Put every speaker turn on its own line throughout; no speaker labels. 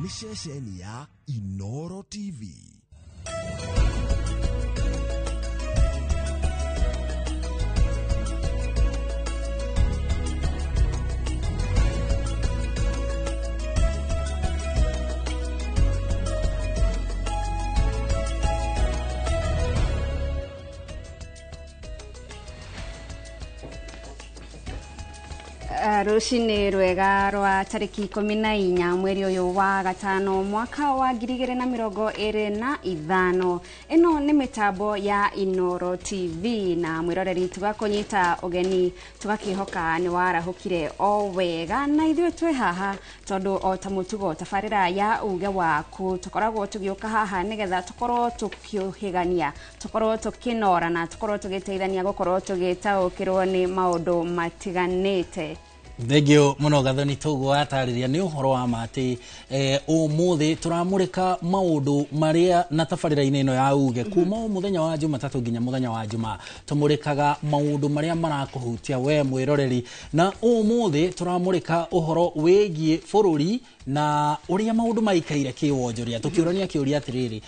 Nĩ ceceni ya Inoro TV.
Rũcinĩ rwega rwa tarĩki 14 mweri ũyũ wa gatano mwaka wa 2025. Ĩno nĩ mĩtambo ya Inoro TV na mwĩroreri tũgakũnyita ũgeni tũgakĩhoka nĩ warahũkire o wega, na ithuĩ twĩ haha tondũ o ta mũtugo tabarĩra ya uge waku tũkoragwo tũgĩũka haha nĩgetha tũkorwo tũkĩũhĩgania, tũkorwo tũkĩnorana, tũkorwo tũgĩteithania gũkorwo tũgĩtaũkĩrwo nĩ maũndũ matiganĩte.
Thengio muno Gathoni, toguo watarĩria nĩ ũhoro wa ma atĩ ũmũthĩ tũramũrĩka maũndũ marĩa na tabarĩra-inĩ ĩno ya uge kuma o mũthenya wa Jumatatũ nginya mũthenya wa Jumaa tũmũrĩkaga maũndũ marĩa marakũhutia we mwĩroreri, na ũmũthĩ tũramũrĩka ũhoro wĩgiĩ bũrũri na ũrĩa maũndũ maikaire kĩwonjoria, tũkĩũrania kĩũria atĩrĩrĩ,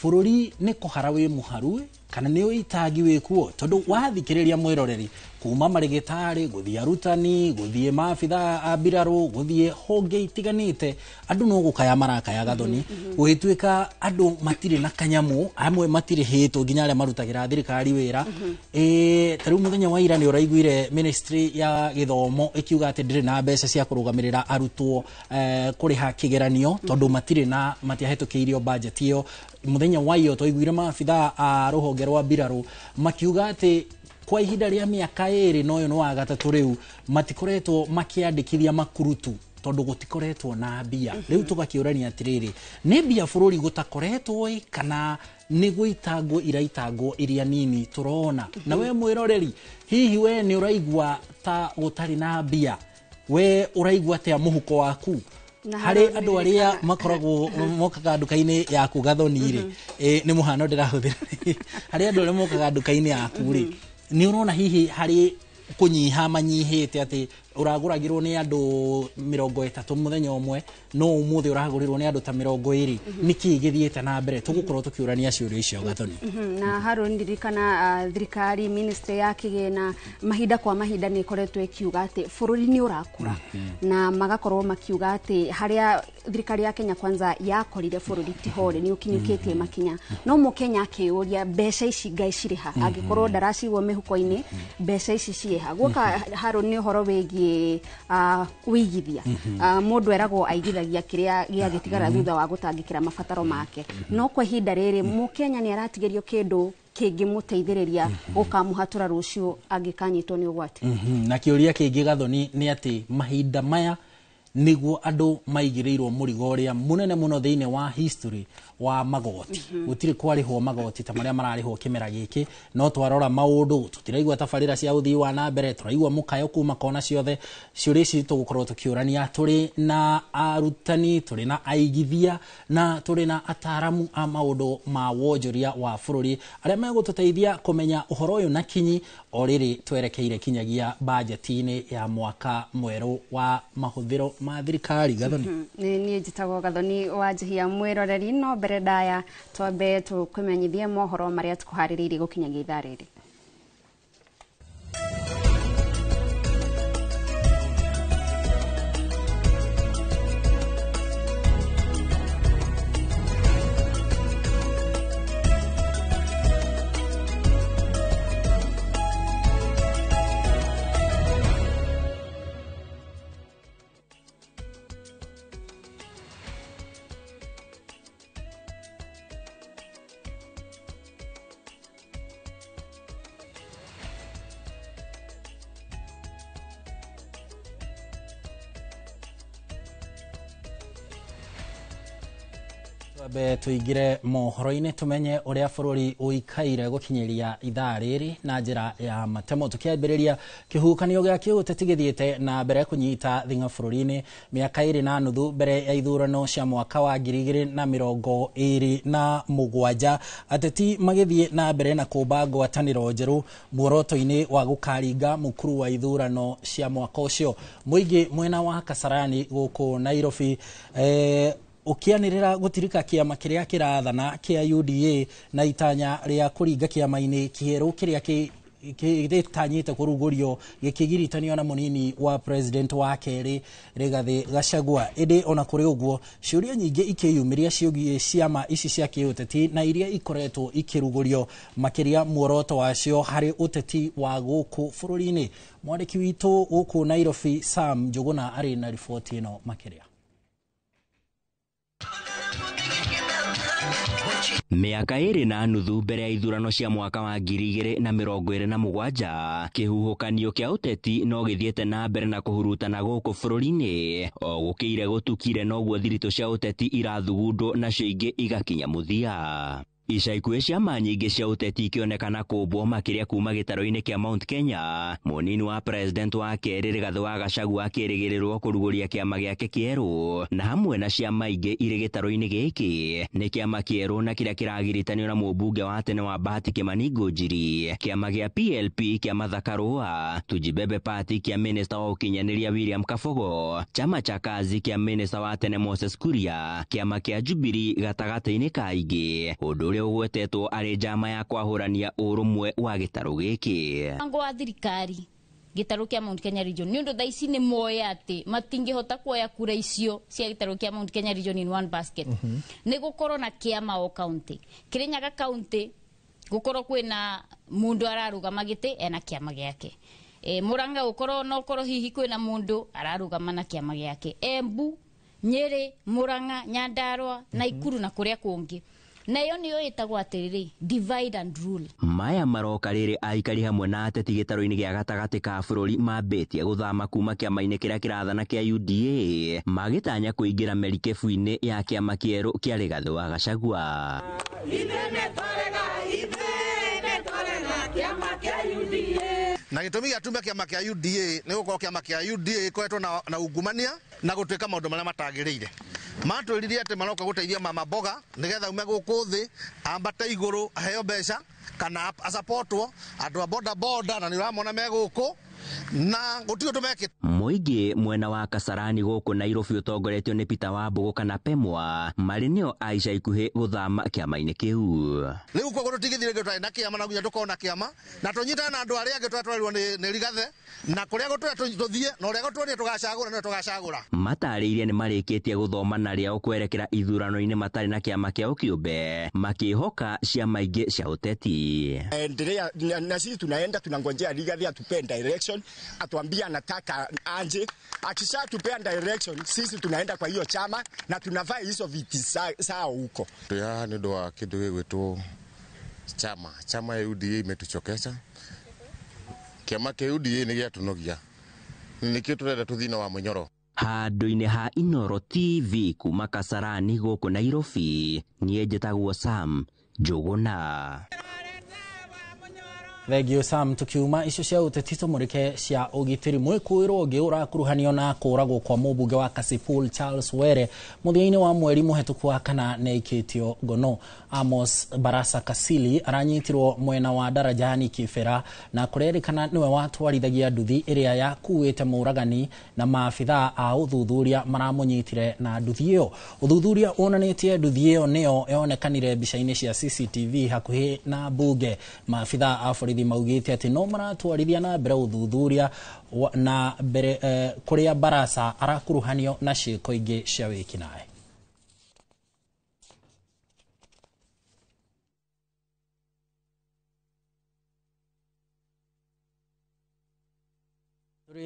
bũrũri nĩ kũhara wĩ mũharu kana nĩ ũitangi wĩkuo? Tondũ wathikĩrĩria mwĩroreri kuma marĩgĩtarĩ gũthiĩ arutani gũthiĩ maabitha a mbirarũ gũthiĩ honge itiganĩte, andũ no gũkaya marakaya Gathoni, gũgĩtuĩka andũ matirĩ na kanyamũ, amwe matirĩ hĩtwo nginya arĩa marutagĩra thirikari wĩra. Ta rĩu mũthenya wa ira nĩ ũraiguire ministry ya gĩthomo ĩkiuga atĩ ndĩrĩ na mbeca cia kũrũgamĩrĩra arutwo kũrĩha kĩgeranio tondũ matirĩ na matiahĩtũkĩirio budget ĩyo. Mũthenya wa iyo twaiguire maabitha a rũhonge rwa mbirarũ makiuga atĩ kwa ihinda rĩa mĩaka 2 na ũyũ nĩ wa gatatũ rĩu matikoretwo makĩandĩkithia makurutu tondũ gũtikoretwo na mbia. Rĩu tũgakĩũrania atĩrĩrĩ, nĩ mbia bũrũri gũtakoretwo ĩ kana nĩ gũitangwo iraitangwo iria nini tũrona? Na we mwĩroreri, hihi we nĩ ũraigua ta gũtarĩ na mbia? We ũraigua atĩa mũhuko waku? Harĩ andũ arĩa makoragwo mokaga nduka-inĩ yaku Gathoni rĩ, nĩ mũhano ndĩrahũthĩra, harĩ andũ arĩa mokaga nduka-inĩ yaku rĩ, nĩ ũrona hihi harĩ kũnyiha manyihĩte atĩ ũragũragĩrwo nĩ andũ 30 mũthenya ũmwe no ũmũthĩ ũragũrĩrwo nĩ andũ ta 20? Nĩkĩ gĩthiĩte na mbere? Tũgũkorwo tũkĩũrania ciũria icio Gathoni.
Na Harũ, ndirikana thirikari ministry ya kĩgĩna mahinda kwa mahinda nĩ ĩkoretwo ĩkiuga atĩ bũrũri nĩ ũrakũra, na magakorwo makiuga atĩ harĩa thirikari ya Kenya Kwanza yakorire bũrũri ti hore nĩ ũkinyũkĩtie makinya, no mũkenya akĩũria mbeca ici ngai cirĩ ha? Angĩkorwo ndaracigwo mĩhuko-inĩ, mbeca ici ciĩ ha? Guoka Harũ, nĩ ũhoro wĩgiĩ wĩigithia. Mũndũ eragwo aigithagia kĩrĩa gĩagĩtigara thutha wa gũtangĩkĩra mabataro make, no kwa ihinda rĩrĩ mũkenya nĩ aratigĩrio kĩndũ kĩngĩmũteithĩrĩria gũkamũhatũra rũciũ angĩkanyitwo nĩ ũgwati?
Na kĩũria kĩngĩ Gathoni nĩ atĩ mahinda maya nĩguo andũ maigĩrĩirwo mũrigo ũrĩa mũnene mũno thĩinĩ wa history wa magoti. Gũtirĩ kwarĩhwo magoti ta marĩa mararĩhwo kĩmera gĩkĩ, no twarora maũndũ tũtiraigua tabarĩra cia ũthii wa na mbere, tũraigua mũkayo kuma kona ciothe. Ciũria ici tũgũkorwo tũkĩũrania tũrĩ na arutani, tũrĩ na aigithia na tũrĩ na ataramu a maũndũ ma wonjoria wa bũrũri arĩa megũtũteithia kũmenya ũhoro ũyũ na kinyi o rĩrĩ twerekeire kinyagia bajeti-inĩ ya mwaka mwerũ wa mahũthĩro ma thirikari. Gathoni.
Niĩ njĩtagwo Gathoni wa Njihia. Mwĩroreri, no mbere ndaya twambe tũkũmenyithie mohoro marĩa tũkũharĩrĩirie gũkinyagia ithaa rĩrĩ.
Twambe tũingĩre mohoro-inĩ tũmenye ũrĩa bũrũri ũikaire gũkinyĩria ithaa rĩrĩ na njĩra ya matemo. Tũkĩambĩrĩria, kĩhuhũkanio gĩa kĩũteti gĩthiĩte na mbere kũnyita thing'a bũrũri-inĩ mĩaka 2.5 mbere ya ithurano cia mwaka wa 2027, ateti magĩthiĩ na mbere na kũmba ngwatanĩro njerũ muoroto-inĩ wa gũkaringa mũkuru wa ithurano cia mwaka ũcio. Mũingĩ mwena wa Kasarani gũkũ Nairobi Ũkĩanĩrĩra gũtirika kĩama kĩrĩa kĩrathana kĩa UDA na itanya rĩa kũringa kĩama-inĩ kĩerũ kĩrĩa gĩtanyĩte kũrugũrio gĩkĩgiritanio na mũnini wa president wa kerĩ Rigathĩ Gachagua. Ĩndĩ ona kũrĩ ũguo, ciũria nyingĩ ikĩyumĩria ciĩgiĩ ciama ici cia kĩũteti na iria ikoretwo ikĩrugũrio, makĩria muoroto wacio harĩ ũteti wa gũkũ bũrũri-inĩ. Mwandĩki witũ gũkũ Nairobi Sam Njũgũna arĩ na riboti ĩno makĩria.
Mĩaka 2.5 mbere ya ithurano cia mwaka wa 2027, kĩhuhũkanio kĩa ũteti no gĩthiĩte na mbere na kũhurutana gũkũ bũrũri-inĩ. O gũkĩire gũtukire noguo thiritũ cia ũteti irathugundwo nacio ingĩ igakinya mũthia. Ica ikuhĩ ciama nyingĩ cia ũteti ikĩonekana kũmbwo makĩria kuma gĩtarũ-inĩ kĩa Mount Kenya. Mũnini wa president wa kerĩ Rigathĩ wa Gachagua akĩrĩgĩrĩrwo kũrugũria kĩama gĩake kĩerũ, na hamwe na ciama ingĩ irĩ gĩtarũ-inĩ gĩkĩ nĩ kĩama kĩerũ na kĩrĩa kĩragiritanio na mũmbunge wa tene wa Bahati Kimani Ngunjiri, kĩama gĩa PLP kĩa Martha Karua, Tujibebe Party kĩa minista wa ũkinyanĩria William Kabogo, chama cha Kazi kĩa minista wa tene Moses Kuria, kĩama kĩa Jubilee gatagatĩ-inĩ ka ingĩ, ũndũ ũrĩa ũgwetetwo arĩ njama ya kwahũrania ũrũmwe wa gĩtarũ gĩkĩ.
Mũbango wa thirikari gĩtarũ kĩa Mount Kenya region nĩ ũndũ thaa ici nĩ moĩ atĩ matingĩhota kuoya kura icio cia gĩtarũ kĩa Mount Kenya region in one basket. Nĩ gũkorwo na kĩama o county. Kirinyaga county gũkorwo kwĩna mũndũ ararũgama gĩtĩ ena kĩama gĩake. Murang'a gũkorwo no korwo hihi kwĩna mũndũ ararũgama na kĩama gĩake. Embu, Nyeri, Murang'a, Nyandarua, Naikuru na kũrĩa kũngĩ. Na ĩyo nĩyo ĩtagwo atĩrĩrĩ, divide and rule.
Maya maroka rĩrĩ aikari hamwe na ateti gĩtarũ-inĩ gĩa gatagatĩ ka bũrũri mambĩtie gũthama kuma kĩama-inĩ kĩrĩa kĩrathana kĩa UDA, magĩtanya kũingĩra merikebu-inĩ ya kĩama kĩerũ kĩa Rigathĩ wa Gachagua.
Na gĩtũmi gĩa tume kĩama kĩa UDA nĩ gũkorwo kĩama kĩa UDA gĩkoretwo na ungumania na gũtuĩka maũndũ marĩa matagĩrĩire. Matwĩrire atĩ maroka gũteithia mama mboga nĩgetha ume gũkũ thĩ ambate igũrũ aheo mbeca kana acapotwo andũ a boda boda, na nĩ ũramona me gũkũ na gũtirĩ ũndũ mekĩte.
Mũingĩ mwena wa Kasarani gũkũ Nairobi ũtongoretio nĩ Peter Wambũgũ kana Pemwa marĩ nĩo a ica ikuhĩ gũthama kĩama-inĩ kĩu.
Rĩu koguo tũtingĩthiĩ rĩngĩ tũtarĩ na kĩama, na nginya tũkorwo na kĩama na tũnyitane na andũ arĩa angĩ tũrĩa twarirwo nĩ Rigathĩ, na kũrĩa gũtũrĩa tũthiĩ na ũrĩa gũtũrĩa tũgacagũra nĩwe tũgacagũra.
Matarĩirie nĩ marĩkĩtie gũthoma na rĩao kwerekera ithurano-inĩ matarĩ na kĩama kĩao kĩũmbe, makĩhoka ciama ingĩ cia ũteti.
Endelea na sisi tunaenda tunangojea Rigathĩ atupee direction, atuambie anataka anje. Akishatupea direction sisi tunaenda kwa hiyo chama na tunavaa hizo viti sawa huko.
Ya nĩ ũndũ wa kĩndũ gĩgwĩtwo chama. Chama ya UDA imetuchokesha. Kĩama kĩa UDA nĩ gĩatunogia. Nĩkĩo tũrenda tũthiĩ na wa Mũnyoro.
Handũ-inĩ ha Inooro TV kuma Kasarani gũkũ Nairobi, niĩ njĩtagwo Sam Njũgũna.
Thengio Sam. Tukiuma icio cia ũteti tũmũrĩke cia ũgitĩri. Mwĩkũĩrwo ũngĩ ũrakuruhanio na kũragwo kwa mũmbunge wa Kasipul Charles Were mũthia-inĩ wa mweri mũhetũku wa kana nĩ aikĩtio ngono. Amos Barasa Kasili aranyitirwo mwena wa Darajani Kibera na kũrerĩkana nĩwe watwarithagia nduthi ĩrĩa yakuĩte mũragani, na maabithaa a ũthuthuria maramũnyitire na nduthi ĩyo. Ũthuthuria wonanĩtie nduthi ĩyo nĩyo yonekanire mbica-inĩ cia CCTV hakuhĩ na mbunge. Maabithaa a borithi maugĩte atĩ no maratwarithia na mbere ũthuthuria na mbere kũrĩa Barasa arakuruhanio na ciĩko ingĩ cia wĩkinaĩ.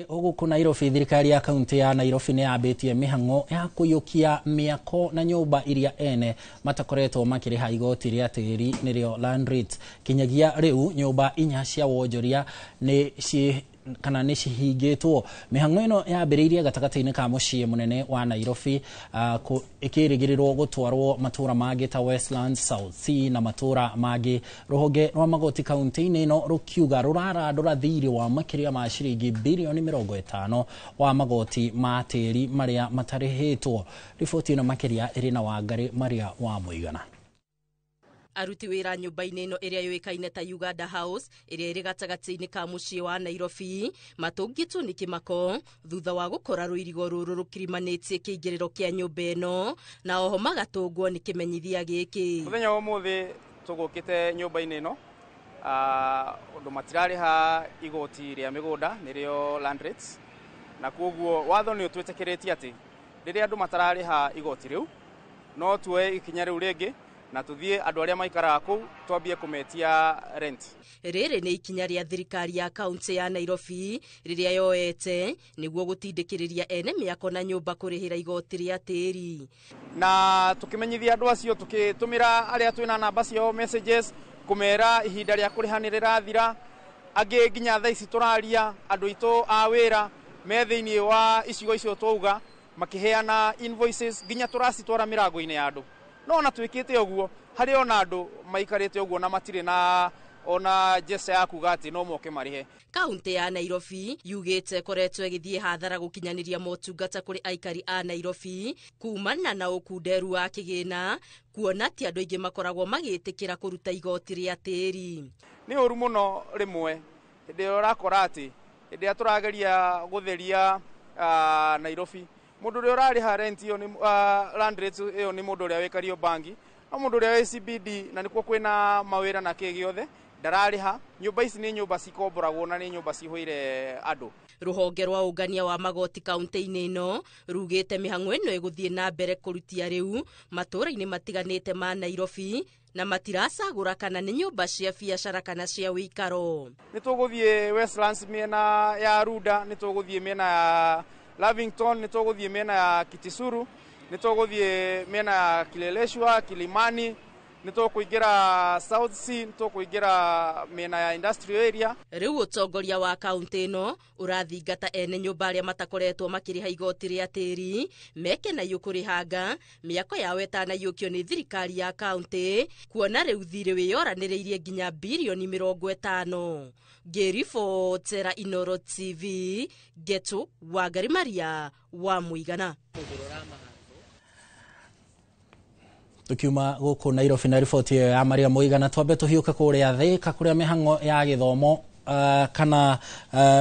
Gũkũ Nairobi, thirikari ya kaunti ya Nairobi nĩ yambĩtie mĩhang'o ya kũiyũkia mĩako na nyũmba iria ene matakoretwo makĩrĩha igoti rĩa tĩri nĩrĩo land rate. Kinyagia rĩu nyũmba 4 cia wonjoria nĩ kana nĩ cihingĩtwo. Mĩhang'o ĩno yambĩrĩirie gatagatĩ-inĩ ka mũciĩ mũnene wa Nairobi, ĩkĩrĩgĩrĩrwo gũtwarwo matũra mangĩ ta Westlands, South C na matũra mangĩ. Rũhonge rwa magoti kaunti-inĩ ĩno rũkiuga rũrarandũra thirĩ wa makĩria ma ciringi birioni 50 wa magoti ma tĩri marĩa matarĩhĩtwo. Riboti ĩno makĩria ĩrĩ na Wangarĩ Maria wa Mũigana.
Aruti wĩra nyũmba-inĩ ĩno ĩrĩa yũĩkaine ta Uganda House ĩrĩa ĩrĩ gatagatĩ-inĩ ka mũciĩ wa Nairobi matũngĩtwo nĩ kĩmako thutha wa gũkora rũirigo rũrũ rũkirimanĩtie kĩingĩrĩro kĩa nyũmba ĩno na oho magatũngwo nĩ kĩmenyithia gĩkĩ.
Mũthenya wa ũmũthĩ tũgũkĩte nyũmba-inĩ ĩno ũndũ matirarĩha igoti rĩa mĩgũnda nĩrĩo land rates, na koguo watho nĩ ũtwĩtĩkĩrĩtie atĩ rĩrĩa andũ matararĩha igoti rĩu no tuoe ikinya rĩu rĩngĩ na tuthiĩ andũ arĩa maikaraga kũu twambie kũmetia rent.
Rĩrĩ nĩ ikinya rĩa thirikari ya kaunti ya Nairobi rĩrĩa yoete nĩguo gũtindĩkĩrĩria ene mĩako na nyũmba kũrĩhĩra igoti rĩa tĩri.
Na tũkĩmenyithia andũ acio tũkĩtũmĩra arĩa twĩna namba ciao messages kũmera ihinda rĩa kũrĩha nĩ rĩrathira. Angĩ nginya thaa ici tũraria andũ aitũ a wĩra me thĩinĩ wa icigo icio twauga makĩheana invoices nginya tũracitwara mĩrango-inĩ ya andũ. No ona twĩkĩte ũguo harĩ ona andũ maikarĩte ũguo na matirĩ na ona njece ya kuga atĩ no moke marĩhe.
Kaunti ya Nairobi yugĩte ĩkoretwo ĩgĩthiĩ hathara gũkinyanĩria motungata kũrĩ aikari a Nairobi kumana na ũkunderu wa kĩgĩna kuona atĩ andũ aingĩ makoragwo magĩtĩkĩra kũruta igoti rĩa tĩri.
Nĩ ũru mũno rĩmwe hĩndĩ ĩrĩa ũrakora atĩ hĩndĩ ĩrĩa tũrageria gũtheria Nairobi mũndũ ũrĩa ũrarĩha rent ĩyo nĩ land rates ĩyo nĩ mũndũ ũrĩa wĩ Kariobangi, no mũndũ ũrĩa wĩ CBD na nĩkuo kwĩna mawĩra na kĩ gĩothe ndararĩha. Nyũmba ici nĩ nyũmba cikomboragwo na nĩ nyũmba cihũire andũ.
Rũhonge rwa ũngania wa magoti kaunti-inĩ ĩno rugĩte mĩhang'o ĩno ĩgũthiĩ na mbere kũrutia rĩu matũũra-inĩ matiganĩte ma Nairobi na matiracagũra kana nĩ nyũmba cia biacara kana cia wĩikaro.
Nĩ tũgũthiĩ Westlands mĩena ya Runda, nĩ tũgũthiĩ mĩena ya Lavington, nĩ tũgũthiĩ mĩena ya Kitisuru, nĩ tũgũthiĩ mĩena ya Kileleshwa, Kilimani, nĩ tũkũingĩra South C, nĩ tũkũingĩra mĩena ya industrial area.
Rĩu ũtongoria wa kaunti ĩno ũrathingata ene nyũmba arĩa matakoretwo makĩrĩha igoti rĩa tĩri meke na kũrĩhanga mĩako yao ĩtanaiyũkio nĩ thirikari ya kaunti kuona rĩu thirĩ wĩyoranĩrĩirie nginya birioni 50. Ngĩribotera Inooro TV, Getu Wangari Maria wa Mũigana.
Tukiuma gũkũ Nairobi na riboti ĩyo ya Maria Mũigana, twambe tũhiũke kũrĩa Thĩka kũrĩa mĩhang'o ya gĩthomo kana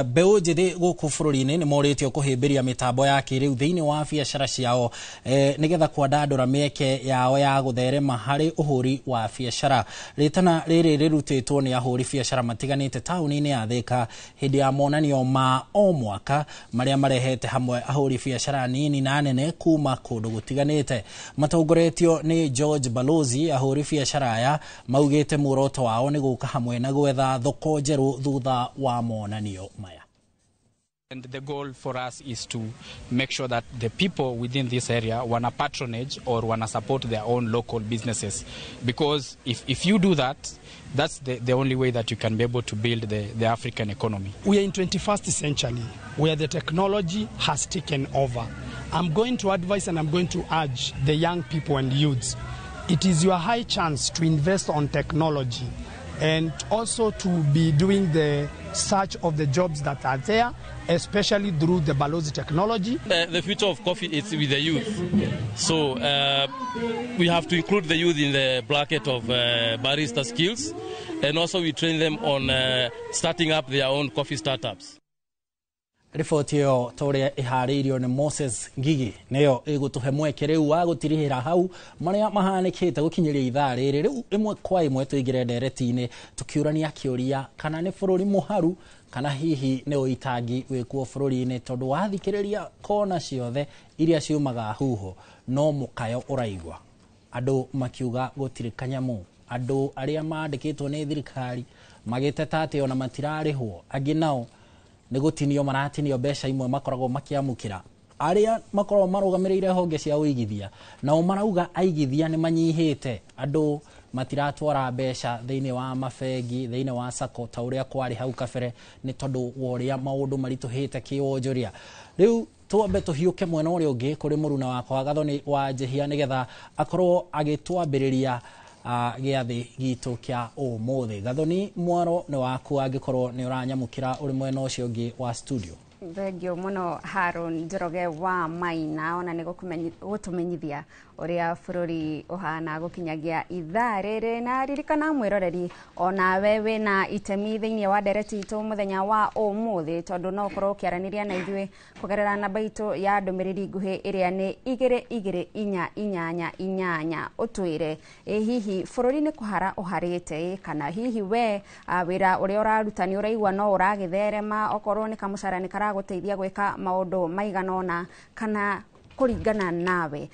mbeũ njĩthĩ gũkũ bũrũri-inĩ nĩ morĩtio kũhĩmbĩria mĩtambo ya kĩrĩu thĩinĩ wa biacara ciao nĩgetha kwandandũra mĩeke yao ya gũtherema harĩ ũhũri wa biacara. Rĩtana rĩrĩ rĩrutĩtwo nĩ ahũri biacara matiganĩte taũni-inĩ ya Thĩka hĩndĩ ya monanio ma o mwaka marĩa marehete hamwe ahũri biacara nini na nene kuma kũndũ gũtiganĩte. Matongoretio nĩ George Balozi, ahũri biacara aya maugĩte muoroto wao nĩ gũka hamwe na gwetha thoko njerũ thutha wa monanio maya.
And the goal for us is to make sure that the people within this area wanna patronage or wanna support their own local businesses. Because if you do that, that's the only way that you can be able to build the African economy.
We are in 21st century where the technology has taken over. I'm going to advise and I'm going to urge the young people and youths. It is your high chance to invest on technology and also to be doing the search of the jobs that are there, especially through the Balozi technology.
The future of coffee is with the youth. So we have to include the youth in the bracket of barista skills, and also we train them on starting up their own coffee startups.
Riboti ĩyo ta ũrĩa ĩharĩirio nĩ Moses Ngigi nĩyo ĩgũtũhe mweke rĩu wa gũtirihĩra hau marĩa mahanĩkĩte gũkinyĩria ithaa rĩrĩ. Rĩu ĩmwe kwa ĩmwe tũingĩre ndereti-inĩ tũkĩũrania kĩũria kana nĩ bũrũri mũharu kana hihi nĩ ũitangi wĩkuo bũrũri-inĩ, tondũ wathikĩrĩria kona ciothe iria ciumaga huho no mũkayo ũraigua andũ makiuga gũtirĩ kanyamũ, andũ arĩa mandĩkĩtwo nĩ thirikari magĩteta atĩ ona matirarĩhwo, angĩ nao nĩ gũtinio maratinio mbeca imwe makoragwo makĩamũkĩra. Arĩa makoragwo marũgamĩrĩire honge cia ũigithia nao marauga aigithia nĩ manyihĩte, andũ matiratwara mbeca thĩinĩ wa mabengi, thĩinĩ wa sacco ta ũrĩa kwarĩ hau kabere nĩ tondũ wa ũrĩa maũndũ maritũhĩte kĩwonjoria. Rĩu twambe tũhiũke mwena ũrĩa ũngĩ kũrĩ mũruna wakwa Gathoni wa Njehia nĩgetha akorwo agĩtwambĩrĩria gĩathĩ gitũ kĩa ũmũthĩ. Gathoni, mwaro nĩ waku angĩkorwo nĩ ũranyamũkĩra ũrĩ mwena ũcio ũngĩ wa studio.
Thengio muno Haron Njoroge wa Maina, ona nĩ gũtũmenyithia ũrĩa bũrũri ũhana gũkinyagia ithaa rĩrĩ. Na ririkana mwĩroreri, onawe wĩna itemi thĩinĩ wa ndereti itũ mũthenya wa ũmũthĩ, tondũ no ũkorwo ũkĩaranĩria na ithuĩ kũgerera namba itũ ya ndũmĩrĩri nguhĩ ĩrĩa nĩ 22888, ũtwĩre ĩ hihi bũrũri nĩ kũhara ũharĩte ĩ, kana hihi we wĩra ũrĩa ũraruta nĩ ũraigua no ũragĩtherema, okorwo nĩ kamũcara nĩ karagũteithia gwĩka maũndũ maigana ũna, kana kũringana nawe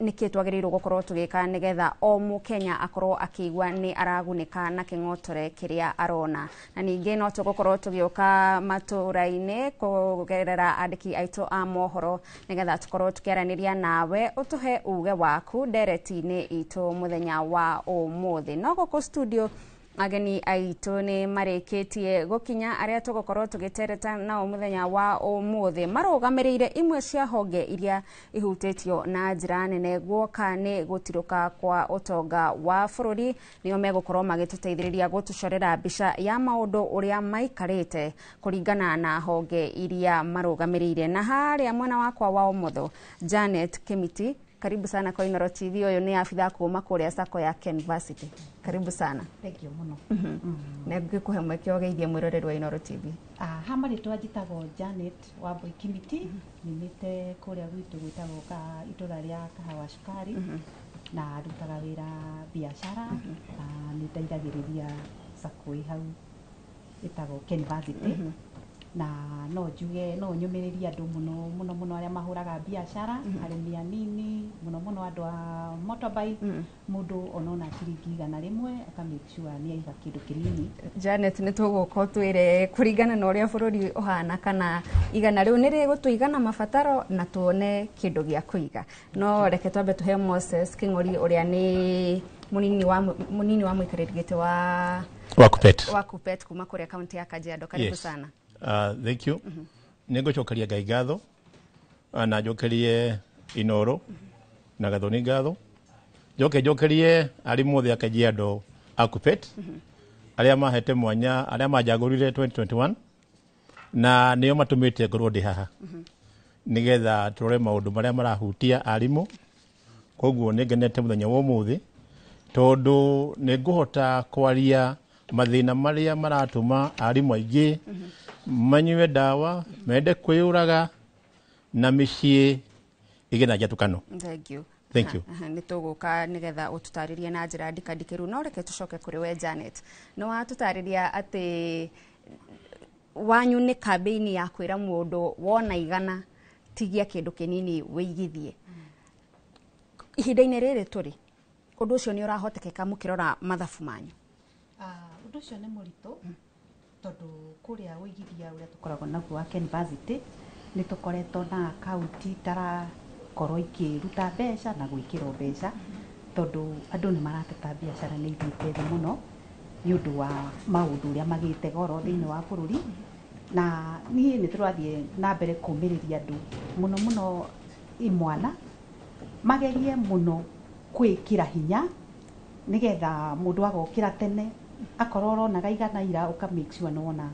nĩkĩ twagĩrĩirwo gũkorwo tũgĩka nĩgetha o mũkenya akorwo akĩigua nĩ aragunĩka na kĩng'otore kĩrĩa arona. Na ningĩ no tũgũkorwo tũgĩũka matũra-inĩ kũgerera andĩki aitũ a mohoro nĩgetha tũkorwo tũkĩaranĩria nawe, ũtũhe uge waku ndereti-inĩ itũ mũthenya wa ũmũthĩ. No gũkũ studio ageni aitũ nĩ marĩkĩtie gũkinya, arĩa tũgũkorwo tũgĩtereta nao mũthenya wa ũmũthĩ marũgamĩrĩire imwe cia honge iria ihutĩtio na njĩra nene guoka nĩ gũtirũka kwa ũtonga wa bũrũri. Nĩo megũkorwo magĩtũteithĩrĩria gũtũcorera mbica ya maũndũ ũrĩa maikarĩte kũringana na honge iria marũgamĩrĩire. Na harĩa mwena wakwa wa ũmotho, Janet Kimiti, karibu sana kwa Inooro TV. Ũyũ nĩ abitha kuma kũrĩa sacco ya Kenvarsity, karibu sana.
Thank you mũno.
Na ngĩkũhe mweke ũgeithie mwĩroreri wa Inooro TV.
Ha marĩtwa njĩtagwo Janet Wambui Kimiti, nyumĩte kũrĩa gwitũ gwĩtagwo ka itũra rĩa Kahawa Cukari, na ndutaga wĩra biacara, na nĩ ndeithagĩrĩria sacco ĩ hau ĩtagwo Kenvarsity. Na no njuge no nyũmĩrĩrie andũ mũno mũno mũno arĩa mahũraga biacara, arĩmi anini mũno mũno, andũ a motorbike, mũndũ onona ciringi 100 aka make sure nĩ aiga kĩndũ kĩnini.
Janet, nĩ tũgũka ũtwĩre kũringana na ũrĩa bũrũri ũhana kana 100 rĩu nĩ rĩgũtũigana mabataro na tuone kĩndũ gĩa kũiga. No reke twambe tũhe Moses Kĩng'ori, ũrĩa nĩ mũnini wa mũikarĩri gĩtĩ wa
Wa Kuppet.
Wa Kuppet kuma kũrĩa kaunti ya Kajiado, karibu sana.
Thank you. Nĩ ngũcokeria Ngai ngatho, na njokerie Inooro na Gathoni ngatho, njoke njokerie arimũ othe a Kajiado a Kuppet arĩa mahete mwanya, arĩa manjagũrire 2021 na nĩo matũmĩte ngorwo ndĩ haha nĩgetha tũrore maũndũ marĩa marahutia arimũ. Koguo nĩ ngenete mũthenya wa ũmũthĩ tondũ nĩ ngũhota kwaria mathĩna marĩa maratũma arimũ aingĩ manyue ndawa, mende kwĩyũraga na mĩciĩ ĩgĩe na njatũkano.
Thank you.
Thank you.
Aha, nĩ tũgũka nĩgetha ũtũtarĩrie na njĩra ndikandikĩru, no reke tũcoke kũrĩ we Janet. Nĩ watũtarĩria atĩ wanyu nĩ kambĩini ya kwĩra mũndũ wona 100 tigia kĩndũ kĩnini wĩigithie. Ihinda-inĩ rĩrĩ tũrĩ, ũndũ ũcio nĩ ũrahotekeka mũkĩrora mathabu manyu?
Ũndũ ũcio nĩ mũritũ tondũ kũrĩa ũigithia ũrĩa tũkoragwo naguo wa Kenvarsity nĩ tũkoretwo na akaunti itarakorwo ikĩruta mbeca na gwĩkĩrwo mbeca, tondũ andũ nĩ marateta biacara nĩ ithiĩte thĩ mũno nĩ ũndũ wa maũndũ ũrĩa magĩte goro thĩinĩ wa bũrũri. Na niĩ nĩ tũrathiĩ na mbere kũmĩrĩria andũ mũno mũno imwana magerie mũno kwĩkĩra hinya nĩgetha mũndũ agokĩra tene, akorwo ũronaga 100 ira, ũka make sure nĩwona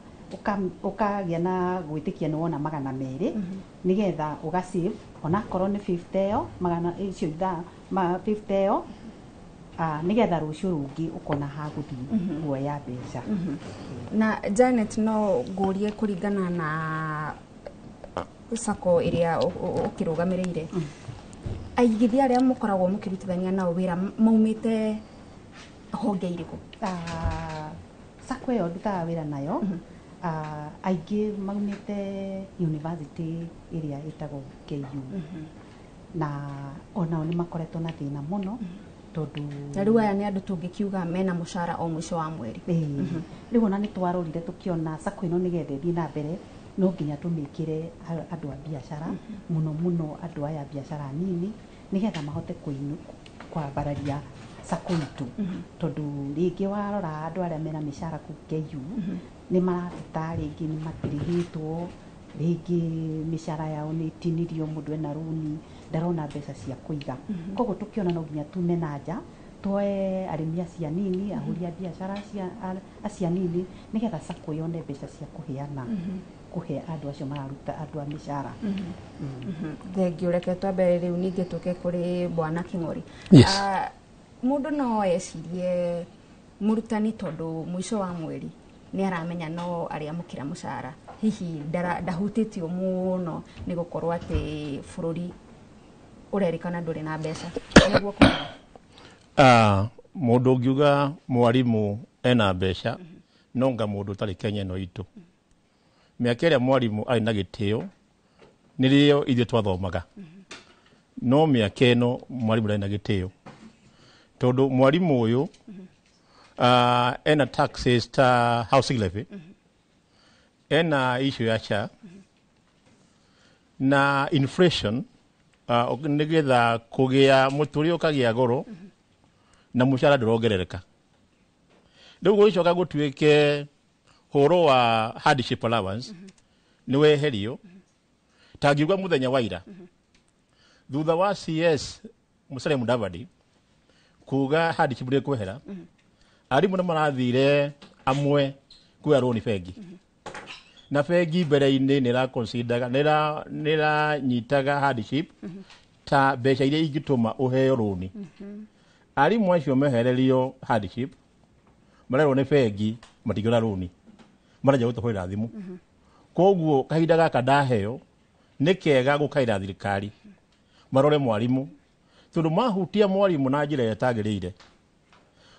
ũkagĩa na gwĩtĩkia nĩwona 200 nĩgetha ũga save onakorwo nĩ 50 ĩyo magana icio ithaa ma 50 ĩyo, nĩgetha rũciũ rũngĩ ũkona ha gũthiĩ kuoya mbeca.
Na Janet, no ngũrie kũringana na sacco ĩrĩa ũkĩrũgamĩrĩire, aigithia arĩa mũkoragwo mũkĩrutithania nao wĩra maumĩte honge irĩkũ?
Sacco ĩyo ndutaga wĩra nayo, aingĩ maumĩte university ĩrĩa ĩtagwo KU, na onao nĩ makoretwo na thĩna mũno tondũ
Na rĩu aya nĩ andũ tũngĩkiuga mena mũcara o mũico wa mweri?
Ĩĩ. Rĩu ona nĩ twarorire tũkĩona sacco ĩno nĩgetha ĩthiĩ na mbere no nginya tũmĩkĩre andũ a biacara, mũno mũno andũ aya a biacara nini, nĩgetha mahote kwambararia sacco itũ, tondũ rĩngĩ warora andũ arĩa mena mĩcara kũu KU nĩ marateta, rĩngĩ nĩ matirĩhĩtwo, rĩngĩ mĩcara yao nĩ ĩtinirio, mũndũ ena rũni ndarona mbeca cia kũiga. Koguo tũkĩona no nginya tume na nja tuoe arĩmi acio anini, ahũri a biacara acio anini, nĩgetha sacco yone mbeca cia kũheana. Kũhe andũ acio mararuta, andũ a mĩcara.
Thengio. Reke twambe rĩu ningĩ tũke kũrĩ Bwana King'ori.
Yes.
Ah, mũndũ no ecirie mũrutani, tondũ mũico wa mweri nĩ aramenya no arĩamũkĩra mũcara, hihi ndahutĩtio mũno nĩ gũkorwo atĩ bũrũri ũrerĩkana ndũrĩ na mbeca, nĩguo kũrĩ?
Ah, mũndũ ũngiuga mwarimũ ena mbeca no nga mũndũ ũtarĩ Kenya ĩno itũ. Mĩaka ĩrĩa mwarimũ arĩ na gĩtĩo nĩrĩo ithuĩ twathomaga, no mĩaka ĩno mwarimũ ndarĩ na gĩtĩo, tondũ mwarimũ ũyũ ena taxes ta housing levy, ena issue ya SHA na inflation, nĩgetha kũgĩa mũtũrĩre ũkagĩa goro na mũcara ndũrongerereka. Rĩu gũgĩcoka gũtuĩke hũro wa hardship allowance nĩ weherio. Tangiuga mũthenya wa ira, thutha wa CS Musalia Mudavadi kuga hardship ndĩkwehera, arimũ nĩ marathire amwe kuoya rũni bengi, na bengi mbere-inĩ nĩ ĩraconsideraga, nĩ ĩranyitaga hardship ta mbeca iria ingĩtũma ũheo rũni. Arimũ acio mehererio hardship, marerwo nĩ bengi matingĩona rũni, maranjia gũtũhũrĩra thimũ. Koguo kahinda gaka ndaheo nĩ kega gũkaĩra thirikari marore mwarimũ, tondũ mahutia mwarimũ na njĩra ĩrĩa ĩtagĩrĩire,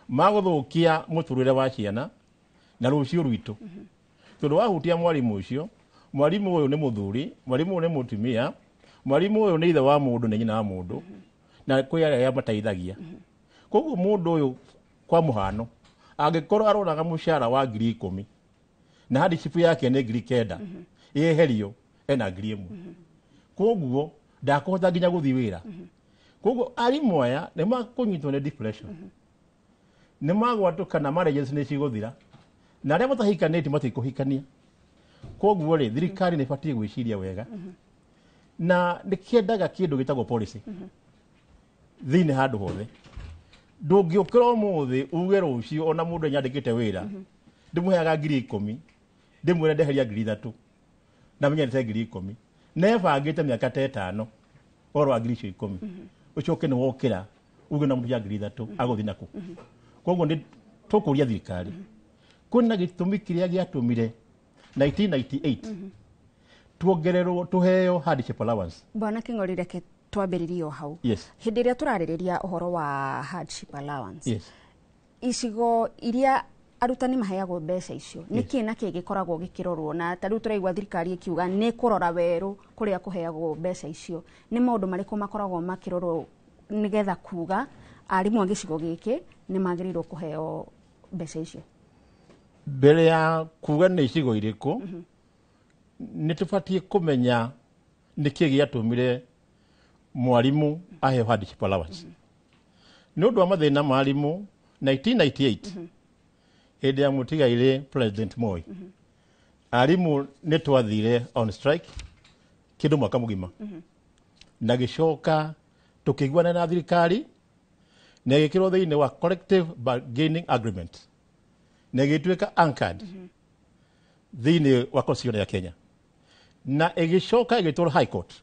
magũthũkia mũtũrĩre wa ciana na rũciũ rwitũ, tondũ wahutia mwarimũ ũcio, mwarimũ ũyũ nĩ mũthuri, mwarimũ ũyũ nĩ mũtumia, mwarimũ ũyũ nĩ ithe wa mũndũ, nĩ nyina wa mũndũ, na kwĩ arĩa mateithagia. Koguo mũndũ ũyũ, kwa mũhano, angĩkorwo aronaga mũcara wa 10,000 na hardship yake nĩ 9,000, yeherio ena 1,000, koguo ndakũhota nginya gũthiĩ wĩra. Koguo arimũ aya nĩ makũnyitwo nĩ depression, nĩ magwatũkana, marriages nĩ cigũthira, na arĩa matahikanĩtie matikũhikania. Koguo rĩ, thirikari nĩ ĩbatiĩ gwĩciria wega, na nĩ kĩendaga kĩndũ gĩtagwo policy thĩinĩ handũ hothe. Ndũngĩũkĩra ũmũthĩ uge rũciũ ona mũndũ nyandĩkĩte wĩra ndĩmũheaga 10,000, ndĩmwĩre ndeheria 3,000 na menyete 10,000, nebangĩte mĩaka ta 5 ũhoro wa 10,000 icio, ũcoke nĩ wokĩra uge na mũndũ ya 3,000 agũthiĩ naku. Koguo nĩ tũkũria thirikari, kwĩna gĩtũmi kĩrĩa gĩatũmire 1998 tuongererwo, tuheo hardship allowance.
Bwana King'ori, reke twambĩrĩrie o hau.
Yes.
Hĩndĩ ĩrĩa tũrarĩrĩria ũhoro wa hardship allowance, icigo iria arutani maheagwo mbeca icio, nĩ kĩ na kĩ gĩkoragwo gĩkĩrorwo? Na ta rĩu tũraigua thirikari ĩkiuga nĩ kũrora werũ kũrĩa kũheagwo mbeca icio, nĩ maũndũ marĩkũ makoragwo makĩrorwo nĩgetha kuga arimũ a gĩcigo gĩkĩ nĩ magĩrĩirwo kũheo mbeca icio?
Mbere ya kuga nĩ icigo irĩkũ, nĩ tũbatiĩ kũmenya nĩkĩ gĩatũmire mwarimũ aheo hardship allowance. Nĩ ũndũ wa mathĩna ma arimũ 1998, hĩndĩ ya mũtigairĩ President Moi, arimũ nĩ twathire on strike kĩndũ mwaka mũgima, na gĩcoka tũkĩiguana na thirikari na ĩgĩkĩrwo thĩinĩ wa collective bargaining agreement na ĩgĩtuĩka anchored thĩinĩ wa constitution ya Kenya, na ĩgĩcoka ĩgĩtwarwo high court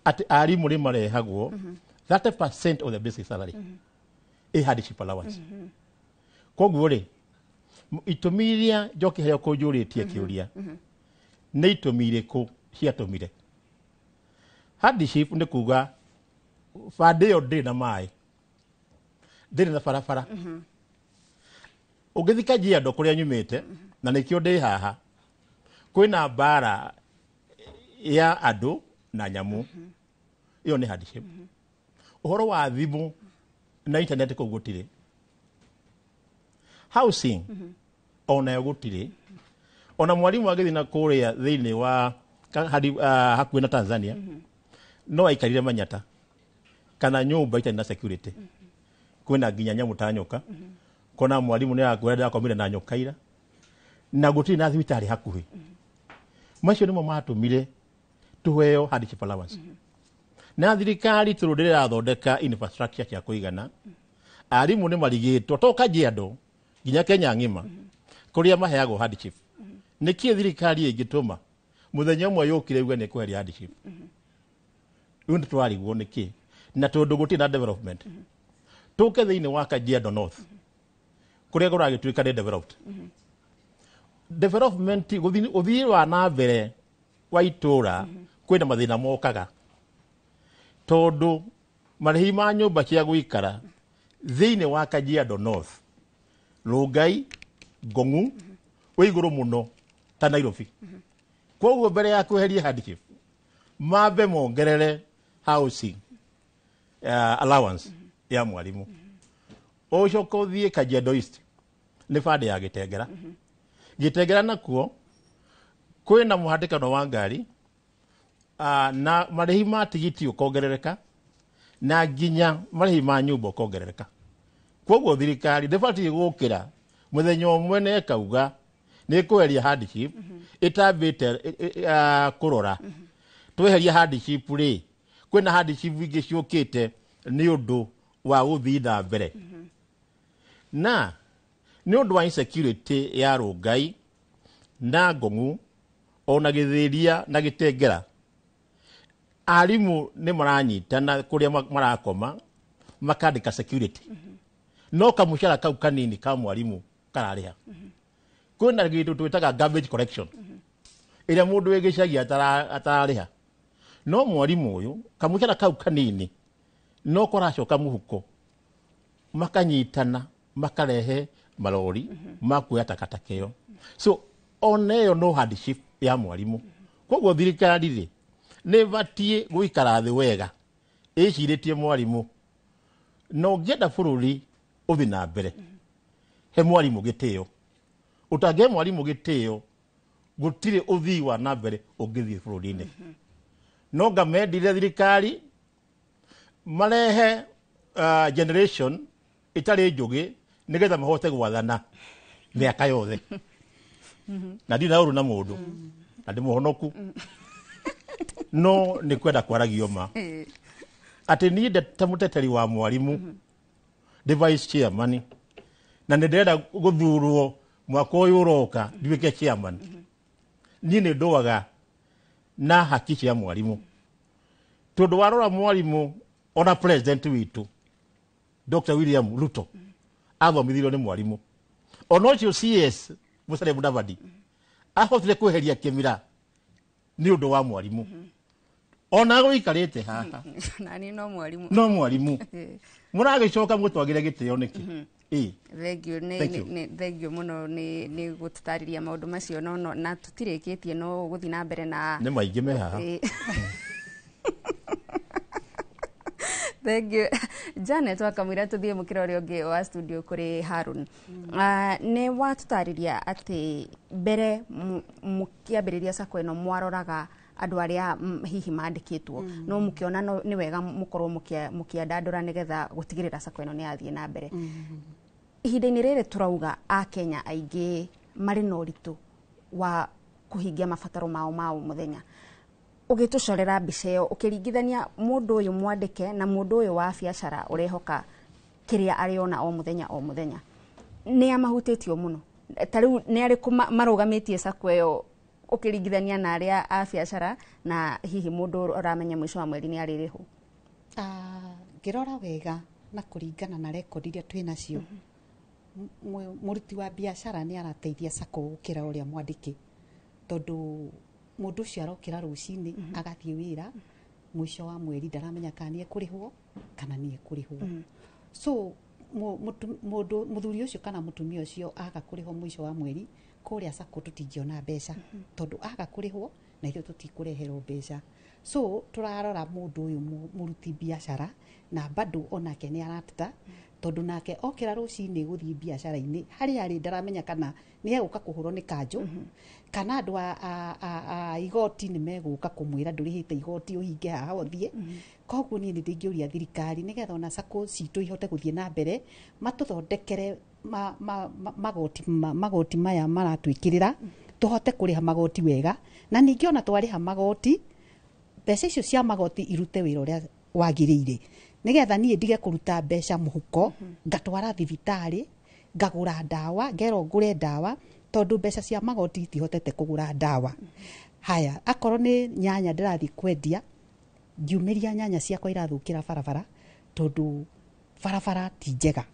atĩ arimũ nĩ marehagwo 30% of the basic salary ĩ hardship allowance. Koguo rĩ, itũmi iria njoki harĩa kũnjũrĩtie kĩũria, nĩ itũmi irĩkũ ciatũmire hardship? Nĩ kuga bandĩ ĩyo ndĩrĩ na maĩ, ndĩrĩ na barabara. Ũngĩthiĩ Kajiado kũrĩa nyumĩte, na nĩkĩo ndĩ haha, kwĩna mbara ya andũ na nyamũ. Ĩyo nĩ hardship. Ũhoro wa thimũ na internet kũu gũtirĩ. Housing onayo gũtirĩ. Ona mwarimũ agĩthiĩ na kũrĩa thĩinĩ wa hakuhĩ na Tanzania, no aikarire manyata kana nyũmba itarĩ na security, kwĩna nginya nyamũ ta nyoka. Kona mwarimũ nĩ arakwĩra ndakomire na nyoka ira, na gũtirĩ na thibitarĩ hakuhĩ. Macio nĩmo matũmire tuheo hardship allowance. Na thirikari tondũ ndĩrathondeka infrastructure cia kũigana, arimũ nĩ marigĩtwo to Kajiado, nginya Kenya ng'ima kũrĩa maheagwo hardship. Nĩkĩ thirikari ĩngĩtũma mũthenya ũmwe yũkire yuge nĩ kweheria hardship? Rĩu nĩtwarigwo nĩkĩ, na tondũ gũtirĩ na development. Tũke thĩinĩ wa Kajiado North kũrĩa kũragĩtuĩka nĩ developed development, ũthii wa na mbere wa itũra, kwĩna mathĩna mokaga tondũ marĩhi ma nyũmba cia gũikara thĩinĩ wa Kajiado North, Rongai, Ngong'u, wĩ igũrũ mũno ta Nairobi. Koguo mbere ya kweheria hardship, mambe mongerere housing allowance ya mwarimu. Ũcoke ũthiĩ Kajiado East, nĩ bande ya Gĩtengera. Gĩtengera nakuo kwĩna mũhatĩkano wa ngari, na marĩhi ma tigiti ũkongerereka, na nginya marĩhi ma nyũmba ũkongerereka. Koguo thirikari ndĩbatiĩ gũkĩra mũthenya ũmwe na ĩkauga nĩ ĩkweheria hardship ĩtambĩte kũrora tweheria hardship rĩ, kwĩna hardship ingĩ ciũkĩte nĩ ũndũ wa gũthiĩ na mbere na nĩ ũndũ wa insecurity ya Rongai na Ngong'u ona Gĩthĩria na Gĩtengera. Arimũ nĩ maranyitana kũrĩa marakoma makandĩka security, no kamũcara kau kanini ka mwarimũ kararĩha. Kwĩna kĩndũ twĩtaga garbage collection ĩrĩa mũndũ wĩ gĩcagi atararĩha, no mwarimũ ũyũ kamũcara kau kanini no kũracoka mũhuko. Makanyitana makarehe marori ma kuoya takataka ĩyo, so ona ĩyo no hardship ya mwarimũ. Koguo thirikari rĩ, nĩ ĩbatiĩ gũikara thĩ wega ĩcirĩtie mwarimũ, na ũngĩenda bũrũri ũthiĩ na mbere, he mwarimũ gĩtĩo. Ũtangĩhe mwarimũ gĩtĩo, gũtirĩ ũthii wa na mbere ũngĩthiĩ bũrũri-inĩ. No ngamendire thirikari marehe generation ĩtarĩ njũgĩ nĩgetha mahote gwathana mĩaka yothe. Na ndirĩ na ũru na mũndũ, na ndĩ mũhonoku, no nĩ kwenda kwaragio ma atĩ niĩ ndĩ ta mũteteri wa mwarimũ, ndĩ vice chairman, na nĩ ndĩrenda gũthurwo mwaka ũyũ ũroka nduĩke chairman. Niĩ nĩ ndũaga na haki cia mwarimũ, tondũ warora mwarimũ, ona president witũ Dr. William Ruto athomithirio nĩ mwarimũ. Ona ũcio CS Musalia Mudavadi ahotire kweheria kĩmira nĩ ũndũ wa mwarimũ. Ona gũikarĩte haha
nani no mwarimũ.
No mwarimũ. Mũragĩcoka mũtwagĩre gĩtĩo nĩkĩ? Ĩ.
Thengio nĩ
Thank you.
Thengio mũno nĩ gũtũtarĩria maũndũ macio, no na tũtirĩkĩtie, no gũthiĩ na mbere na
Nĩ maingĩ me haha.
Thank you. Janet, wakamwĩra tũthiĩ mũkĩra ũrĩa ũngĩ wa studio kũrĩ Harun. Nĩ watũtarĩria atĩ mbere mũkĩambĩrĩria sacco ĩno mwaroraga andũ arĩa hihi mandĩkĩtwo, no mũkĩona nĩ wega mũkorwo mũkĩandandũra nĩgetha gũtigĩrĩra sacco ĩno nĩ yathiĩ na mbere. Ihinda-inĩ rĩrĩ tũrauga Akenya aingĩ marĩ na ũritũ wa kũhingia mabataro mao ma o mũthenya, ũgĩtũcorera mbica ĩyo ũkĩringithania mũndũ ũyũ mwandĩke na mũndũ ũyũ wa biacara ũrehoka kĩrĩa arĩona o mũthenya o mũthenya, nĩ amahutĩtio mũno? Ta rĩu nĩ arĩkũ marũgamĩtie sacco ĩyo ũkĩringithania na arĩa a biacara na hihi mũndũ ũramenya mũico wa mweri nĩ arĩrĩhwo?
Ngĩrora wega na kũringana na rekondi iria twĩ nacio, mũruti wa biacara nĩ arateithia sacco gũkĩra ũrĩa mwandĩke, tondũ mũndũ ũcio arokĩra rũcinĩ agathiĩ wĩra, mũico wa mweri ndaramenya kana nĩ ekũrĩhwo kana nĩ ekũrĩhwo. So mũndũ mũthuri ũcio kana mũtumia ũcio aga kũrĩhwo mũico wa mweri, kũrĩa sacco tũtingĩona mbeca, tondũ aga kũrĩhwo na ithuĩ tũtikũreherwo mbeca. So tũrarora mũndũ ũyũ mũruti biacara na bado onake nĩ arateta, tondũ nake okĩra rũcinĩ gũthiĩ biacara-inĩ harĩa arĩ ndaramenya kana nĩ egũka kũhũrwo nĩ kanjũ kana andũ a igoti nĩ megũka kũmwĩra ndũrĩhĩte igoti, ũhinge haha ũthiĩ. Koguo niĩ nĩ ndingĩũria thirikari nĩgetha ona sacco citũ ihote gũthiĩ na mbere, matũthondekere magoti maya maratwĩkĩrĩra, tũhote kũrĩha magoti wega, na ningĩ ona twarĩha magoti, mbeca icio cia magoti irute wĩra ũrĩa wagĩrĩire, nĩgetha niĩ ndige kũruta mbeca mũhuko ngatwara thibitarĩ ngagũra ndawa, ngerwo ngũre ndawa. Tondu mbeca cia magoti itihotete kũgũra ndawa. Haya, akorwo nĩ nyanya ndĩrathiĩ kwendia, ngiumĩria nyanya ciakwa irathũkĩra barabara tondu barabara ti njega.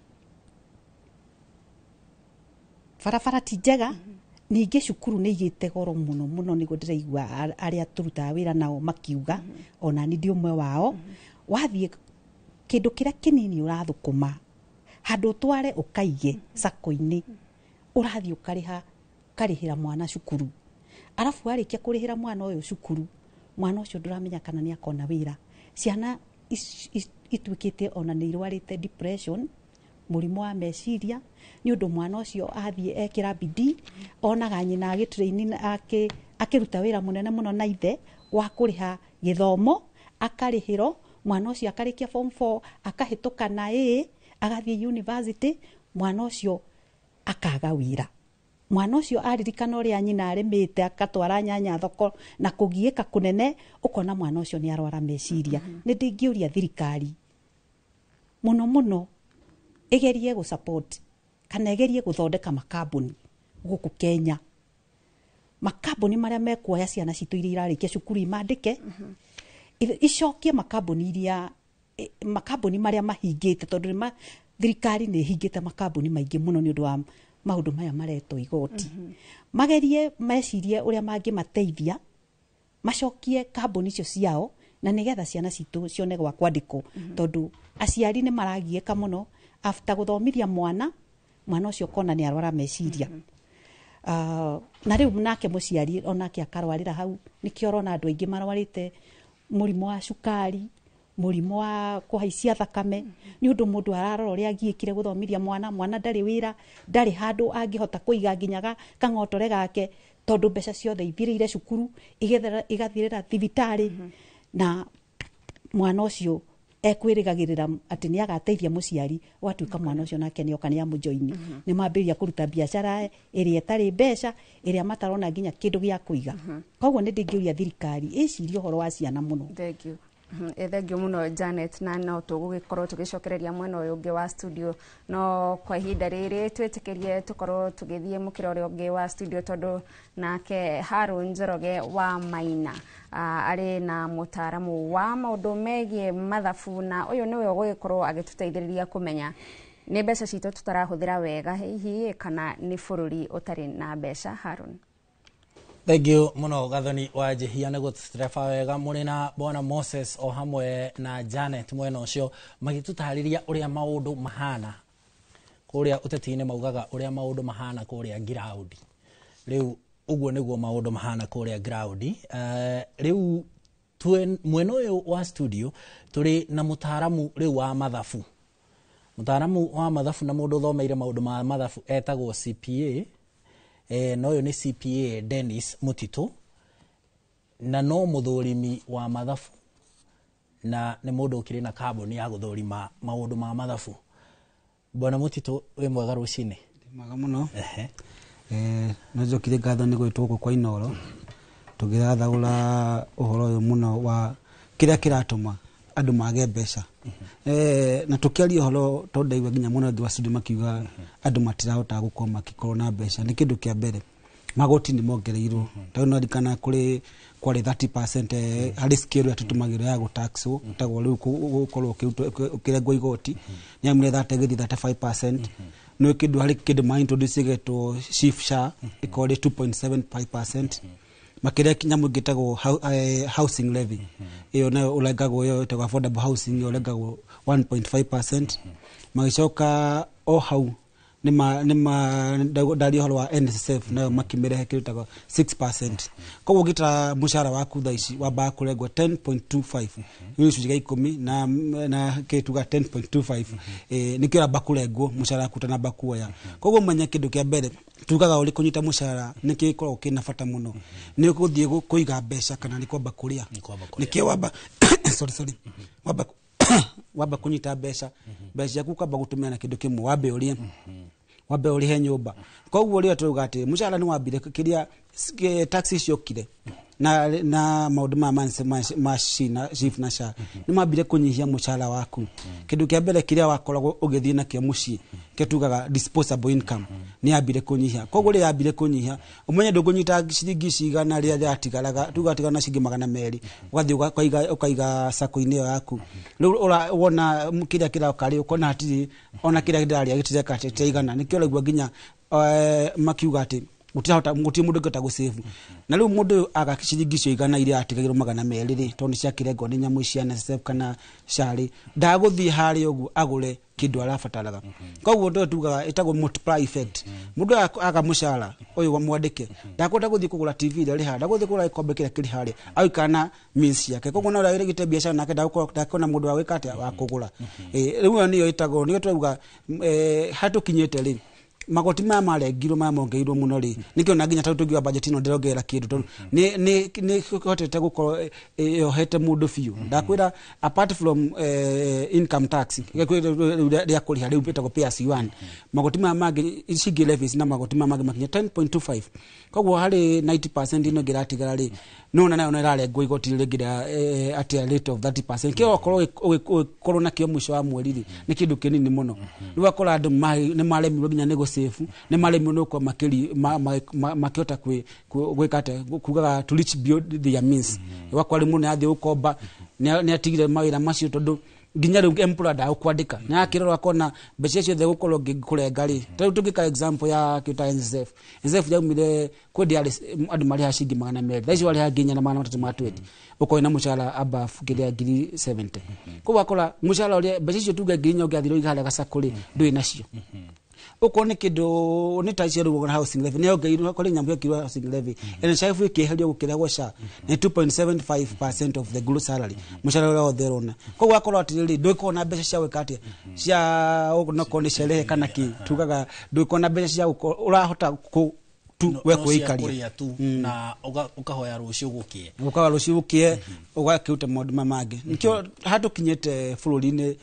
Barabara ti njega. Ningĩ cukuru nĩ igĩte goro mũno mũno, nĩguo ndĩraigua arĩa tũrutaga wĩra nao makiuga, ona ni ndĩ ũmwe wao. Wathiĩ kĩndũ kĩrĩa kĩnini ũrathũkũma handũ ũtware ũkaige sako-inĩ, ũrathiĩ ũkarĩha, ũkarĩhĩra mwana cukuru, arabu warĩkia kũrĩhĩra mwana ũyũ cukuru, mwana ũcio ndũramenya kana nĩ akona wĩra. Ciana ituĩkĩte ona nĩ irwarĩte depression, mũrimũ wa meciria, nĩ ũndũ mwana ũcio athiĩ ekĩra bidii, onaga nyina agĩtrain akĩruta wĩra mũnene mũno na ithe wa kũrĩha gĩthomo, akarĩhĩrwo mwana ũcio akarĩkia form 4, akahĩtũka na A, agathiĩ university, mwana ũcio akaga wĩra. Mwana ũcio aririkana ũrĩa nyina arĩmĩte akatwara nyanya thoko na kũgiĩka kũnene, ũkona mwana ũcio nĩ arwara meciria. Nĩ ndingĩũria thirikari mũno mũno ĩgerie gũ support kana ĩgerie gũthondeka makambuni gũkũ Kenya, makambuni marĩa mekuoya ciana citũ iria irarĩkia cukuru imandĩke, icokie makambuni iria makambuni marĩa mahingĩte, tondũ nĩ thirikari nĩ ĩhingĩte makambuni maingĩ mũno nĩ ũndũ wa maũndũ maya maretwo igoti. Magerie mecirie ũrĩa mangĩmateithia macokie kambuni icio ciao, na nĩgetha ciana citũ cione gwa kwandĩkwo, tondũ aciari nĩ maragiĩka mũno after gũthomithia mwana, mwana ũcio ũkona nĩ arwara meciria. Na rĩu nake mũciari onake akarwarĩra hau, nĩkĩo ũrona andũ aingĩ marwarĩte mũrimũ wa cukari, mũrimũ wa kũhaicia thakame, nĩ ũndũ mũndũ ararora ũrĩa agiĩkire gũthomithia mwana, mwana ndarĩ wĩra, ndarĩ handũ angĩhota kũiga nginya kang'otore gake, tondũ mbeca ciothe ithirĩire cukuru, igathirĩra thibitarĩ, na mwana ũcio ekwĩrĩgagĩrĩra atĩ nĩ agateithia mũciari, gwatuĩka mwana ũcio nake nĩoka nĩ amũjoini. Nĩ mambĩrĩria kũruta biacara ĩrĩa ĩtarĩ mbeca, ĩrĩa matarona nginya kĩndũ gĩa kũiga. Koguo nĩ ndingĩũria thirikari ĩcirie ũhoro wa ciana mũno.
Thank you. Thengio mũno Janet, na no tũgũgĩkorwo tũgĩcokereria mwena ũyũ ũngĩ wa studio, no kwa ihinda rĩrĩ twĩtĩkĩrie tũkorwo tũgĩthiĩ mũkĩra ũrĩa ũngĩ wa studio, tondũ nake Harun Njoroge wa Maina arĩ na mũtaaramu wa maũndũ megiĩ mathabu, na ũyũ nĩwe ũgũgĩkorwo agĩtũteithĩrĩria kũmenya nĩ mbeca citũ tũtarahũthĩra wega hihi kana nĩ bũrũri ũtarĩ na mbeca. Harun.
Thank you muno Gathoni wa Njihia nĩ gũtũtereba wega mũrĩ na Bwana Moses o hamwe na Janet mwena ũcio magĩtũtarĩria ũrĩa maũndũ mahana kũrĩa ũteti-inĩ, maugaga ũrĩa maũndũ mahana kũrĩa ground. Rĩu ũguo nĩguo maũndũ mahana kũrĩa ground. Rĩu mwena ũyũ wa studio tũrĩ na mũtaaramu rĩu wa mathabu. Mũtaaramu wa mathabu na mũndũ ũthomeire maũndũ ma mathabu etagwo CPA. Na ũyũ nĩ CPA Dennis Mutito, na no mũthũrimi wa mathabu, na nĩ mũndũ ũkĩrĩ na kambuni ya gũthũrima maũndũ ma mathabu. Bwana Mutito, wĩ mwega rũcinĩ?
Mwega mũno. No njokire ngatho nĩ gwĩtwo gũkũ kwa Inooro tũgĩrathaũra ũhoro ũyũ mũno wa kĩrĩa kĩratũma andũ mage mbeca. Na tũkĩaria ũhoro tondũ ndaigua nginya mũno thĩ wa studio makiuga andũ matirahota gũkorwo makĩkorwo na mbeca. Nĩ kĩndũ kĩa mbere magoti nĩ mongereirwo, tondũ no ririkana kũrĩ kwarĩ 30% harĩ scale ĩrĩa tũtũmagĩrwo ya gũtaxwo, tagwo rĩu gũkorwo ũkĩrengwo igoti nĩ amũre 30 gĩthiĩ 35%. No kĩndũ harĩ kĩndũ ma introduce gĩtwo SHIF SHA ĩkorwo ĩ 2.75%. Makĩria nyamũ ĩngĩ ĩtagwo housing levy, ĩyo nayo ũrengagwo, ĩyo ĩtagwo affordable housing, ĩyo ũrengagwo 1.5%. Magĩcoka o hau nĩ ndaria ũhoro wa NSSF, nayo makĩmĩrehe kĩndũ ĩtagwo 6%. Koguo ũngĩtara mũcara waku thaa ici wambaga kũrengwo 10.25, nĩ gĩcunjĩ gĩa ikũmi na kĩtuga 10.25, nĩkĩo ũramba kũrengwo mũcara waku ũtanamba kuoya. Koguo menya kĩndũ kĩa mbere tugaga ũrĩ kũnyita mũcara nĩ gĩkoragwo kĩna bata mũno, nĩ ũgũthiĩ kũiga mbeca kana nĩ kwamba kũrĩa, nĩkĩo wamba sorry wamba kũnyita mbeca, mbeca ciaku ũkamba gũtũmĩra na kĩndũ kĩmwe, wambe ũrĩe, wambe ũrĩhe nyũmba. Koguo rĩrĩa tũrauga atĩ mũcara nĩ wambire kĩrĩa tax ciokire Na maũndũ maya ma SHI na SHIF na SHA nĩ mambire kũnyihia mũcara waku. Kĩndũ kĩa mbere kĩrĩa wakoragwo ũgĩthiĩ nakĩo mũciĩ, kĩo tugaga disposable income, nĩ yambire kũnyihia. Koguo rĩrĩa yambire kũnyihia, ũmenye ndũkũnyita ciringi cigana rĩrĩa rĩratigaraga, tugatigara na ciringi 200, ũgathiĩ ũkaiga sako-inĩ ĩyo yaku. Rĩu wona kĩrĩa kĩroka rĩ, ũkona hatirĩ ona kĩrĩa ndĩrarĩa gĩtireka gĩtiraigana. Nĩkĩo ũraigua nginya makiuga atĩ gũtirahota, gũtirĩ mũndũ ũngĩhota gũsave. Na rĩu mũndũ ũyũ aga ciringi icio 100 iria atigagĩrwo 200 rĩ, tondũ nĩ ciakĩrengwo nĩ nyamũ cia NSSF kana SHA rĩ, ndagũthiĩ harĩa ũguo agũre kĩndũ arabataraga. Koguo ũndũ ũyũ tugaga ĩtagwo multiply effect. Mũndũ ũyũ aga mũcara ũyũ wa mwandĩke, ndakũhota gũthiĩ kũgũra TV ĩrĩa ĩrĩ harĩa, ndagũthiĩ kũgũra gĩkombe kĩrĩa kĩrĩ harĩa, agũikara na means ciake. Koguo na ũrĩa wĩrĩgĩte biacara nake ndagũkorwo ndakona mũndũ wa gwĩka atĩa wa kũgũra. Rĩu ĩyo nĩyo ĩtagwo, nĩyo tũrauga harĩa tũkinyĩte rĩ, magoti maya marengirwo, maya mongereirwo mũno rĩ, nĩkĩo na nginya tarĩu tũngiuga budget ĩno ndĩrongerera kĩndũ, tondũ nĩ ĩhotete gũkorwo yohete mũndũ biũ. Ndakwĩra, apart from income tax rĩu rĩa kũrĩha rĩu ĩtagwo pay as you earn, magoti maya mangĩ, ici ingĩ levies na magoti maya mangĩ makinya 10.25. Koguo harĩ 90% ĩno ĩngĩ ĩratigara rĩ, nona nayo no ĩrarengwo igoti rĩngĩ rĩa at a rate of 30%. Kĩo okorwo ũgĩkorwo nakĩo mũico wa mweri rĩ, nĩ kĩndũ kĩnini mũno. Rĩu ũgakora andũ nĩ maremirwo nginya nĩ gũsave, nĩ maremirwo nĩ gũkorwo makĩhota gwĩka atĩa, kugaga to reach beyond their means. Ũgakora rĩu mũndũ nĩ athiĩ gũkomba, nĩ atigire mawĩra macio, tondũ nginya rĩu employer ndagũkwandĩka, nĩ akĩrora akona mbeca ciothe gũkorwo ngĩkũrenga rĩ. Ta rĩu tũngĩka example ya kĩndũ ta NSSF, NSSF yaumire kwĩ ndĩ andũ marĩhaga ciringi 200, thaa ici warĩha nginya na 320, ũkorwo na mũcara above kĩrĩa ngiri 70. Koguo wakora mũcara ũrĩa mbeca icio tuge 4,000 ũngĩathire ũige harĩa gacakũ rĩ, ndũrĩ nacio. Okorwo nĩ kĩndũ nĩ ta icio rĩu housing levy nĩ yongereirwo, kũrĩ nyamũ yekirwo housing levy, NHIF ĩkĩeherio, gũkĩrehwo SHA nĩ 2.75% of the gross salary, mũcara ũrĩa wothe ũrona. Koguo wakorwo atĩrĩrĩ, ndũgĩkorwo na mbeca cia gwĩka atĩa, cia onokorwo nĩ sherehe kana kĩ, tugaga ndũgĩkorwo na mbeca cia gũkorwo ũrahota kũ tu we
No cia
kwĩikaria
kũrĩa tu na ũkahoya rũciũ gũkĩe.
Ũkaga rũciũ gũkĩe, ũgakĩruta maũndũ maya mangĩ. Nĩkĩo hatũkinyĩte bũrũri-inĩ,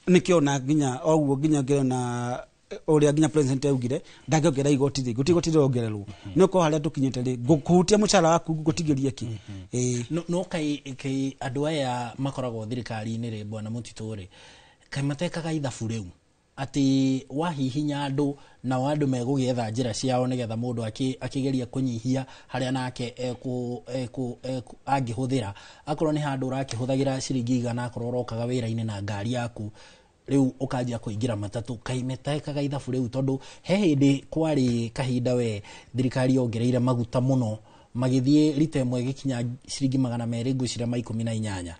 nĩkĩo na nginya oguo nginya ngĩona ũrĩa nginya president augire ndangĩongerera igoti rĩ, gũtirĩ igoti rĩrongererwo, nĩ ũkorwo harĩa tũkinyĩte rĩ, kũhutia mũcara waku gũtigĩrie kĩ. Ĩĩ.
No kai andũ aya makoragwo thirikari-inĩ rĩ, bwana Mũtitũ rĩ, kaĩ matekaga ithabu rĩu atĩ wahihinya andũ nao andũ megũgĩetha njĩra ciao nĩgetha mũndũ akĩgeria kũnyihia harĩa nake angĩhũthĩra, akorwo nĩ handũ ũrakĩhũthagĩra ciringi 100, akorwo ũrokaga wĩra-inĩ na ngari yaku, rĩu ũkanjia kũingĩra matatũ. Kaĩ metekaga ithabu rĩu? Tondũ he hĩndĩ kwarĩ kahinda we thirikari yongereire maguta mũno, magĩthiĩ rita ĩmwe gĩkinya ciringi 200 ngwĩciria ma 18,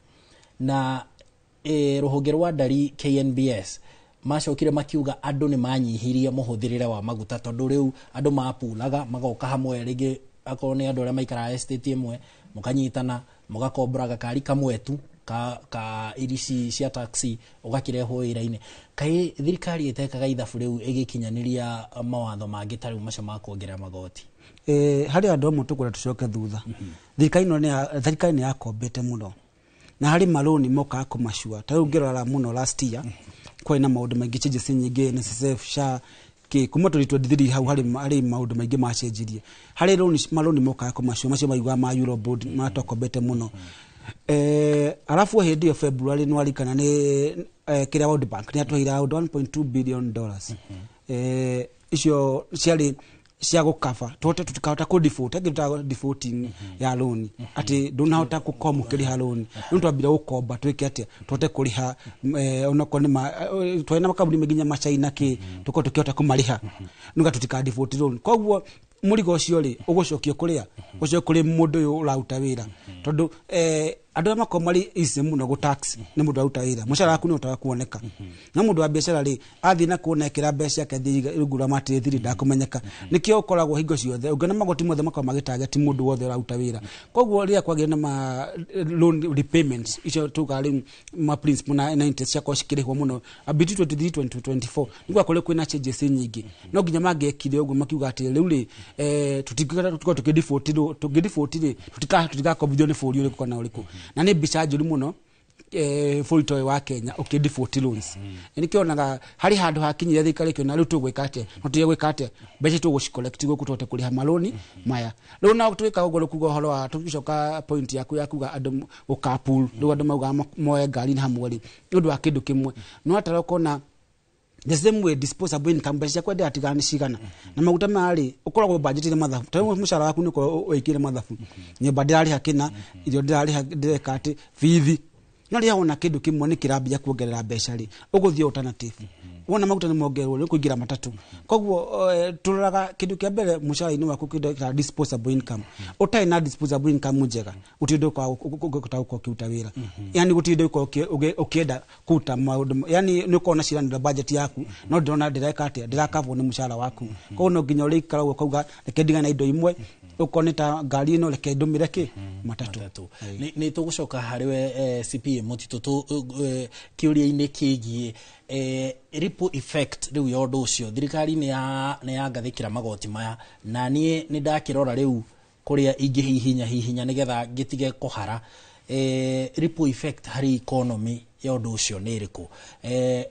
na rũhonge rwa ndari KNBS macokire makiuga andũ nĩ manyihirie mũhũthĩrĩre wa maguta, tondũ rĩu andũ mapulaga magoka hamwe, rĩngĩ akorwo nĩ andũ arĩa maikaraga estate ĩmwe, mũkanyitana mũgakombora gakari kamwe tu ka irici cia taxi, ũgakĩrehwo wĩra-inĩ. Kaĩ thirikari ĩtekaga ithabu rĩu ĩgĩkinyanĩria mawatho mangĩ ta rĩu macio ma kuongerera magoti?
Harĩ andũ amwe tũkwenda tũcoke thutha. Thirikari ĩno thirikari nĩ yakombete mũno, na harĩ marũni mokaga kũmacua. Ta rĩu ngĩrora mũno last year kwarĩ na maũndũ maingĩ, changes nyingĩ, NSSF, SHA, kĩ, kuma 2023 hau harĩ maũndũ maingĩ macenjirie. Harĩ rũni, marũni mokaga kũmacua macio maiguaga ma Eurobond matwakombete mũno. Arabu hĩndĩ ĩyo February nĩ warikana nĩ kĩrĩa World Bank nĩ yatũheire around $1.2 billion. Icio ciarĩ cia gũkaba tũhote tũtikahota kũ default, angĩ tũtaga defaulting ya loan, atĩ ndũnahota gũkorwo mũkĩrĩha loan. Rĩu twambire gũkomba twĩke atĩa tũhote kũrĩha, onokorwo nĩ twarĩ na makambuni maingĩ nginya macaina kĩ, tũkorwo tũkĩhota kũmarĩha nĩgetha tũtika default loan. Koguo mũrigo ũcio rĩ, ũgũcokio kũrĩa ũcokio kũrĩ mũndũ ũyũ ũraruta wĩra, tondũ andũ arĩa makoragwo marĩ easy mũno gũ tax nĩ mũndũ ũraruta wĩra, mũcara waku nĩ ũhotaga kuoneka. No mũndũ wa biacara rĩ, athiĩ na kuona ekĩra mbeca ciake rungu rwa matĩrĩ ndakũmenyeka. Nĩkĩo ũkoragwo hingo ciothe ũngĩona magoti mothe makoragwo magĩtarget mũndũ wothe ũraruta wĩra. Koguo rĩrĩa kwagĩa na ma loan repayments icio tugaga rĩu ma principal na interest ciakorwo cikĩrĩhwo mũno between 23 2024, nĩguo akorwo kwĩna changes nyingĩ. No nginya mangĩekire ũguo makiuga atĩ rĩu rĩ, tũtingĩkorwo tũkĩ default rĩ, tũtigakombithio nĩ bũrũri ũrĩkũ kana ũrĩkũ. Na nĩ mbica njũru mũno. bũrũri ta ũyũ wa Kenya ũkĩ default loans. Nĩkĩonaga harĩ handũ hakinyire thirikari ĩkĩona rĩu tũgwĩka atĩa, no tũtige gwĩka atĩa, mbeca tũgũci collect gũkũ tũhote kũrĩha marũni maya. Rĩu no twĩka ũguo kuga ũhoro wa tũgĩcoka point yaku ya kuga andũ gũcarpool, rĩu andũ maugaga moe ngari hamwe rĩ, nĩ ũndũ wa kĩndũ kĩmwe no atara ũkona the same way disposable income mbeca ciakwa ndĩratigana nĩ cigana na maguta maya rĩ ũkoragwo budgetire mathabu, ta rĩu mũcara waku nĩ ũkoragwo wĩkĩire mathabu, nyũmba ndĩrarĩha kĩna, irio ndĩrarĩha, ndĩreka atĩ bithi, no rĩrĩa wona kĩndũ kĩmwe nĩ kĩrambia kuongerera mbeca rĩ, ũgũthiĩ alternative, wona maguta nĩ mongererwo nĩ kũingĩra matatũ. Koguo tũroraga kĩndũ kĩa mbere mũcara-inĩ waku kĩndũ kĩa disposable income. Ũtarĩ na disposable income njega gũtirĩ ũndũ ũkũhota gũkorwo ũkĩruta wĩra, yani gũtirĩ ũndũ ũkorwo ũkĩenda kũruta maũndũ, yani nĩ ũkorwo na ciranĩro budget yaku no ndĩrona ndĩreka atĩa, ndĩrakabwo nĩ mũcara waku. Koguo no nginya ũrĩikara ũguo ũkauga reke ndigane na indo imwe, ũkorwo nĩ ta ngari ĩno reke ndũmĩre kĩ matatũ.
Nĩ tũgũcoka harĩ we CPA Mũtitũ kĩũria-inĩ kĩgiĩ ripple effect rĩu ya ũndũ ũcio. Thirikari nĩ yangathĩkĩra magoti maya na niĩ nĩ ndakĩrora rĩu kũrĩa ingĩhihinya hihinya nĩgetha ngĩtige kũhara. Ripple effect harĩ economy ya ũndũ ũcio nĩ ĩrĩkũ?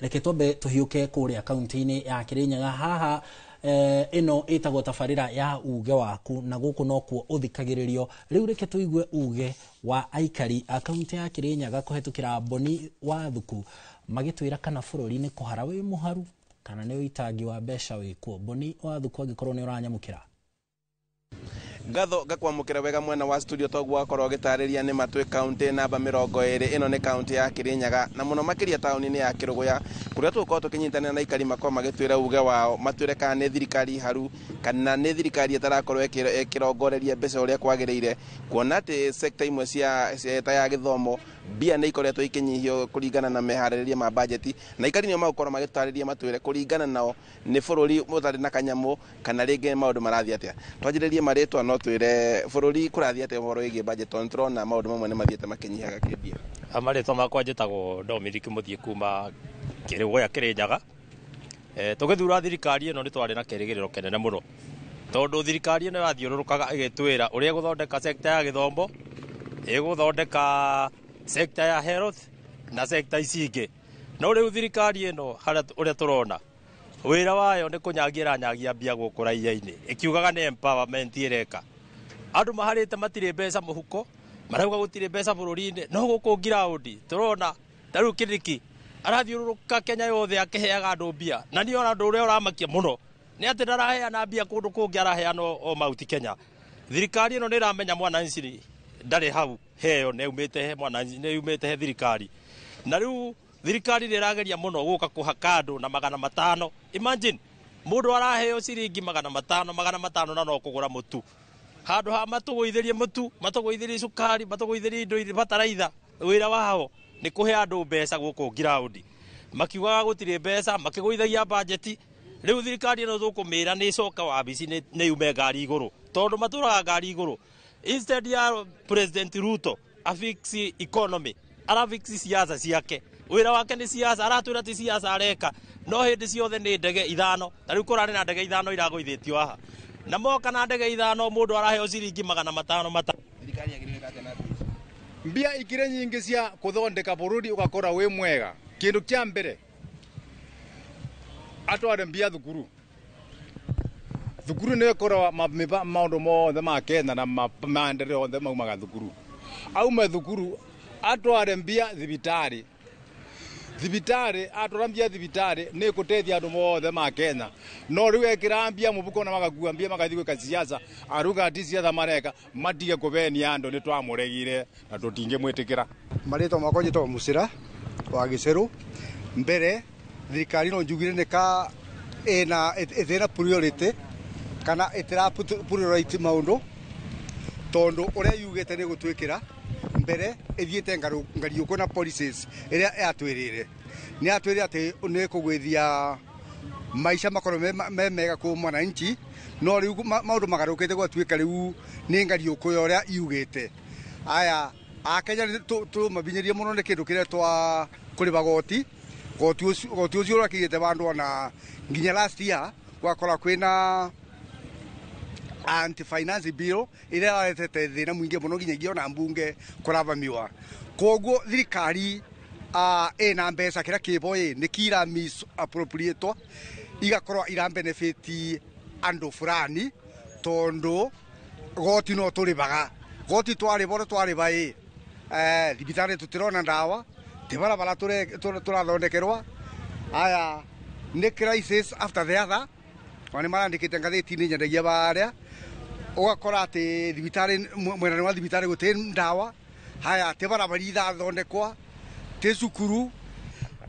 Reke twambe tũhiũke kũrĩa kaunti-inĩ ya Kĩrĩnyaga haha. Ĩno ĩtagwo tabarĩra ya uge waku na gũkũ nokuo ũthikagĩrĩrio. Rĩu reke tũigue uge wa aikari a kaunti ya Kĩrĩnyaga kũhetũkĩra Boni wa Thuku magĩtwĩra kana bũrũri nĩ kũhara wĩ mũharu kana nĩ ũitangi wa mbeca wĩkuo. Boni wa Thuku, angĩkorwo nĩ ũranyamũkĩra.
Ngatho ngakwamũkĩra wega mwena wa studio toguo wakorwo ũgĩtarĩria nĩ matwĩ kaunti namba 20. Ĩno nĩ kaunti ya Kĩrĩnyaga na mũno makĩria taũni-inĩ ya Kĩrũgũya kũrĩa tũgũkorwo tũkĩnyitanĩra na aikari makorwo magĩtwĩra uge wao, matwĩre kana nĩ thirikari haru kana nĩ thirikari ĩtarakorwo ĩkĩrongoreria mbeca ũrĩa kwagĩrĩire, kuona atĩ sekta imwe cia ta ya gĩthomo mbia nĩ ikoretwo ikĩnyihio kũringana na meharĩrĩria ma bajeti, na aikari nĩo magũkorwo magĩtarĩria matwĩre kũringana nao nĩ bũrũri ũtarĩ na kanyamũ kana rĩngĩ maũndũ marathiĩ atĩa. Twanjĩrĩrie marĩtwa no twĩre bũrũri kũrathiĩ atĩa ũhoro wĩgiĩ budget, tondũ tũrona maũndũ mamwe nĩ mathiĩte makĩnyihaga kĩmbia.
Marĩtwa makwa njĩtagwo Dominic Mũthiĩ kuma Kĩrũgũya Kĩrĩnyaga. Tũgĩthura thirikari ĩno nĩ twarĩ na kĩrĩgĩrĩro kĩnene mũno, tondũ thirikari ĩno yathiũrũrũkaga ĩgĩtwĩra ũrĩa ĩgũthondeka sekta ya gĩthomo, ĩgũthondeka sekta ya health na sekta ici ingĩ. No rĩu thirikari ĩno harĩa ũrĩa tũrona wĩra wayo nĩ kũnyagia ĩranyagia mbia gũkũ raia-inĩ, ĩkiugaga nĩ empowerment ĩreka. Andũ maharĩte matirĩ mbeca mũhuko, marauga gũtirĩ mbeca bũrũri-inĩ, no gũkũ ngiraũndi tũrona ta rĩu Kindiki arathiũrũrũka Kenya yothe akĩheaga andũ mbia, na niĩ ona ũndũ ũrĩa ũramakia mũno nĩ atĩ ndaraheana mbia kũndũ kũngĩ, araheana o Mount Kenya. Thirikari ĩno nĩ ĩramenya mwananchi ndarĩ hau heo, nĩ yumĩte he mwananchi, nĩ yumĩte he thirikari. Na rĩu thirikari nĩ ĩrageria mũno gũka kũhaka andũ na 500. Imagine mũndũ araheo ciringi 500, 500 na no kũgũra mũtu. Handũ ha matũgũithĩrie mũtu, matũgũithĩrie cukari, matũgũithĩrie indo iria bataraitha, wĩra wao nĩ kũhe andũ mbeca gũkũ ngiraũndi. Makiugaga gũtirĩ mbeca, makĩgũithagia bajeti. Rĩu thirikari ĩno tũkũmĩra nĩ ĩcoka wabici nĩ yume ngari igũrũ, tondũ matũraga ngari igũrũ. Instead ya President Ruto afix economy, arafix siasa ciake. Wĩra wake nĩ siasa, aratwĩra ti siasa areka, no hĩndĩ ciothe nĩ ndege 5. Ta rĩu kũrarĩ na ndege 5 iragũithĩtio haha, na moka na ndege 5 mũndũ araheo ciringi 500.
Thirikari yagĩrĩire atĩa na
mbia ikire nyingĩ cia kũthondeka bũrũri ũgakora wĩ mwega. Kĩndũ kĩa mbere atware mbia thukuru. Thukuru nĩ ĩkoragwo maũndũ mothe ma Kenya na maendeleo othe maumaga thukuru. Aume thukuru atware mbia thibitarĩ. Thibitarĩ atwara mbia thibitarĩ nĩ ĩgũteithia andũ mothe ma Kenya. No rĩu ekĩra mbia mũbuko na magakua mbia magathiĩ gwĩka siasa, aruga ti siasa mareka matige kũbenia andũ, nĩ twamũregire na tũtingĩmwĩtĩkĩra.
Marĩtwa makwa njĩtagwo Mũcĩra wa Gĩcerũ. Mbere thirikari no njugire nĩ ka ĩna ĩthĩna priority kana ĩtĩra priority maũndũ, tondũ ũrĩa yugĩte nĩ gũtwĩkĩra mbere ĩthiĩte ngariũkũ na policies ĩrĩa yatwĩrĩire. Nĩ yatwĩrĩire atĩ nĩ kũgwĩthia maica makorwo me mega kũ mwananchi, no rĩu maũndũ magarũkĩte gwatuĩka rĩu nĩ ngariũkũ ya ũrĩa yugĩte. Aya Akenya tũmabinyĩrie mũno nĩ kĩndũ kĩrĩa twa kũrĩba goti. Goti ũcio ũrakĩrĩte bandũ ona nginya last year gwakora kwĩna anti finance bill ĩrĩa yaretete thĩna mũingĩ mũno nginyagia ona mbunge kũravamiwa. Koguo thirikari ĩna mbeca kĩrĩa kĩbo ĩ nĩ kira misappropriatwo igakorwo ira benefit andũ fulani tondu goti no tũrĩbaga goti twarĩba ũrĩa twarĩba ĩ thibitarĩ tũtirona ndawa ti barabara tũrathondekerwa aya nĩ crisis after the other ona nĩ marandĩkĩte ngathĩti-inĩ nyendagia barĩa ũgakora atĩ thibitarĩ mwena wa thibitarĩ gũtirĩ ndawa haya ti barabara irathondekwa ti cukuru.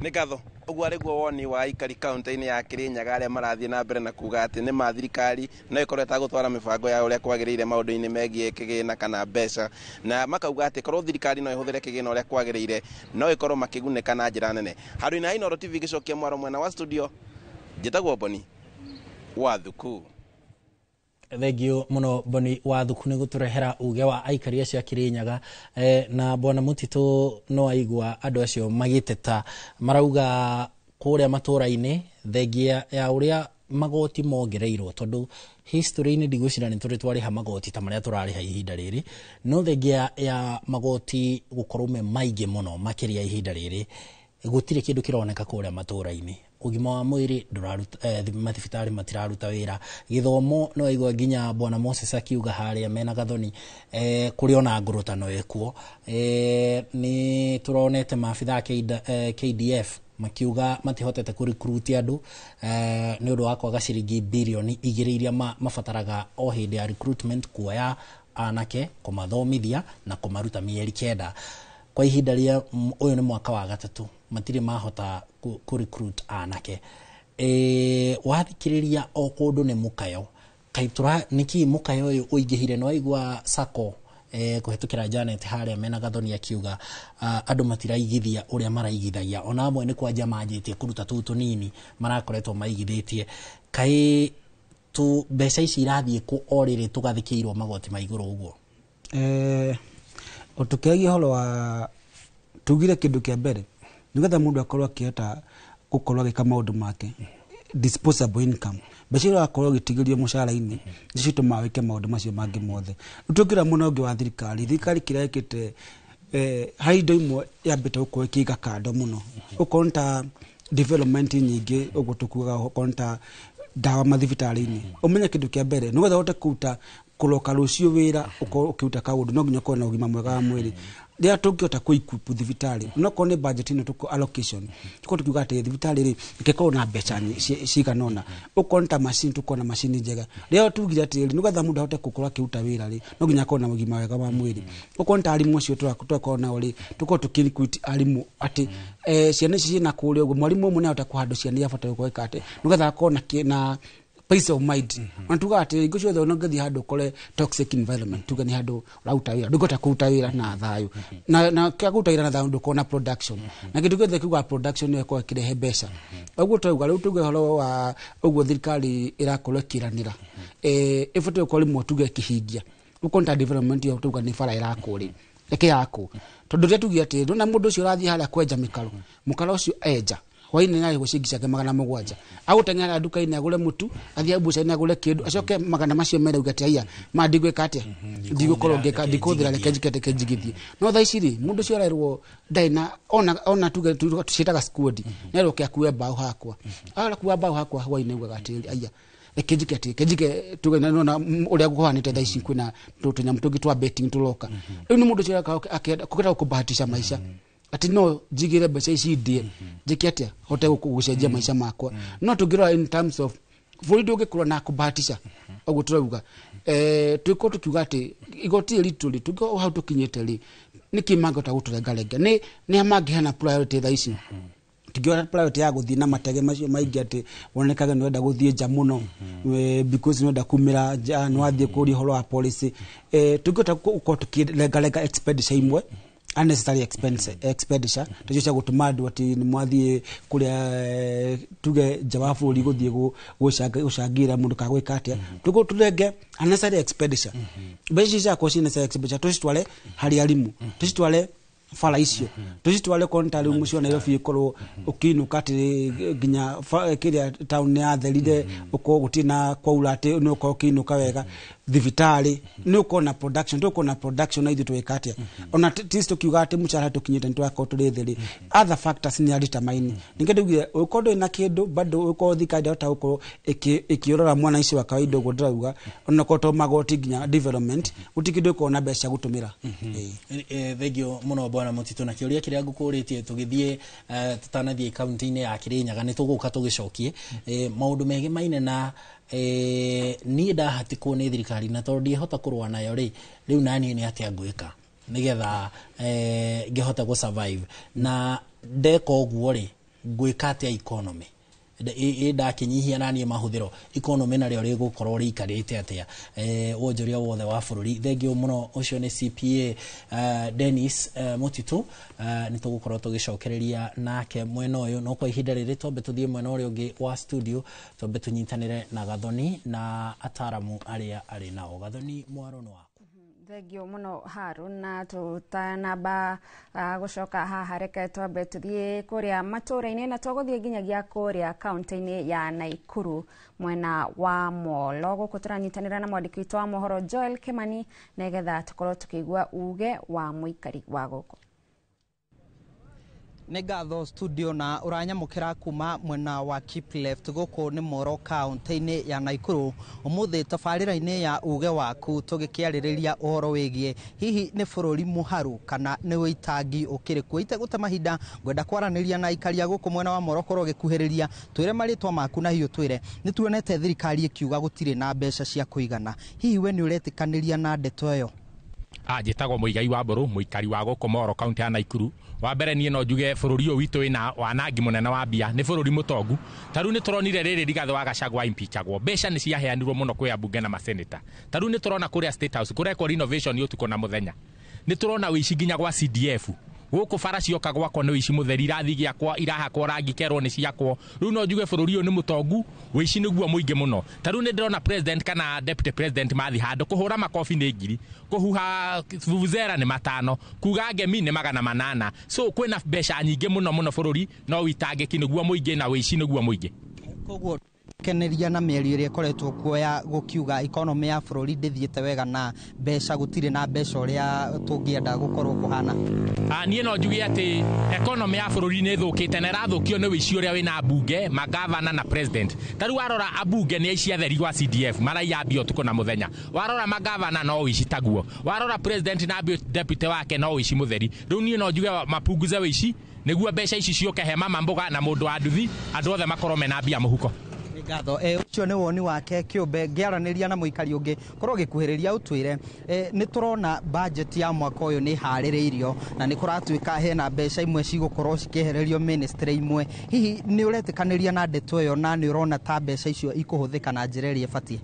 Nĩ ngatho ũguo arĩguo woni wa aikari kaunti-inĩ ya Kirinyaga arĩa marathiĩ na mbere na kuga atĩ nĩ ma thirikari no ĩkorwo ĩtagũtwara mĩbango ya ũrĩa kwagĩrĩire maũndũ-inĩ megiĩ kĩgĩna kana mbeca, na makauga atĩ korwo thirikari no ĩhũthĩre kĩgĩna ũrĩa kwagĩrĩire no ĩkorwo makĩgunĩka na njĩra nene. Handũ-inĩ ha Inooro TV gĩcokia mwaro mwena wa studio, njĩtagwo Boni wa Thuku.
Thengio muno Boni wa Thuku nĩ gũtũrehera uge wa aikari acio a Kirinyaga. Na bwana Mutito no aigua andũ acio magĩteta marauga kũrĩa matũra-inĩ thengia ya ũrĩa magoti mongereirwo, tondũ history-inĩ ndigwĩciria nĩ tũrĩ twarĩha magoti ta marĩa tũrarĩha ihinda rĩrĩ, no thengia ya magoti gũkorwo me maingĩ mũno makĩria ihinda rĩrĩ gũtirĩ kĩndũ kĩroneka kũrĩa matũra-inĩ. Ũgima wa mwĩrĩ ndũraruta, mathibitarĩ matiraruta wĩra, gĩthomo no aigua nginya bwana Moses akiuga harĩa mena Gathoni kũrĩ ona ngũrũtano ĩkuo. Nĩ tũronete maabitha KDF makiuga matihotete kũ recruit andũ nĩ ũndũ wa kwaga ciringi birioni 2 iria mabataraga o hĩndĩ ya recruitment, kuoya anake kũmathomithia na kũmaruta mĩeri 9 kwa ihinda rĩa ũyũ nĩ mwaka wa 3 matirĩ mahota kũ recruit anake. Wathikĩrĩria o kũndũ nĩ mũkayo kaitũra nĩkĩ mũkayo ũyũ ũingĩhire. No aigua sacco kũhetũkĩra Janet harĩa mena Gathoni akiuga andũ matiraigithia ũrĩa maraigithagia, ona amwe nĩ kwanja manjĩtie kũruta tũu tũnini marakoretwo maigithĩtie. Kaĩ tu mbeca ici irathiĩ kũ o rĩrĩ tũgathikĩirwo magoti ma igũrũ ũguo?
Ũtũkĩagia ũhoro wa tugire kĩndũ kĩa mbere nĩgetha mũndũ akorwo akĩhota gũkorwo agĩka maũndũ make disposable income, mbeca iria ũrakorwo ũgĩtigĩrio mũcara-inĩ nĩcio itũmaga wĩke maũndũ macio mangĩ mothe. Rĩu tũngĩra mwena ũngĩ wa thirikari, thirikari kĩrĩa ĩkĩte harĩ indo imwe yambĩte gũkorwo ĩkĩiga kando mũno, ũkorwo nĩ ta development nyingĩ ũguo tũkugaga, okorwo nĩ ta ndawa mathibitarĩ-inĩ. Ũmenye kĩndũ kĩa mbere nĩgetha ũhote kũruta kũroka rũciũ wĩra ũkorwo ũkĩruta kaũndũ no nginya ũkorwo na ũgima mwega wa mwĩrĩ. Rĩrĩa tũngĩhota kũ-equip thibitarĩ onokorwo nĩ budget ĩno tũkũ allocation tũkorwo tũkiuga atĩ thibitarĩ rĩ ĩngĩkorwo na mbeca cigana ũna, ũkorwo nĩ ta macini tũkorwo na macini njega. Rĩrĩa tugire atĩrĩrĩ nĩgetha mũndũ ahote gũkorwo akĩruta wĩra rĩ no nginya akorwo na ũgima mwega wa mwĩrĩ. Ũkorwo nĩ ta arimũ acio tũrakorwo nao rĩ tũkorwo tũkĩ recruit arimũ atĩ ciana ici ciĩna kũrĩa ũguo mwarimũ ũmwe nĩahota kũhandwo ciana iria abataire gũkorwo ĩka atĩ nĩgetha akorwo na peace of mind. Ona tuga atĩ hingo ciothe ona ũngĩthiĩ handũ ũkore toxic environment, tuge nĩ handũ ũraruta wĩra ndũngĩhota kũruta wĩra na thayũ, na kĩa kũruta wĩra na thayũ ndũkorwo na production, na kĩndũ gĩothe kiugaga production nĩyo ĩkoragwo ĩkĩrehe mbeca. Ũguo twauga rĩu tuge ũhoro wa ũguo thirikari ĩrakorwo ĩkĩranĩra ĩbatiĩ gũkorwo rĩmwe tuge ĩkĩhingia. Ũkorwo nĩ ta development ĩyo tuga nĩ bara ĩrakwo rĩ ĩke yakwo, tondũ rĩrĩa tugire atĩ ndũna mũndũ ũcio ũrathiĩ harĩa kwenja mĩkaro, mũkaro ũcio enja hwainĩ nĩ arĩhwo ciringi ciake 700, agũteng'era nduka-inĩ agũre mũtu, athiĩ mbuca-inĩ agũre kĩndũ, acoke magana macio merĩ auge atĩ haiya ma ndigwĩka atĩa, ndigũkorwo ngĩka, ndikũhũthĩra, reke njike, reke njigithie. No thaa ici rĩ mũndũ ũcio arerwo ndarĩ na ona tuge tũciĩtaga squad, nĩerwo ke akue mbaũ hakwa, arakua mbaũ hakwa hwainĩ augaga atĩrĩrĩ aiya reke njike atĩ, reke njike tuge nĩwona ũrĩa kũhanĩte thaa ici kwĩna tũnyamũ tũngĩ twa betting tũroka. Rĩu nĩ mũndũ ũcio akĩenda kũgera kũbahatisha maica atĩ no njigĩre mbeca ici ndĩe njĩke atĩa hote gũcenjia maica makwa. No tũngĩrora in terms of bũrũri ndũngĩkorwo na kũbahatisha ũguo tũrauga, tũngĩkorwo tũkiuga atĩ igoti rĩrĩ ritũ rĩ tũngĩkorwo hau tũkinyĩte rĩ nĩkĩ mangĩhota gũtũrengarenga, nĩ a mangĩheana priority thaa ici. Tũngĩona priority ya gũthiĩ na matege macio maingĩ atĩ wonekaga nĩ wenda gũthiĩ nja mũno because nĩ wenda kumĩra nja, nĩ wathiĩ kũria ũhoro wa policy, tũngĩhota gũkorwo tũkĩrengarenga expenditure imwe unnecessary expenditure tacio cia gũtũma andũ atĩ nĩ mwathiĩ kũrĩa tuge nja wa bũrũri gũthiĩ gũcangĩra mũndũ kana gwĩka atĩa, tũkorwo tũrenge unnecessary expenditure. Mbeca ici ciakorwo ci unnecessary expenditure tũcitware harĩ arimũ, tũcitware bara icio, tũcitware konta rĩu mũciĩ wa Nairobi ĩkorwo ũkĩinũka atĩ nginya kĩrĩa town nĩ yatherire, ũkorwo gũtirĩ na kwaura atĩ nĩ ũkorwo ũkĩinũka wega. Thibitarĩ nĩ ũkorwo na production, tũkorwo na production na ithuĩ twĩka atĩa? Ona tisi tũkiuga atĩ mũcara tũkinyĩte nĩ twakorwo tũrĩ thĩ rĩ, other factors nĩ determine. Ningĩ ndaugire ũngĩkorwo ndũrĩ na kĩndũ, bado ũngĩkorwo thirikari ndĩrahota gũkorwo ĩkĩrora mwananchi wa kawaida, ũguo ndĩrauga onakorwo to magoti nginya development, gũtirĩ kĩndũ ĩkorwo na mbeca cia gũtũmĩra.
Thengio mũno, bwana Mũtitũ. Na kĩũria kĩrĩa ngũkũrĩtie tũgĩthiĩ, tũtanathiĩ kaunti-inĩ ya Kĩrĩnyaga, nĩ tũgũka tũgĩcokie maũndũ megemaine na niĩ ndahatĩkwo nĩ thirikari na tondũ ndiĩhota kũrũa nayo rĩ, rĩu naniĩ nĩ atĩa ngwĩka nĩgetha ngĩhote gũ survive? Na ndeka ũguo rĩ, ngwĩka atĩa economy ĩ ndakĩnyihia naniĩ mahũthĩro, economy narĩo rĩgũkorwo rĩikarĩte atĩa, wonjoria wothe wa bũrũri? Thengio mũno. Ũcio nĩ CPA Dennis Mũtitũ. Nĩ tũgũkorwo tũgĩcokereria nake mwena ũyũ, no kwa ihinda rĩrĩ twambe tũthiĩ mwena ũrĩa ũngĩ wa studio, twambe tũnyitanĩre na Gathoni na ataramu arĩa arĩ nao. Gathoni, mwaro nĩ waku.
Thengio mũno, Haru. Na tũtanamba gũcoka haha, reke twambe tũthiĩ kũrĩa matũũra-inĩ, na tũgũthiĩ nginyagia kũrĩa kaunti-inĩ ya Naikuru, mwena wa Molo. Gũkũ tũranyitanĩra na mwandĩki witũ wa mohoro Joel Kimani, nĩgetha tũkorwo tũkĩigua uge wa mũikari wa gũkũ.
Nĩ ngatho studio, na ũranyamũkĩra kuma mwena wa Keep Left, gũkũ nĩ Moro, kaunti-inĩ ya Naikuru. Ũmũthĩ tabarĩra-inĩ ya uge waku tũgĩkĩarĩrĩria ũhoro wĩgiĩ hihi nĩ bũrũri mũharu kana nĩ wĩitangi ũkĩrĩ kuo. Itegũte mahinda, ngwenda kwaranĩria na aikari a gũkũ mwena wa Moro. Korwo ũgĩkuhĩrĩria, twĩre marĩtwa maku na hihi ũtwĩre, nĩ tuonete thirikari ĩkiuga gũtirĩ na mbeca cia kũigana, hihi we nĩ ũretĩkanĩria na ndeto ĩyo?
Njĩtagwo Mũigai wa Mbũrũ, mũikari wa gũkũ Moro, kaunti ya Naikuru. Wa mbere, niĩ no njuge bũrũri ũyũ witũ wĩna wanangi mũnene wa mbia, nĩ bũrũri mũtongu. Ta rĩu nĩ tũronire rĩrĩ Rigathĩ wa Gachagua impeachagwo, mbeca nĩ ciaheanirwo mũno kwĩ ambunge na maseneta. Ta rĩu nĩ tũrona kũrĩa State House kũrekwo renovation ũtukũ na mũthenya. Nĩ tũrona ũici nginya gwa CDF. Gũkũ bara cioka gwakwo nĩ ũici mũtheri, irathi gĩakwa irahakwo rangi kerwo nĩ ciakwo. Rĩu no njuge bũrũri ũyũ nĩ mũtongu, ũici nĩguo mũingĩ mũno. Ta rĩu nĩ ndĩrona president kana deputy president mathi handũ, kũhũra makobi nĩ 1,000, kũhuha vuvuzela nĩ 500, kuga ngemi nĩ 800. So kwĩna mbeca nyingĩ mũno mũno bũrũri, no wĩitangĩki nĩguo mũingĩ na ũici nĩguo mũingĩ.
Koguo keneria na mĩario ĩrĩa ĩkoretwo kuo ya gũkiuga economy ya bũrũri ndĩthiĩte wega na mbeca gũtirĩ na mbeca ũrĩa tũngĩenda gũkorwo kũhana?
Niĩ no njuge atĩ economy ya bũrũri nĩ ĩthũkĩte na ĩrathũkio nĩ ũici ũrĩa wĩna ambunge, magavana na president. Ta rĩu warora ambunge nĩ aici atheri gwa CDF, maraiya mbia ũtukũ na mũthenya. Warora magavana no ũici taguo. Warora president na deputy wake no ũici mũtheri. Rĩu niĩ no njuge mapunguze ũici nĩguo mbeca ici ciũke he mama mboga na mũndũ wa nduthi, andũ othe makorwo mena mbia mũhuko.
Ngatho. Ũcio nĩ woni wake kĩũmbe. Ngĩaranĩria na mũikari ũngĩ, korwo ũgĩkuhĩrĩria ũtwĩre, nĩ tũrona budget ya mwaka ũyũ nĩ ĩharĩrĩirio na nĩ kũratuĩka hena mbeca imwe cigũkorwo cikĩehererio ministry imwe. Hihi nĩ ũretĩkanĩria na ndeto ĩyo, na nĩ ũrona ta mbeca icio ikũhũthĩka na njĩra ĩrĩa ĩbatiĩ?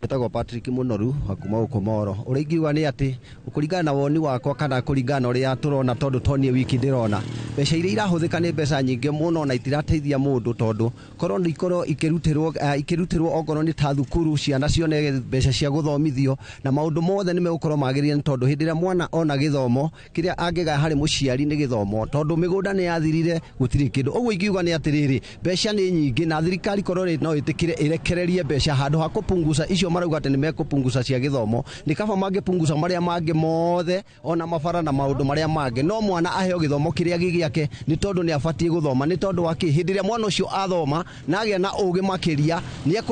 Njĩtagwo Patrick Mũnoru wa kuma gũkũ Moro. Ũrĩa ingiuga nĩ atĩ kũringana na woni wakwa kana kũringana na ũrĩa tũrona, tondũ to niĩ wiki ndĩrona, mbeca iria irahũthĩka nĩ mbeca nyingĩ mũno na itirateithia mũndũ, tondũ korwo nĩ ikorwo ikĩrutĩrwo okorwo nĩ ta thukuru, ciana cione mbeca cia gũthomithio na maũndũ mothe nĩ megũkorwo magĩrĩire, nĩ tondũ hĩndĩ ĩrĩa mwana ona gĩthomo, kĩrĩa angĩgaya harĩ mũciari nĩ gĩthomo, tondũ mĩgũnda nĩ yathirire, gũtirĩ kĩndũ. Ũguo ingiuga nĩ atĩrĩrĩ, mbeca nĩ nyingĩ na thirikari korwo no ĩtĩkĩre ĩrekererie mbeca handũ ha kũpunguza icio marauga atĩ nĩ mekũpunguza cia gĩthomo, nĩ kaba mangĩpunguza marĩa mangĩ mothe, ona mabara na maũndũ marĩa mangĩ, no mwana aheo gĩthomo kĩrĩa gĩ gĩake, nĩ tondũ nĩ abatiĩ gũthoma. Nĩ tondũ wa kĩ? Hĩndĩ ĩrĩa mwana ũcio athoma na agĩa na ũgĩ makĩria, nĩ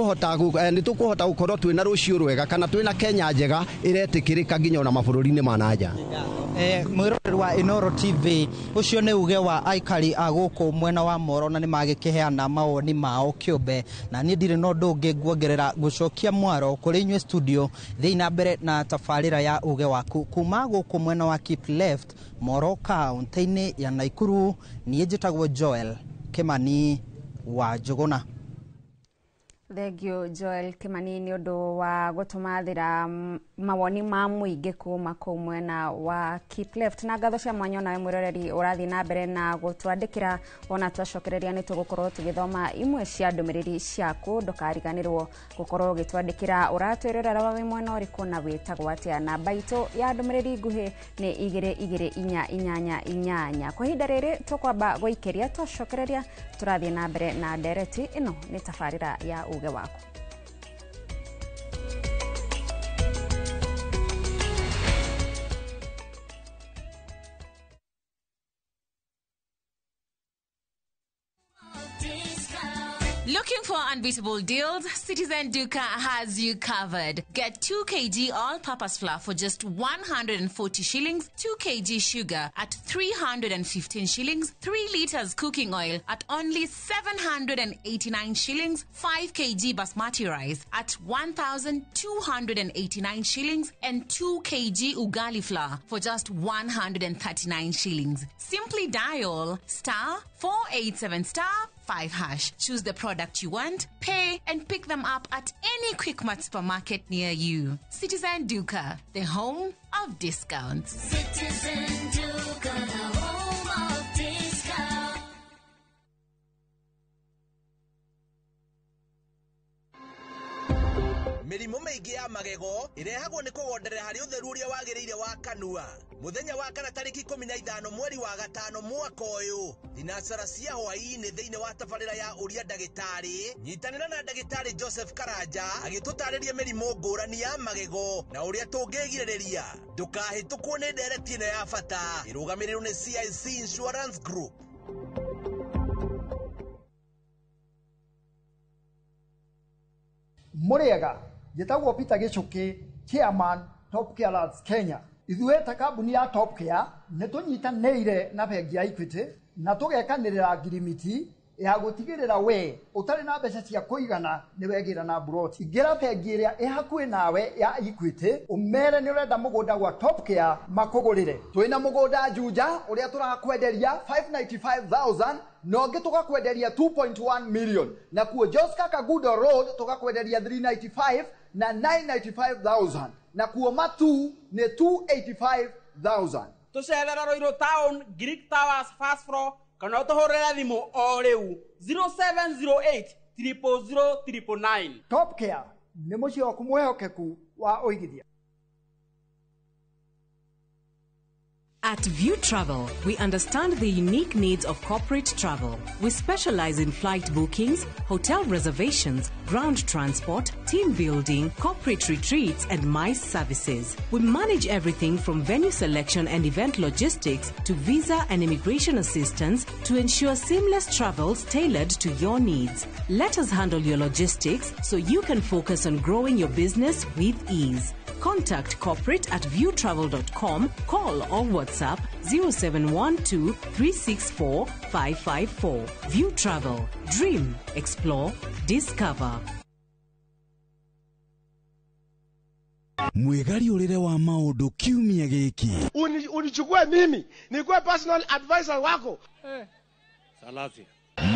tũkũhota gũkorwo twĩna rũciũ rwega kana twĩna Kenya njega ĩretĩkĩrĩka nginya ona mabũrũri-inĩ ma na nja.
Mwĩroreri wa Inoro TV, ũcio nĩ uge wa aikari a gũkũ mwena wa Moro, na nĩ magĩkĩheana mawoni mao kĩũmbe, na niĩ ndirĩ na ũndũ ũngĩ nguongerera gũcokia mwaro kũrĩ inyuĩ studio. Thiĩ na mbere na tabarĩra ya uge waku kuma gũkũ mwena wa Keep Left, Moro, kaunti-inĩ ya Naikuru. Niĩ njĩtagwo Joel Kimani wa Njũgũna.
Thengio, Joel Kimani, nĩ ũndũ wa gũtũmathĩra mawoni ma mũingĩ kuma kũu mwena wa Keep Left. Na ngatho cia mwanya onawe mwĩroreri ũrathiĩ na mbere na gũtwandĩkĩra. Ona twacokereria nĩ tũgũkorwo tũgĩthoma imwe cia ndũmĩrĩri ciaku. Ndũkariganĩrwo gũkorwo ũgĩtwandĩkĩra ũratwĩrorera wĩ mwena ũrĩkũ na wĩtagwo atĩa. Namba itũ ya ndũmĩrĩri nguhĩ nĩ 22488. Kwa ihinda rĩrĩ tũkwamba gũikĩria, twacokereria tũrathiĩ na mbere na ndereti ĩno. Nĩ tabarĩra ya uge waku.
Looking for unbeatable deals? Citizen Duka has you covered. Get 2 kg all-purpose flour for just 140 shillings, 2 kg sugar at 315 shillings, 3 liters cooking oil at only 789 shillings, 5 kg basmati rice at 1,289 shillings, and 2 kg ugali flour for just 139 shillings. Simply dial star 487 star 5 hash. Choose the product you want, pay, and pick them up at any Quickmart supermarket near you. Citizen Duka, the home of discounts.
Citizen Duka, the home of discounts.
Mĩrimũ mĩingĩ ya magego ĩrehagwo nĩ kũgonderera harĩ ũtheru ũrĩa wagĩrĩire wa kanua. Mũthenya wa kana tarĩki 15 mweri wa gatano mwaka ũyũ, thinacara cia hwaĩ-inĩ thĩinĩ wa tabarĩra ya ũria ndagĩtarĩ, nyitanĩra na ndagĩtarĩ Joseph Karanja agĩtũtarĩria mĩrimũ ngũrani ya magego na ũrĩa tũngĩgirĩrĩria. Ndũkahĩtũkwo nĩ ndereti ĩno ya bata ĩrũgamĩrĩirwo nĩ CIC Insurance Group.
Mũrĩega, njĩtagwo Peter Gĩchũkĩ, chairman Top Care Lads Kenya. Ithuĩ ta kambuni ya Top Care nĩ tũnyitanĩire na bengi ya Equity na tũgekanĩrĩra ngirimiti ya gũtigĩrĩra we ũtarĩ na mbeca cia kũigana nĩ wegĩra na mburoti. Ingĩra bengi ĩrĩa ĩ hakuhĩ nawe ya Equity ũmere nĩ ũrenda mũgũnda gwa Top Care makũgũrĩre.
Twĩna mũgũnda Juja ũrĩa tũrakwenderia 595,000 na ũngĩ tũgakwenderia 2.1 million, na kuo Joska Kagudo Road tũgakwenderia 395 na 995,000, na kuo Matu nĩ 285,000.
Tũcerera Ruiru Town, Greek Towers first floor, kana ũtũhũrĩre thimũ o rĩu 0708 000 999.
Top Care nĩ mũciĩ waku mwĩhokeku wa ũigithia.
At View Travel, we understand the unique needs of corporate travel. We specialize in flight bookings, hotel reservations, ground transport, team building, corporate retreats, and MICE services. We manage everything from venue selection and event logistics to visa and immigration assistance to ensure seamless travels tailored to your needs. Let us handle your logistics so you can focus on growing your business with ease. Contact corporate at viewtravel.com, call or WhatsApp 0712 364 554. View Travel. Dream, explore, discover.
Mwĩgariũrĩre wa maũndũ kiumia gĩkĩ.
Unichukue mimi nikuwe personal advisor wako.
Salasi.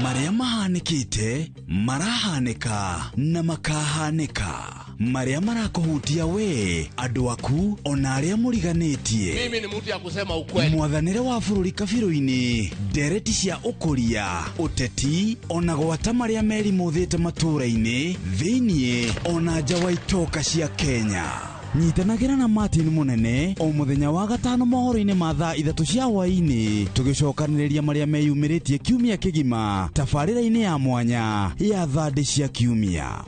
Marĩa mahanĩkĩte, marahanĩka na makahanĩka. Marĩa marakũhutia we, andũ aku, ona arĩa mũriganĩtie.
Mimi ni mtu ya kusema ukweli.
Mwathanĩre wa bũrũri kabirũ-inĩ, ndereti cia ũkũria, ũteti, ona gwata marĩa merimũthĩte matũũra-inĩ, thĩiniĩ, ona nja wa itoka cia Kenya. Nyitanagĩra na Martin Mũnene o mũthenya wa gatano mohoro-inĩ ma thaa 3 cia hwaĩ-inĩ, tũgĩcokanĩrĩria marĩa meyumĩrĩtie kiumia kĩgima tabarĩra-inĩ ya mwanya ya thandĩ cia kiumia.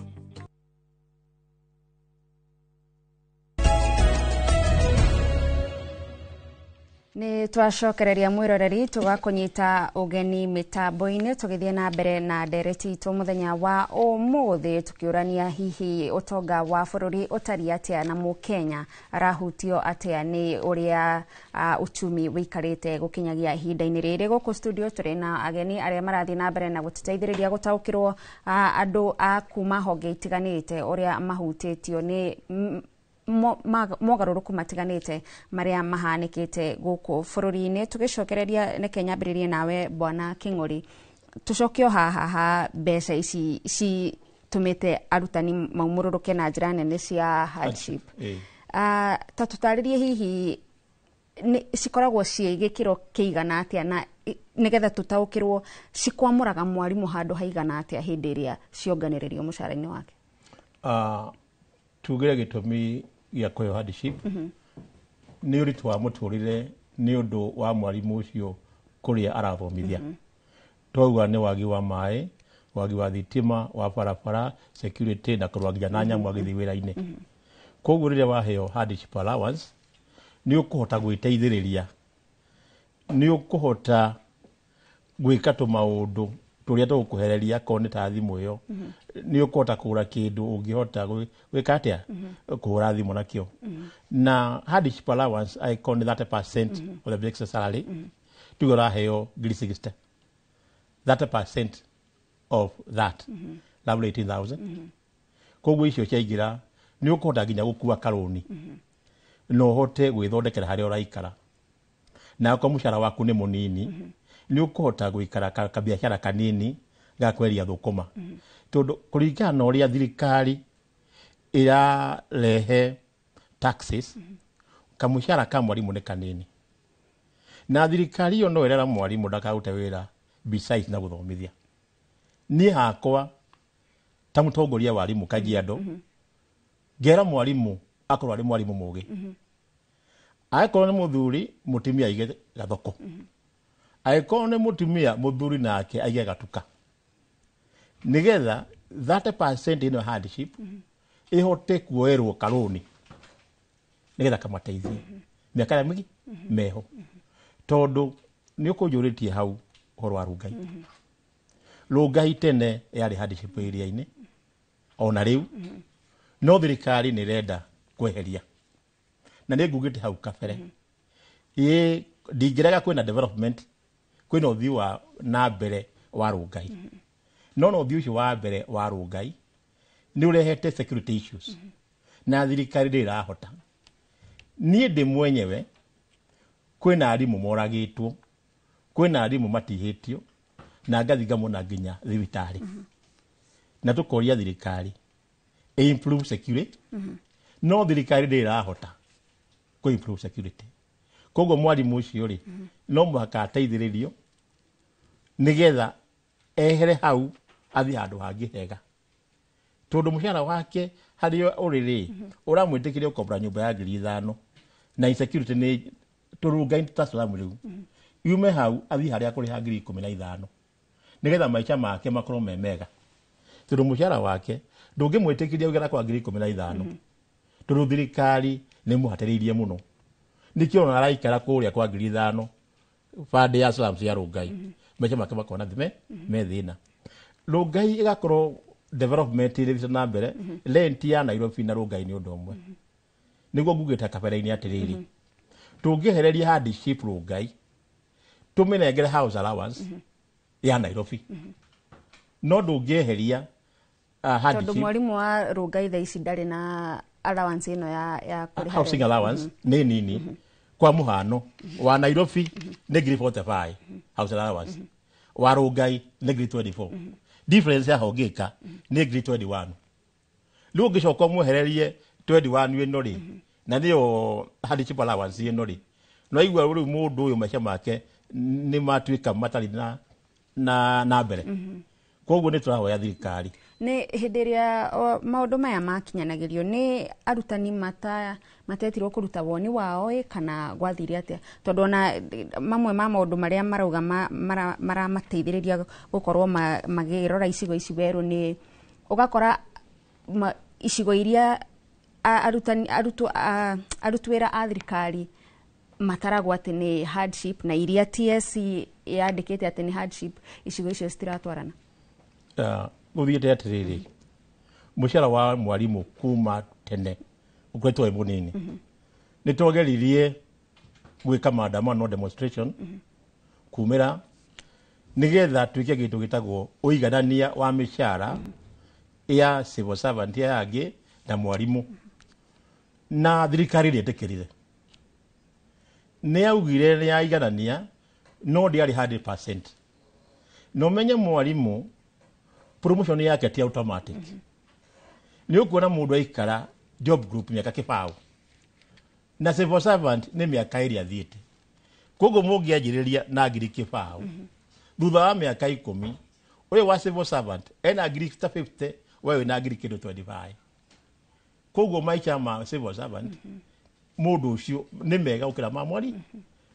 Nĩ twacokereria mwĩroreri tũgakũnyita ũgeni mĩtambo-inĩ tũgĩthiĩ na mbere na ndereti itũ mũthenya wa ũmũthĩ tũkĩũrania hihi ũtonga wa bũrũri ũtariĩ atĩa na mũkenya arahutio atĩa nĩ ũrĩa uchumi wĩikarĩte gũkinyagia ihinda-inĩ rĩrĩ. Gũkũ studio tũrĩ na ageni arĩa marathiĩ na mbere na gũtũteithĩrĩria gũtaũkĩrwo andũ a kuma honge itiganĩte ũrĩa mahutĩtio nĩ mogarũrũku matiganĩte marĩa mahanĩkĩte gũkũ bũrũri-inĩ. Tũgĩcokereria reke nyambĩrĩrie nawe Bwana Kĩng'ori, tũcoke o haha ha mbeca ici citũmĩte arutani maumũrũrũke na njĩra nene cia hardship. Ta tũtarĩrie hihi cikoragwo ciĩ gĩkĩro kĩigana atĩa na nĩgetha tũtaũkĩrwo cikwamũraga mwarimũ handũ haigana atĩa hĩndĩ ĩrĩa cionganĩrĩrio mũcara-inĩ wake?
Tugire gĩtũmi gĩa kũheo hardship nĩ ũritũ wa mũtũrĩre nĩ ũndũ wa mwarimũ ũcio kũrĩa arathomithia. Twauga nĩ wagi wa maĩ, wagi wa thitima, wa barabara, security na kũrũa nginya na nyamũ agĩthiĩ wĩra-inĩ. Koguo rĩrĩa waheo hardship allowance nĩ ũkũhota gwĩteithĩrĩria, nĩ ũkũhota gwĩka tũmaũndũ Tũrĩa tũgũkũhereria akorwo nĩ ta thimũ ĩyo, nĩ ũkũhota kũgũra kĩndũ ũngĩhota gwĩka atĩa, kũhũra thimũ nakĩo. Na hardship allowance angĩkorwo nĩ 30% of the basic salary, tuge ũraheo ngiri 60, 30% of that, roughly 18,000. Koguo icio ciaingĩra nĩ ũkũhota nginya gũkua karũni na ũhote gwĩthondekera harĩa ũraikara. Na akorwo mũcara waku nĩ mũnini, nĩ ũkũhota gũikara kabiacara kanini ga kwendia thũkũma, tondũ kũringana na ũrĩa thirikari ĩrarehe taxes, kamũcara ka mwarimũ nĩ kanini. Na thirikari ĩyo no ĩrera mwarimũ ndakarute wĩra besides na gũthomithia. Niĩ hakwa ta mũtongoria wa arimũ Kajiado, ngera mwarimũ akorwo arĩ mwarimũ mũgĩ, angĩkorwo nĩ mũthuri, mũtumia aige gathoko, angĩkorwo nĩ mũtumia, mũthuri nake aige gatuka, nĩgetha 30% ĩno hardship ĩhote kuoerwo karũni nĩgetha kamateithie mĩaka ĩrĩa mĩingĩ meho. Tondũ nĩ ũkũnjũrĩtie hau ũhoro wa Rungai. Rungai tene yarĩ hardship area-inĩ, ona rĩu no thirikari nĩ ĩrenda kweheria, na nĩ ngugĩte hau kabere, ĩ ndingĩrega kwĩna development, kwĩna ũthii wa na mbere wa Rungai, no ũthii ũcio wa mbere wa Rungai nĩ ũrehete security issues na thirikari ndĩrĩ ĩrahota. Niĩ ndĩ mwenyewe, kwĩna arimũ moragĩtwo, kwĩna arimũ matihĩtio, na ngathi ngamona nginya thibitarĩ, na tũkoria thirikari improve security, no thirikari ndĩrĩ ĩrahota kũ improve security. Koguo mwarimũ ũcio rĩ, no mũhaka ateithĩrĩrio nĩgetha ehere hau athiĩ handũ hangĩ hega, tondũ mũcara wake harĩa ũrĩ rĩ, ũramwĩtĩkĩria ũkombora nyũmba ya 5,000, na insecurity nĩ tũrungai ta slum rĩu. Yume hau athiĩ harĩa akũrĩha 15,000 nĩgetha maica make makorwo me mega, tondũ mũcara wake ndũngĩmwĩtĩkĩria ũgera kwa 15,000, tondũ thirikari nĩ mũhatĩrĩirie mũno. Nĩkĩo ona araikara kũrĩa kwa 5,000 bandĩ ya slums ya Rungai, maica make makona thime me thĩna. Rungai ĩgakorwo development ĩrĩ na mbere, rent ya Nairobi na Rungai nĩ ũndũ ũmwe. Nĩguo ngugĩte kabere-inĩ atĩrĩrĩ, tũngĩehereria hardship Rungai, tũmĩnengere house allowance ya Nairobi, no ndũngĩeheria
tondũ
hardship.
Mwarimũ wa Rungai thaa ici ndarĩ na allowance ĩno ya kũrĩha
housing
rent.
Allowance nĩ nini. Kwa mũhano, wa Nairobi nĩ ngiri 45 house allowance, wa Rungai nĩ ngiri 24. Difference ya hongĩka nĩ ngiri 21. Rĩu ũngĩcoka ũmwehererie 21 ĩno rĩ, na nĩyo hardship allowance ĩno rĩ, no igua rĩu mũndũ ũyũ maica make nĩ matuĩka matarĩ na mbere. Koguo nĩ tũrahoya thirikari.
Nĩ hĩndĩ ĩrĩa maũndũ maya makinyanagĩrio, nĩ arutani matetirwo kũruta woni wao ĩ, kana gwathire atĩa? Tondũ ona mamwe ma maũndũ marĩa marauga maramateithĩrĩria gũkorwo makĩrora icigo ici werũ, nĩ ũgakora icigo iria arutani arutwo aruti wĩra a thirikari mataragwo atĩ nĩ hardship na iria TSC yandĩkĩte atĩ nĩ hardship, icigo icio citiratwarana.
Gũthiĩte atĩrĩrĩ, mũcara wa mwarimũ kuma tene ũkoretwo wĩ mũnini. Nĩ twageririe gwĩka maandamano, demonstration, kumĩra nĩgetha twĩke kĩndũ gĩtagwo ũiganania wa mĩcara ya civil servant aya angĩ na mwarimũ, na thirikari ndĩetĩkĩrire. Nĩ yaugire nĩ yaiganania, no ndĩarĩ 100%. Na ũmenye mwarimũ promotion yake ti automatic. Nĩ ũkuona mũndũ aikara job group mĩaka 20, na civil servant nĩ mĩaka 2 athiĩte. Koguo mũngĩanjĩrĩria na ngiri 20, thutha wa mĩaka 10 ũyũ wa civil servant ena ngiri ta 50, we wĩna ngiri kĩndũ 25. Koguo maica ma civil servant mũndũ ũcio nĩ mega gũkĩra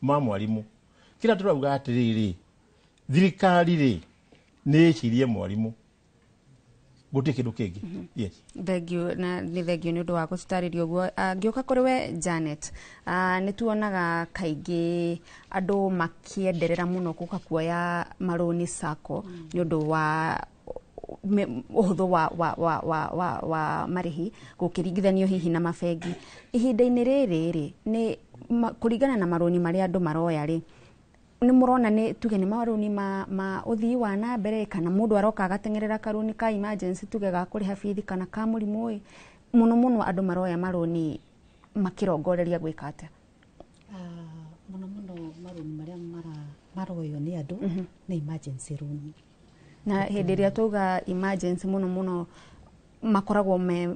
ma mwarimũ. Kĩrĩa tũrauga atĩrĩrĩ, thirikari rĩ, nĩ ĩcirie mwarimũ. Gũtirĩ kĩndũ kĩngĩ. Yes.
Thengio, na nĩ thengio nĩ ũndũ wa gũtũtarĩria ũguo. Ngĩũka kũrĩ we Janet, nĩ tuonaga kaingĩ andũ makĩenderera mũno gũka kuoya marũni sacco nĩ ũndũ wa ũhũthũ wa marĩhi gũkĩringithanio hihi na mabengi. Ihinda-inĩ rĩrĩ rĩ, nĩ kũringana na marũni marĩa andũ maroya rĩ, nĩ mũrona nĩ tuge nĩ marũni ma ũthii wa na mbere, kana mũndũ aroka agateng'erera karũni ka emergency, tuge ga kũrĩha bithi kana ka mũrimũ ĩ? Mũno mũno andũ maroya marũni makĩrongoreria gwĩka atĩa?
Mũno mũno marũni marĩa maroywo nĩ andũ nĩ emergency loan.
Na hĩndĩ ĩrĩa twauga emergency, mũno mũno makoragwo me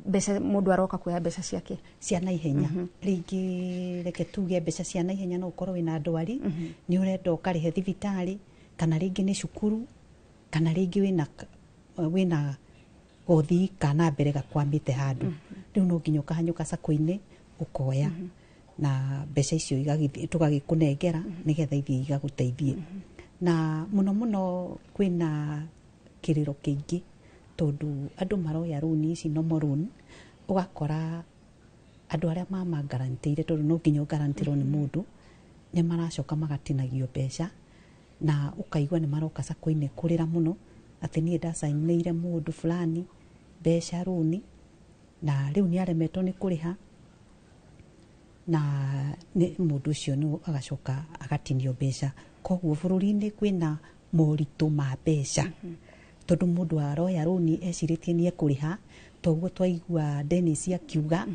mbeca mũndũ aroka kuoya mbeca ciake
cia naihenya. Rĩngĩ reke tuge mbeca cia naihenya, no ũkorwo wĩna ndwari, nĩ ũrenda ũkarĩhe thibitarĩ, kana rĩngĩ nĩ cukuru, kana rĩngĩ wĩna gothi kana mbere gakwamĩte handũ. Rĩu no nginya ũkahanyũka sacco-inĩ ũkoya na mbeca icio tũgagĩkũnengera nĩgetha ithiĩ igagũteithie. Na mũno mũno kwĩna kĩrĩro kĩingĩ tondũ andũ maroya rũni ici normal loan, ũgakora andũ arĩa mamagarantĩire, tondũ no nginya ũgarantĩrwo nĩ mũndũ, nĩ maracoka magatinagio mbeca, na ũkaigua nĩ maroka sacco-inĩ kũrĩra mũno atĩ niĩ ndacainĩire mũndũ fulani mbeca rũni na rĩu nĩ aremetwo nĩ kũrĩha, na nĩ mũndũ ũcio nĩ agacoka agatinio mbeca. Koguo bũrũri-inĩ kwĩna moritũ ma mbeca, tondũ mũndũ aroya rũni ecirĩtie nĩ ekũrĩha, toguo twaigua Dennis akiuga,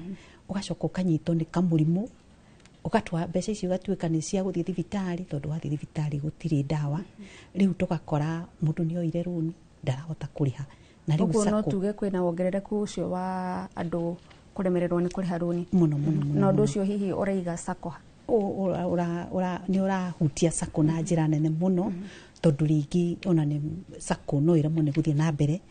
ũgacoka ũkanyitwo nĩ kamũrimũ, ũgatwara mbeca icio igatuĩka nĩ cia gũthiĩ thibitarĩ, tondũ wathiĩ thibitarĩ gũtirĩ ndawa. Rĩu tũgakora mũndũ nĩ oire rũni, ndarahota kũrĩha, na rĩu
Ũguo no
sacco
tuge kwĩna wongerereku ũcio wa andũ kũremererwo nĩ kũrĩha rũni?
Mũno mũno mũno.
Na ũndũ
Mũno.
ũcio hihi ũraiga sacco ha?
Nĩ ũrahutia sacco na njĩra nene mũno, tondũ rĩngĩ ona nĩ sacco no ĩremwo nĩ gũthiĩ na mbere,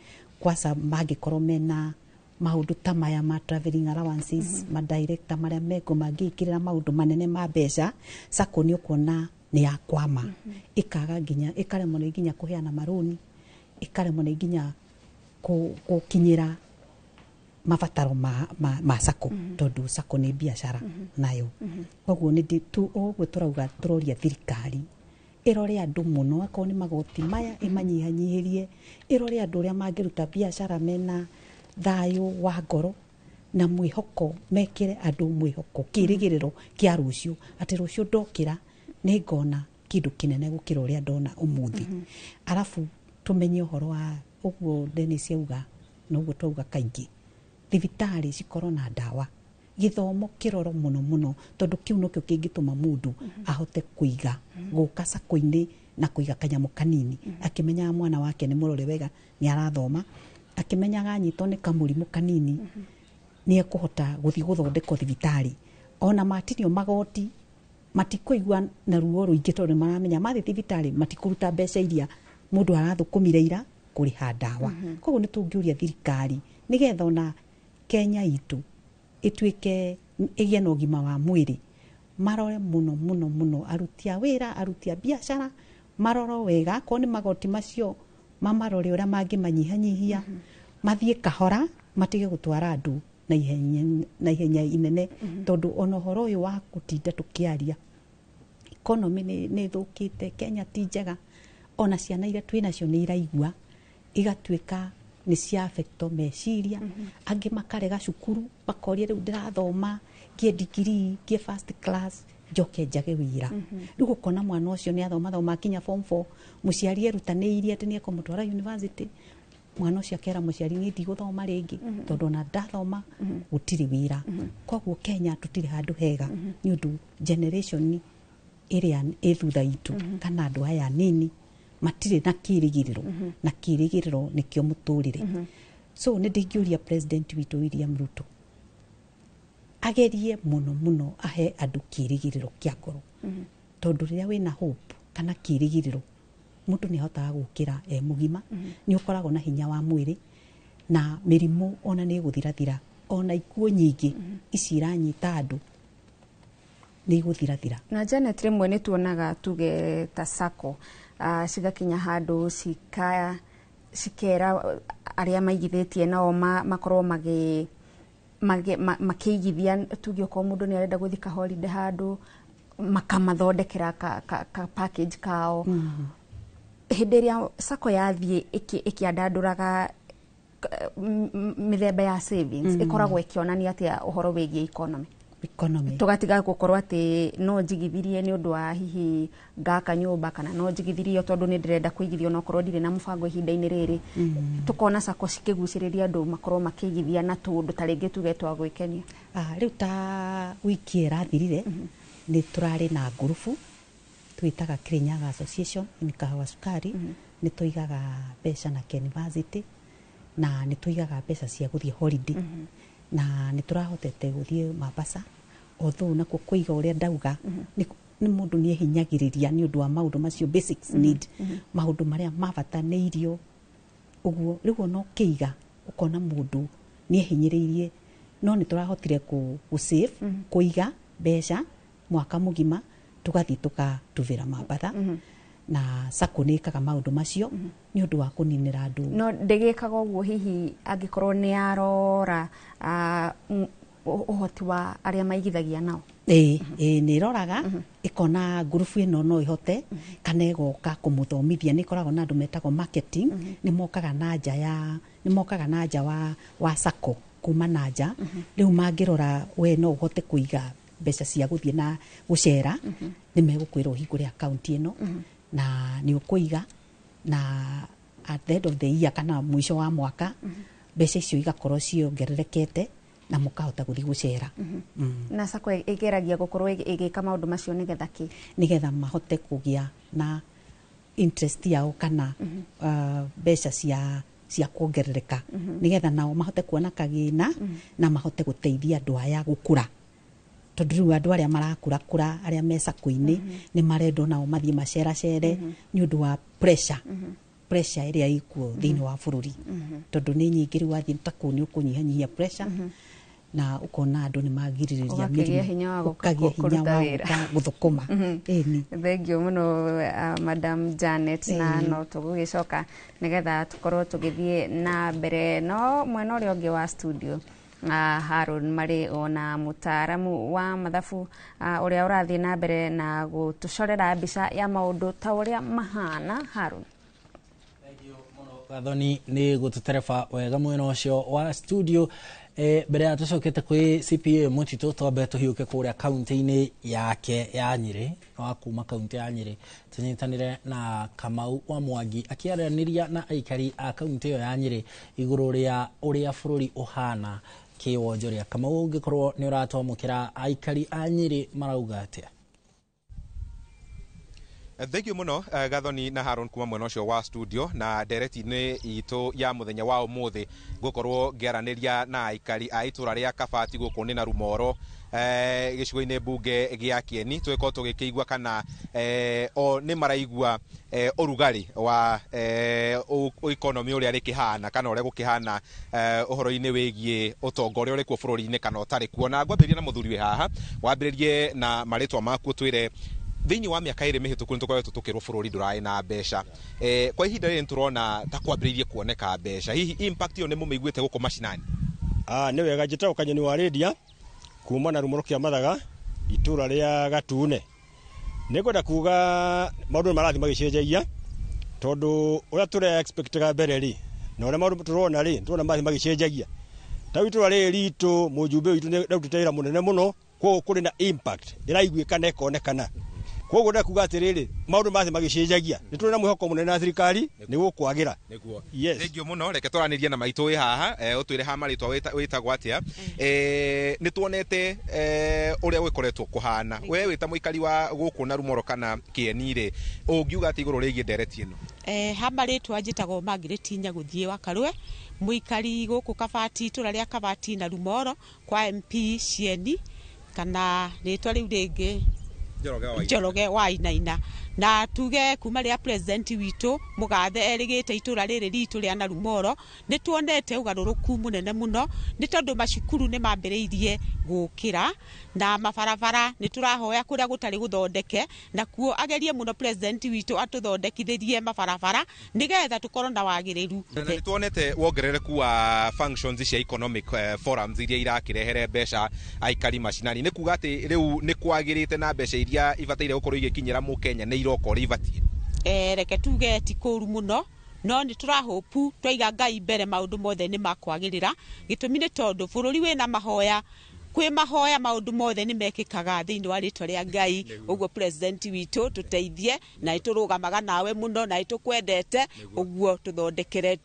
kwaca mangĩkorwo mena maũndũ ta maya ma travelling allowances, ma director marĩa meko mangĩkĩrĩra maũndũ manene ma mbeca, sacco nĩ ũkuona nĩ yakwama, ĩkaga nginya ĩkaremwo nĩ nginya kũheana marũni, ĩkaremwo nĩ nginya gũkinyĩra mabataro ma sacco, tondũ sacco nĩ biacara nayo. Koguo nĩ ũguo tũrauga, tũroria thirikari ĩrore andũ mũno, akorwo nĩ magoti maya ĩmanyihanyihĩrie, ĩrore andũ ũrĩa mangĩruta biacara mena thayũ wa ngoro na mwĩhoko, mekĩre andũ mwĩhoko, kĩrĩgĩrĩro kĩa rũciũ, atĩ rũciũ ndokĩra nĩ ngona kĩndũ kĩnene gũkĩra ũrĩa ndona ũmũthĩ. Arabu tũmenye ũhoro wa ũguo Dennis auga, na ũguo twauga kaingĩ, thibitarĩ cikorwo na ndawa, gĩthomo kĩroro mũno mũno, tondũ kĩu nokĩo kĩngĩtũma mũndũ ahote kũiga, gũka sacco-inĩ na kũiga kanyamũ kanini, akĩmenyaga mwana wake nĩ mũrore wega, nĩ arathoma, akĩmenyaga anyitwo nĩ kamũrimũ kanini nĩ ekũhota gũthiĩ gũthondekwo thibitarĩ. Ona matinio magoti matikũigua na ruo rũingĩ, tondũ nĩ maramenya mathiĩ thibitarĩ matikũruta mbeca iria mũndũ arathũkũmire ira kũrĩha ndawa. Koguo nĩ tũngĩũria thirikari nĩgetha ona Kenya itũ ĩtuĩke ĩgĩe na ũgima wa mwĩrĩ, marore mũno mũno mũno aruti a wĩra, aruti a biacara, marorwo wega, akorwo nĩ magoti macio mamarore ũrĩa mangĩmanyihanyihia, mathiĩ kahora, matige gũtwara andũ na ihenya inene, tondũ ona ũhoro ũyũ wa gũtinda tũkĩaria economy nĩ ĩthũkĩte, Kenya ti njega, ona ciana iria twĩ nacio nĩ iraigua igatuĩka nĩ cia affectwo meciria, angĩ makarega cukuru, makoria rĩu ndĩrathoma ngie degree, ngie first class, njoke njage wĩra. Rĩu ũkona mwana ũcio nĩ athoma thoma akinya form 4, mũciari erutanĩirie atĩ nĩ ekũmũtwara university, mwana ũcio akera mũciari, "Niĩ ndigũthoma rĩngĩ, tondũ ona ndathoma gũtirĩ wĩra." Koguo Kenya tũtirĩ handũ hega, nĩ ũndũ generation ĩrĩa ĩ thutha itũ kana andũ aya anini matirĩ na kĩrĩgĩrĩro, na kĩrĩgĩrĩro nĩkĩo mũtũrĩre. So nĩ ndingĩũria president witũ William Ruto agerie mũno mũno ahe andũ kĩrĩgĩrĩro kĩa ngoro, tondũ rĩrĩa wĩna hope kana kĩrĩgĩrĩro, mũndũ nĩ ahotaga gũkĩra e mũgima, nĩ ũkoragwo na hinya wa mwĩrĩ, na mĩrimũ ona nĩ ĩgũthirathira, ona ikuũ nyingĩ ici iranyita andũ nĩ igũthirathira.
Na Janet, rĩmwe nĩ tuonaga tuge ta sacco cigakinya handũ cika cikera arĩa maigithĩtie nao makorwo magĩ makĩigithia, tuge okorwo mũndũ nĩ arenda gũthiĩ ka holiday handũ, makamathondekera ka package kao. Hĩndĩ ĩrĩa sacco yathiĩ ĩkĩandandũraga mĩthemba ya savings, ĩkoragwo ĩkĩonania atĩa ũhoro wĩgiĩ economy?
Economy.
Tũgatiga gũkorwo atĩ no njigithirie nĩ ũndũ wa hihi ngaka nyũmba, kana no njigithirie tondũ nĩ ndĩrenda kũigithia onokorwo ndirĩ na mũbango ihinda-inĩ rĩrĩ. Tũkona sacco cikĩgucĩrĩria andũ makorwo makĩigithia na tũũndũ ta rĩngĩ tuge twa gwĩkenia.
Rĩu ta wiki ĩrathirire, nĩ tũrarĩ na ngurubu twĩtaga Kirinyaga Association in Kahawa Sukari. Nĩ tũigaga mbeca na University, na nĩ tũigaga mbeca cia gũthiĩ holiday, na nĩ tũrahotete gũthiĩ Mombasa, although nakuo kũiga ũrĩa ndauga nĩ mũndũ nĩ ehinyagĩrĩria nĩ ũndũ wa maũndũ macio basics need, maũndũ marĩa ma bata nĩ irio ũguo. Rĩu ona ũkĩiga ũkona mũndũ nĩ ehinyĩrĩirie, no nĩ tũrahotire kũ save, kũiga mbeca mwaka mũgima, tũgathiĩ tũgatubĩra Mambatha. Na sacco nĩ ĩkaga maũndũ macio nĩ ũndũ wa kũninĩra andũ.
No ndĩgĩkaga ũguo hihi angĩkorwo nĩ yarora ũhoti wa arĩa maigithagia nao?
Ĩĩ, nĩ ĩroraga ĩkona ngurubu ĩno no ĩhote, kana ĩgoka kũmũthomithia. Nĩ ĩkoragwo na andũ metagwo marketing, nĩ mokaga na nja ya nĩ mokaga na nja wa sacco kuma na nja. Rĩu mangĩrora we no ũhote kũiga mbeca cia gũthiĩ na gũcera, nĩ megũkwĩra ũhingũre akaunti ĩno na nĩ ũkũiga, na at the end of the year kana mũico wa mwaka mbeca icio igakorwo ciongererekete na mũkahota gũthiĩ gũcera.
Na sacco ĩgeragia gũkorwo ĩgĩka maũndũ macio nĩgetha kĩ?
Nĩgetha mahote kũgĩa na interest yao kana mbeca cia kuongerereka, nĩgetha nao mahote kuona kagĩna na mahote gũteithia andũ aya gũkũra, tondũ rĩu andũ arĩa marakũrakũra arĩa me sacco-inĩ nĩ marendwo nao mathiĩ maceracere nĩ ũndũ wa pressure ĩrĩa ĩkuo thĩinĩ wa bũrũri, tondũ nĩ nyingĩ. Rĩu wathiĩ ta kũu nĩ ũkũnyihanyihia pressure na ũkona andũ nĩ magirĩrĩria
mĩrimũ,
ũkagĩa hinya wa gũthũkũma. Ĩni
Thank you mũno, Madam Janet. Na no tũgũgĩcoka nĩgetha tũkorwo tũgĩthiĩ na mbere, no mwena ũrĩa ũngĩ wa studio, Haron marĩ ona mũtaaramu wa mathabu ũrĩa ũrathiĩ na mbere na gũtũcorera mbica ya maũndũ ta ũrĩa mahana. Haron.
Gathoni nĩ gũtũtereba wega mwena ũcio wa studio. Mbere ya tũcokete kwĩ CPA Mũtitũ, twambe tũhiũke kũrĩa kaunti-inĩ yake ya Nyĩrĩ, wa kuma kaunti ya Nyĩrĩ, tũnyitanĩre na Kamau wa Mwangi akĩaranĩria na aikari a kaunti ĩyo ya Nyĩrĩ igũrũ rĩa ũrĩa bũrũri ũhana kĩwonjoria. Kamau, ũngĩkorwo nĩ ũratwamũkĩra, aikari a Nyĩrĩ marauga atĩa?
Thank you muno, Gathoni na Haron kuma mwena ũcio wa studio. Na ndereti-inĩ itũ ya mũthenya wa ũmũthĩ ngũkorwo ngĩaranĩria na aikari a itũra rĩa Kabati gũkũ nĩ na Rumoro, gĩcigo-inĩ mbunge gĩa Kieni, tũgĩkorwo tũgĩkĩigua kana o nĩ maraigua ũrugarĩ wa economy ũrĩa rĩkĩhana kana ũrĩa gũkĩhana ũhoro-inĩ wĩgiĩ ũtonga ũrĩa ũrĩ kuo bũrũri-inĩ kana ũtarĩ kuo. Na ngwambĩrĩria na mũthuri wĩ haha, wambĩrĩrie na marĩtwa maku, twĩre thĩinĩ wa mĩaka 2 mĩhĩtũku nĩ tũkoretwo tũkĩrwo bũrũri ndũrarĩ na mbeca. Kwa ihinda rĩrĩ nĩtũrona ta kwambĩrĩirie kuoneka mbeca, hihi impact ĩyo nĩ mũmĩiguĩte gũkũ macinani?
Nĩ wega, njĩtagwo Kanyoni wa Rĩndia kuma na Rumoro kĩa Mathaga, itũra rĩa Gatune. Nĩ ngwenda kuga maũndũ nĩ marathiĩ magĩcenjagia, tondũ ũrĩa tũre expectaga mbere rĩ na ũrĩa maũndũ tũrona rĩ, tũrona marathiĩ magĩcenjagia. Ta rĩu itũra rĩrĩ ritũ, mũjumbe witũ nĩ arutĩte wĩra mũnene mũno, koguo kũrĩ na impact ĩraiguĩka na ĩkonekana. Koguo ndenda kuga atĩrĩrĩ, maũndũ marathiĩ magĩcenjagia, nĩ tũrĩ na mwĩhoko mũnene na thirikari nĩ gũkwagĩra.
Nĩguo.
Yes.
Thank you mũno. Reke twaranĩrie na maitũ wĩ haha, ũtwĩre ha marĩtwa wĩtagwo atĩa. Nĩ tuonete ũrĩa gwĩkoretwo kũhana, we wĩ ta mũikari wa gũkũ na Rumoro kana Kĩeni rĩ, ũngiuga atĩ igũrũ rĩgiĩ ndereti ĩno?
Ha marĩtwa njĩtagwo Margaret Nyagũthiĩ wa Karũe, mũikari gũkũ Kabati, itũra rĩa Kabati na Rumoro kwa MP Cieni, kana rĩtwa rĩu rĩngĩ Njoroge wa Wainaina. Na tuge kuma rĩrĩa president witũ mũgathe erĩgĩte itũra rĩrĩ ritũ rĩa Narumoro, nĩ tuonete ũgarũrũku mũnene mũno, nĩ tondũ macukuru nĩ mambĩrĩirie gũkĩra na mabarabara nĩ tũrahoya kũrĩa gũtarĩ gũthondeke, na kuo agerie mũno president witũ atũthondekithĩrie mabarabara nĩgetha tũkorwo na wagĩrĩru.
Na nĩ tuonete wongerereku wa functions cia economic forums iria irakĩrehere mbeca aikari macinani, nĩ kuga atĩ rĩu nĩ kwagĩrĩte na mbeca iria ibataire gũkorwo igĩkinyĩra mũkenya nĩ iroka ũrĩa ibatiĩ.
Reke tuge ti kũru mũno, no nĩ tũrahopu twaiga Ngai mbere maũndũ mothe nĩ makwagĩrĩra. Gĩtũmi nĩ tondũ bũrũri wĩna mahoya, kwĩ mahoya maũndũ mothe nĩ mekĩkaga thĩinĩ wa rĩtwa rĩa Ngai. Ũguo president witũ tũteithie, na nĩtũrũgamaga nawe mũno na nĩtũkwendete, ũguo tũthondekere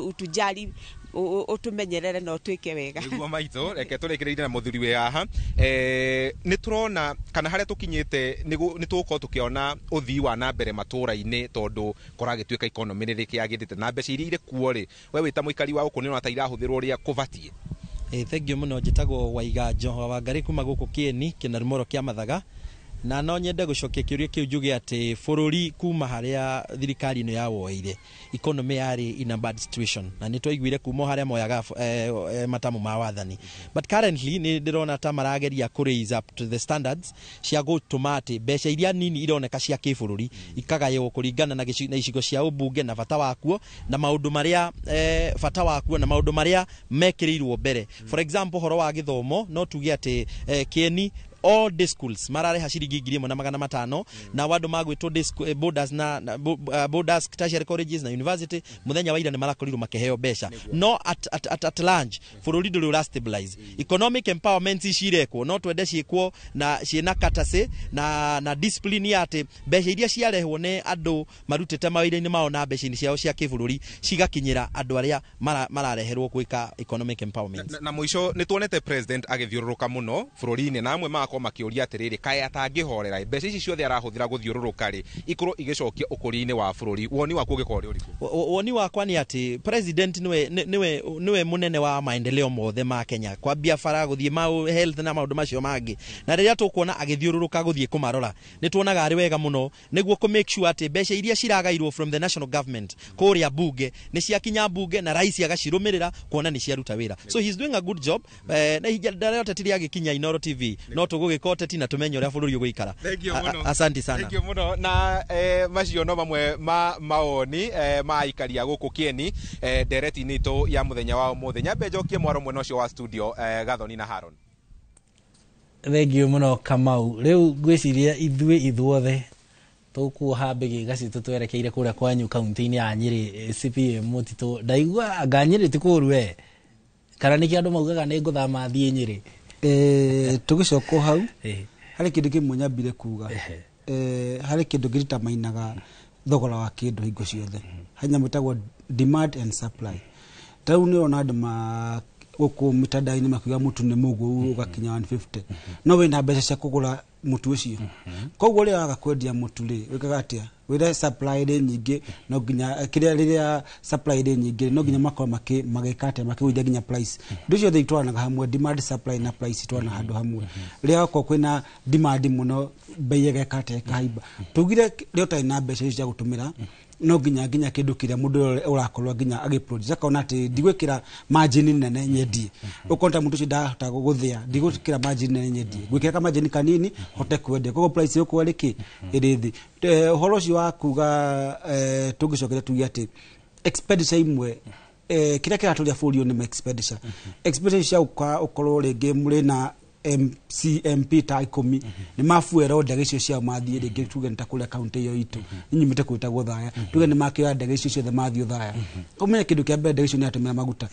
utujari ũtũmenyerere na ũtwĩke wega.
Nĩguo maitũ, reke tũrĩkĩrĩrie na mũthuri wĩ haha. Nĩ tũrona kana harĩa tũkinyĩte nĩ tũgũkorwo tũkĩona ũthii wa na mbere matũra-inĩ, tondũ kũragĩtuĩka economy nĩ rĩkĩagĩrĩte na mbeca iria irĩ kuo rĩ, we wĩ ta mũikari wa gũkũ nĩ ũrona ta irahũthĩrwo ũrĩa kũbatiĩ?
Thank you mũno. Njĩtagwo Waiganjo wa Wangari kuma gũkũ Kĩeni Kĩnarumoro kĩa Mathaga, na no nyende gũcokia kĩũria kĩu njuge atĩ bũrũri kuma harĩa thirikari ĩno yawoeire, economy yarĩ in a bad situation, na nĩ twaiguire kuma o harĩa moyaga matamu ma wathani, but currently nĩ ndĩrona ta marageria kũ raise up to the standards cia gũtũma atĩ mbeca iria nini ironeka cia kĩbũrũri ikagaywo kũringana na icigo cia ũmbunge na bata wakuo na maũndũ marĩa bata wakuo na maũndũ marĩa mekĩrĩirwo mbere. For example, ũhoro wa gĩthomo, no tuge atĩ Kĩeni all day schools marareha ciringi 1,500, na andũ magwĩtwo day boarders na boarders, tertiary colleges na university, muthenya wa ira nĩ marakorirwo makĩheo mbeca. No at large bũrũri ndũrĩ ũra stabilize. Economic empowerment ici irekwo no twende ciĩkwo na ciĩna courtesy na discipline ya atĩ mbeca iria ciarehwo nĩ andũ marutĩte mawĩra-inĩ mao na mbeca-inĩ ciao cia kĩbũrũri cigakinyĩra andũ arĩa marareherwo gwĩka economic empowerment.
Na mũico nĩ tuonete president agĩthiũrũrũka mũno bũrũri-inĩ, na amwe magakorwo makĩũria atĩrĩrĩ, kaĩ atangĩhorera mbeca ici ciothe arahũthĩra gũthiũrũrũka rĩ, ikorwo igĩcokia ũkũria-inĩ wa bũrũri? Woni waku ũngĩkorwo ũrĩ ũrĩkũ?
Woni wakwa nĩ atĩ president nĩwe mũnene wa maendeleo mothe ma Kenya, kwambia bara, gũthiĩ ma health na maũndũ macio mangĩ, na rĩrĩa tũkuona agĩthiũrũrũka gũthiĩ kũmarora, nĩ tuonaga arĩ wega mũno nĩguo kũ make sure atĩ mbeca iria ciragairwo from the national government kũrĩa bunge nĩ ciakinya bunge na rais agacirũmĩrĩra kuona nĩ ciaruta wĩra. So he's doing a good job. Na ihinda rĩa ũteti rĩagĩkinya, Inooro TV no tũgũgĩka ũteti na tũmenye ũrĩa bũrũri ũgũikara.
Thank you mũno.
Asante sana.
Thank you mũno. Na macio no mamwe ma mawoni ma aikari a gũkũ Kĩeni ndereti-inĩ itũ ya mũthenya wa ũmũthĩ. Nyambe njokie mwaro mwena ũcio wa studio, Gathoni na Haron.
Thank you mũno, Kamau. Rĩu ngwĩciria ithuĩ ithuothe tũkuoha mbĩgĩga citũ twerekeire kũrĩa kwanyu kaunti-inĩ ya Nyĩrĩ. CPA Mũtitũ, ndaigua anga Nyĩrĩ ti kũũru we, kana nĩkĩo andũ maugaga nĩ ngũthama thiĩ Nyĩrĩ?
Tũgĩcoka o hau harĩ kĩndũ kĩmwe nyambire kuga, harĩ kĩndũ gĩritamainaga thogora wa kĩndũ hingo ciothe, harĩ nyamũ ĩtagwo demand and supply. Ta rĩu nĩ ũrona andũ ma gũkũ mitandao-inĩ makiuga mũtu nĩ mũgũu ũgakinya 150, no wĩna mbeca cia kũgũra mũtu ũcio. Koguo rĩrĩa waga kwendia mũtu rĩ, wĩkaga atĩa? Wĩra supply rĩ nyingĩ, no nginya kĩrĩa rĩrĩa supply rĩ nyingĩ, no nginya makorwo magĩka atĩa? Makĩgũithia nginya price. Indo ciothe itwaranaga hamwe, demand, supply na price itwaranaga handũ hamwe. Rĩrĩa wakorwo kwĩna demand mũno, bei ĩgeka atĩa? Ĩkahaimba. Tugire rĩrĩa ũtarĩ na mbeca icio cia gũtũmĩra, no nginya kĩndũ kĩrĩa mũndũ ũrĩa ũrakorwo nginya agĩproduce akona atĩ ndigwĩkĩra margin nene nyendie, ũkona ta mũndũ ũcio ndahota gũthĩa, ndigwĩkĩra margin nene nyendie, ngwĩkĩra ka margin kanini hote kwendia, koguo price ĩgũkorwo ĩrĩ kĩ? Ĩrĩ thĩ. Ũhoro ũcio wa kuga, tũngĩcokeria tuge atĩ expenditure imwe, kĩrĩa kĩratũria bũrũri ũyũ nĩ expenditure cia ũkorwo rĩngĩ mũrĩ na MC, MP ta 10 nĩ mabuero ndege icio ciao mathiĩ rĩngĩ, tuge nĩ ta kũrĩa kaunti ĩyo itũ inyumĩte kwĩtagwo Thaya, tuge nĩ makĩoya ndege icio ciothe mathiĩ Thaya. Ũmenye kĩndũ kĩa mbere, ndege icio nĩ atũmĩra maguta,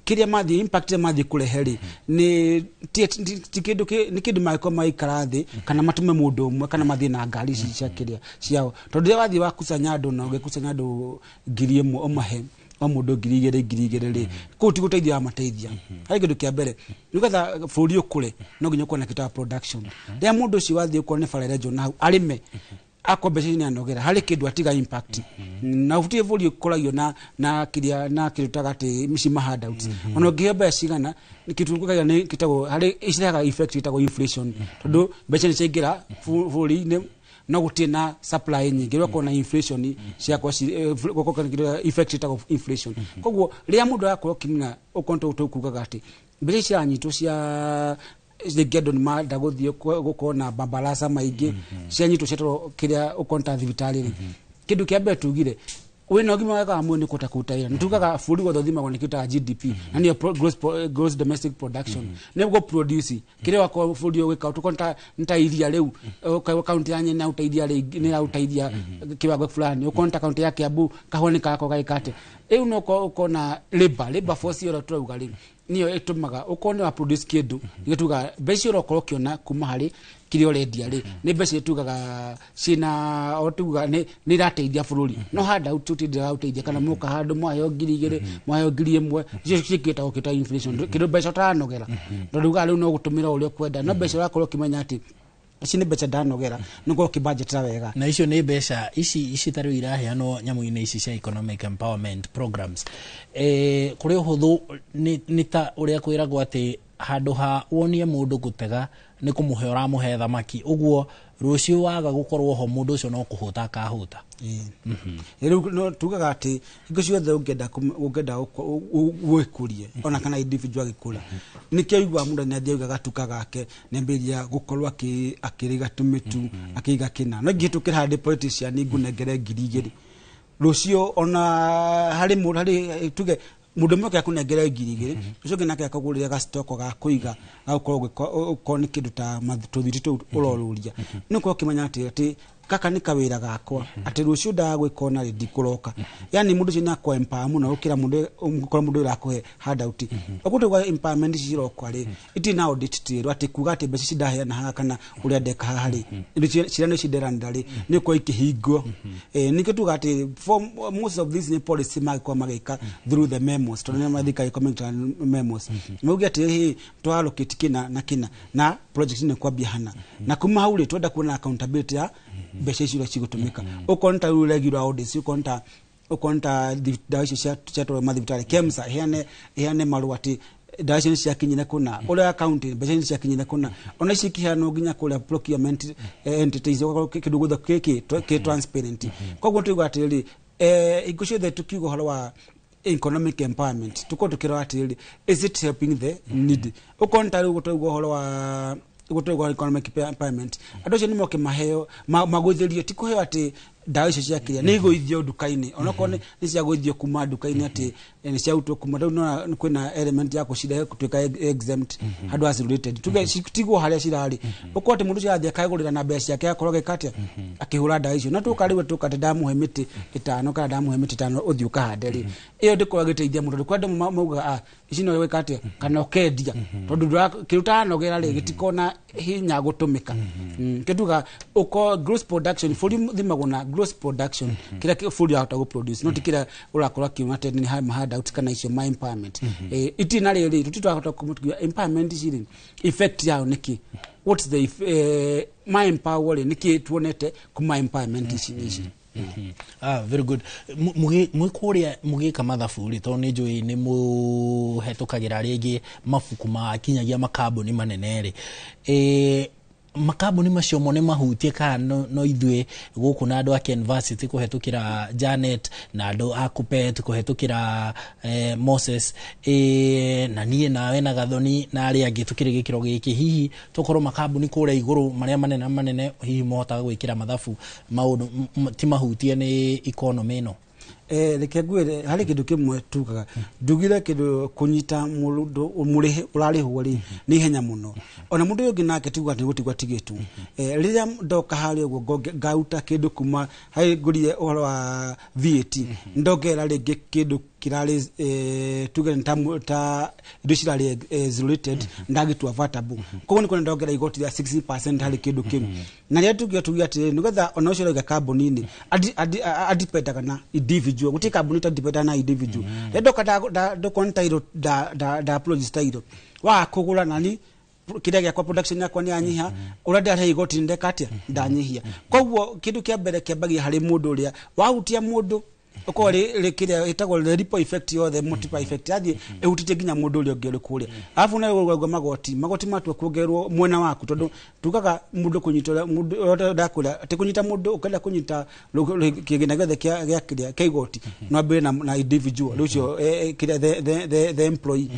kĩrĩa mathiĩ, impact ĩrĩa mathiĩ kũrehe rĩ, nĩ ti kĩndũ nĩ kĩndũ mangĩkorwo magĩikara thĩ kana matũme mũndũ ũmwe kana mathiĩ na ngari ici cia kĩrĩa ciao, tondũ rĩrĩa wathiĩ wakusanya andũ na ũgĩkusanya andũ 1,000, ũmahe o mũndũ 2,000 2,000 rĩ, kũu ti gũteithia wamateithia. Harĩ kĩndũ kĩa mbere, nĩgetha bũrũri ũkũre no nginya ũkorwo na kĩndũ ta production. Rĩrĩa mũndũ ũcio wathiĩ ũkorwo nĩ bara ĩrenjwo na hau arĩme Akwa mbeca ici nĩanogera harĩ kĩndũ atiga impact na ũbutiĩ bũrũri ũkoragio na kĩrĩa na kĩndũ taga atĩ ici ma handouts. Ona ũngĩheo mbeca cigana, kĩndũ tũkaga nĩ kĩtagwo harĩ cirehaga effect ĩtagwo inflation, tondũ mbeca nĩ ciaingĩra bũrũri-inĩ no gũtirĩ na supply nyingĩ, rĩu akorwo na inflation ciakorwo gũkorwo na kĩndũ effect ĩtagwo inflation. Koguo rĩrĩa mũndũ arakorwo akĩmenya ũkorwo tũkugaga atĩ mbeca ici ciranyitwo cia rĩngĩ andũ nĩ marenda gũthiĩ gũkorwo na mabarasa maingĩ, cianyitwo ciatwarwo kĩrĩa ũkorwo ta thibitarĩ rĩ, kĩndũ kĩa mbere tugire wĩna ũgima mwega wa mwĩrĩ nĩ kũhota kũruta wĩra. Nĩ tugaga bũrũri wothe ũthimagwo nĩ kĩndũ ta GDP, na nĩyo gross domestic production, nĩ gũ produce kĩrĩa wakorwo bũrũri ũgĩka. Tũkorwo nĩ ta iria rĩu, kaunti ya Nyeri nĩyaruta iria rĩingĩ, nĩyaruta iria kiwango fulani. Ũkorwo nĩ ta kaunti ya Kiambu kahũa nĩ karakorwo gagĩka atĩa. Rĩu no ũkona labor force ĩyo tũrauga rĩ nĩyo ĩtũmaga ũkorwo nĩ wa produce kĩndũ. Nĩkĩo tugaga mbeca icio ũrokorwo ũkĩona kuma harĩ kĩrĩa ũrendia rĩ nĩ mbeca iria tugaga ciĩna o tugaga nĩ irateithia bũrũri, no handout tũtindaga gũteithia kana moka handũ mwaheo 2000, mwaheo 1000, icio ciĩkĩtagwo kĩta inflation, kĩndũ mbeca ũtaranogera, tondũ ugaga rĩu no gũtũmĩra ũrĩa ũkwenda, no mbeca ũrakorwo ũkĩmenya atĩ ici nĩ mbeca ndanogera, nĩ ũkorwo ũkĩbudgetĩra wega.
Na icio nĩ mbeca ici ta rĩu iraheanwo nyamũ-inĩ ici cia economic empowerment programs, kũrĩ ũhũthũ nĩ ta ũrĩa kwĩragwo atĩ handũ ha wonie mũndũ gũtega nĩ kũmũhe ũramũhe thamaki, ũguo rũciũ waga gũkorwo ho mũndũ ũcio no kũhũta akahũta.
Rĩu no tugaga atĩ hingo ciothe ũngĩenda gwĩkũrie ona kana individual agĩkũra, nĩkĩo ũiguaga mũndũ nĩ athiaga gatuka gake nĩambĩrĩria gũkorwo akĩrĩga tũmĩtu, akĩiga kĩna. No ingĩhĩtũkĩra harĩ politician ngũnengere 2000 rũciũ, ona harĩ mũndũ harĩ tuge mũndũ ũmwe akũnengere 2000, ũcio ũngĩ nake akagũrĩra gacitoko ga kũiga gagũkorwo ũkorwo nĩ kĩndũ ta tũthiti tũu ũrorũria, nĩ ũkorwo ũkĩmenya atĩ kaka nĩ kawĩra gakwa, atĩ rũciũ ndaga gwĩka ona rĩ ndikũroka. Yani mũndũ ũcio nĩ akwa empower mũno gũkĩra mũndũ gũkorwo mũndũ ũrakũhe handout. Ũguo tuga empowerment ici ciroka rĩ itirĩ na audit trail, atĩ kuga atĩ mbeca ici ndaheana haha kana ũrĩa ndeka haha rĩ indo ciana ici nderanĩra rĩ nĩ ũkorwo ikĩhingwo. Nĩkĩo tuga atĩ for most of these new policy magĩkorwo magĩka through the memos, tondũ nĩ mathika gĩkomenti memos, mauge atĩ hĩ twa allocate kĩna na kĩna na project nĩ kwambia hana, na kuma hau rĩ twenda kuona accountability ya mbeca icio iria cigũtũmĩka. Ũkorwo nĩ ta rĩu regular audits, ũkorwo nĩ ta ndawa icio ciatwarwo mathibitarĩ, KEMSA ĩheane marũa atĩ ndawa icio nĩ ciakinyire kũna, ũrĩa county mbeca nĩ ciakinyire kũna, ona ici ikĩheanwo nginya kũrĩa procurement entities, ũgakorwo kĩndũ guothe gĩkĩ kĩ transparent. Koguo tuuga atĩrĩrĩ, hingo ciothe tukiuga ũhoro wa economic empowerment tukorwo tukĩrora atĩrĩrĩ, is it helping the need? Ũkorwo nĩ ta rĩu tũrauga ũhoro wa gũtũgwa economic empowerment, andũ acio nĩ moke maheo magũithĩrio, ti kũheo atĩ ndawa icio cia kĩrĩa nĩ igũithio nduka-inĩ, onokorwo nĩ ciagũithio kuma nduka-inĩ atĩ nĩ ciarutwo kuma rĩu no kwĩna element ya kũcirehe gũtuĩka exempt handũ ha zero-rated, tuge citigwo harĩa cirarĩ, ũkorwo atĩ mũndũ ũcio athiĩ akagũrĩra na mbeca ciake akorwo agĩka atĩa akĩhũra ndawa icio. No tũka rĩu tũka atĩ ndamũhe mĩtĩ 5 kana ndamũhe mĩtĩ 5 ũthiĩ ũkahande rĩ, ĩyo ndĩkoragwo ĩgĩteithia mũndũ, tondũ kwĩ andũ maugaga ici no wĩka atĩa kana ũkendia, tondũ kĩndũ ũtaranogera rĩ gĩtikona hinya gũtũmĩka. Kĩo tuga ũkorwo gross production, bũrũri ũthimagwo na gross production, kĩrĩa bũrũri ũrahota gũ produce, no ti kĩrĩa ũrakorwo akiona atĩ nĩ ma handout kana icio ma empowerment. Itirĩ na rĩrĩ tũtirĩ twahota kũmũtugia empowerment ici rĩ effect yao nĩkĩ, what's the ma empower rĩ nĩkĩ tuonete kuma empowerment ici ici.
Very good. Mwĩ kũrĩa mũgĩka mathabu rĩ, tondũ nĩ njũĩ nĩ mũhetũkagĩra rĩngĩ mabuku makinyagia makambuni manene rĩ, makambuni macio mo nĩ mahutie kana no ithuĩ gũkũ na andũ a Kenvarsity kũhetũkĩra Janet na andũ a Kuppet kũhetũkĩra Moses, na niĩ nawe na Gathoni na arĩa angĩ tũkĩrĩ gĩkĩro gĩkĩ, hihi tũkorwo makambuni kũrĩa igũrũ marĩa manene manene hihi mohotaga gwĩkĩra mathabu maũndũ ti mahutie nĩ economy ĩno?
Reke ngwĩre harĩ kĩndũ kĩmwe tugaga, ndugire kĩndũ kũnyita mũndũ mũrĩhe ũrarĩhwo rĩ nĩ ihenya mũno, ona mũndũ ũyũ ũngĩ nake tuga nĩ gũtigwo atigĩtwo. Rĩrĩa ndoka harĩa ũguo ngauta kĩndũ kuma harĩ ngũrire ũhoro wa VAT, ndongerera rĩngĩ kĩndũ kĩrarĩ tuge nĩ ta indo cirarĩ zero rated, ndagĩtua vatable, koguo nĩ kuona ndongerera igoti rĩa 60% harĩ kĩndũ kĩu. Na rĩrĩa tuge tuge atĩrĩrĩ, nĩgetha ona ũcio ũrauga kambuni-inĩ adipendaga na individual, gũtirĩ kambuni ĩtadipendaga na individual. Rĩrĩa ndoka ndoka nĩ title nda approach title waga kũgũra nani Kĩrĩa gĩakwa, production yakwa nĩ yanyiha, ũrĩa ndĩrarehe igoti nĩ ndeka atĩa, ndanyihia. Koguo kĩndũ kĩa mbere kĩambagia harĩ mũndũ ũrĩa wahutia mũndũ, ũkorwo rĩ kĩrĩa ĩtagwo the ripple effect yothe, multiplier effect, yathiĩ ĩhutĩtie nginya mũndũ ũrĩa ũngĩ ũrĩ kũrĩa. Arabu nayo ũgaigua magoti matua kuongererwo mwena waku, tondũ tugaga mũndũ kũnyita ũrĩa mũndũ ũrĩa ndakwĩra atĩ kũnyita mũndũ, ũkenda kũnyita kĩgĩna gĩothe kĩa kĩrĩa kĩa igoti, no ambĩrĩrie na individual rĩu ũcio, kĩrĩa the employee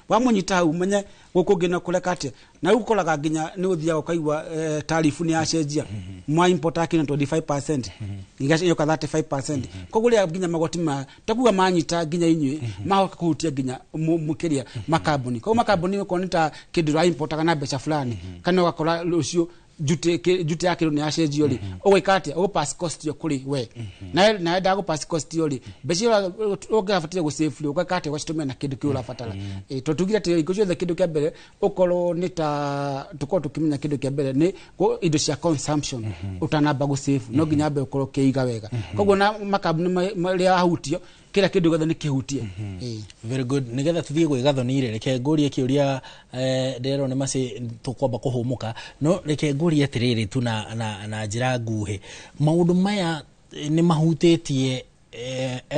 wamũnyita hau, menye gũkũ ũngĩ no kũreka atĩa. Na rĩu ũkoraga nginya nĩ ũthiaga ũkaigua tarifu nĩ yacenjia, mwa import akina 25% igacoka 35%. Koguo rĩrĩa nginya magoti ma takuga manyita nginya inyuĩ, mahoka kũhutia nginya kĩrĩa makambuni. Koguo makambuni okorwo nĩ ta kĩndũ ũra importaga na mbeca fulani, kana ũgakora rũciũ duty ya kĩndũ nĩ yacenjio rĩ, ũgwĩka atĩa? Ũgũ-pass cost ĩyo kũrĩ we. Nawe ndagũ-pass cost ĩyo rĩ, mbeca iria ũngĩrabatire gũ-save rĩ, ũgeka atĩa? Ũgacitũmĩra na kĩndũ kĩu ũrabatara. Tondũ tugire atĩ hingo ciothe kĩndũ kĩa mbere ũkorwo nĩ ta tũkorwo tũkĩmenya kĩndũ kĩa mbere nĩ indo cia consumption, ũtanamba gũ-save no nginya ambe ũkorwo ũkĩiga wega. Koguo na makambuni marĩa ahutio, kĩrĩa kĩndũ gĩothe nĩ kĩhutie.
Very good. Nigetha tuthiĩ gwĩ Gathoni rĩ, reke ngũrie kĩũria, ndĩrerwo nĩ macĩ tũkwamba kũhũmũka, no reke ngũrie atĩrĩrĩ tu na njĩra nguhĩ, maũndũ maya nĩ mahutĩtie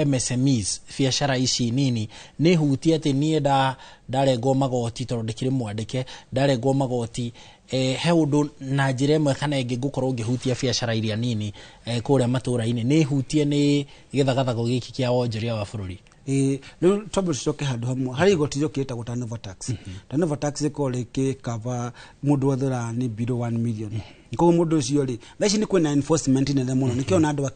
MSMEs, biacara ici nini? Nĩ hutie atĩ niĩ ndarengwo magoti tondũ ndĩkĩrĩ mwandĩke, ndarengwo magoti, he ũndũ na njĩra ĩmwe kana ĩngĩ ngũkorwo ngĩhutia biacara iria nini kũrĩa matũra-inĩ? Nĩ hutie nĩ gĩthagathago gĩkĩ kĩa wonjoria wa bũrũri?
Ĩĩ, rĩu twambe tũcoke handũ hamwe harĩ igoti rĩokĩ rĩtagwo turnover tax. Turnover tax rĩkoragwo rĩkĩkava mũndũ wothe ũra nĩ below 1 million. Koguo mũndũ ũcio rĩ, thaa ici nĩ kwĩna enforcement nene mũno, nĩkĩo ona andũ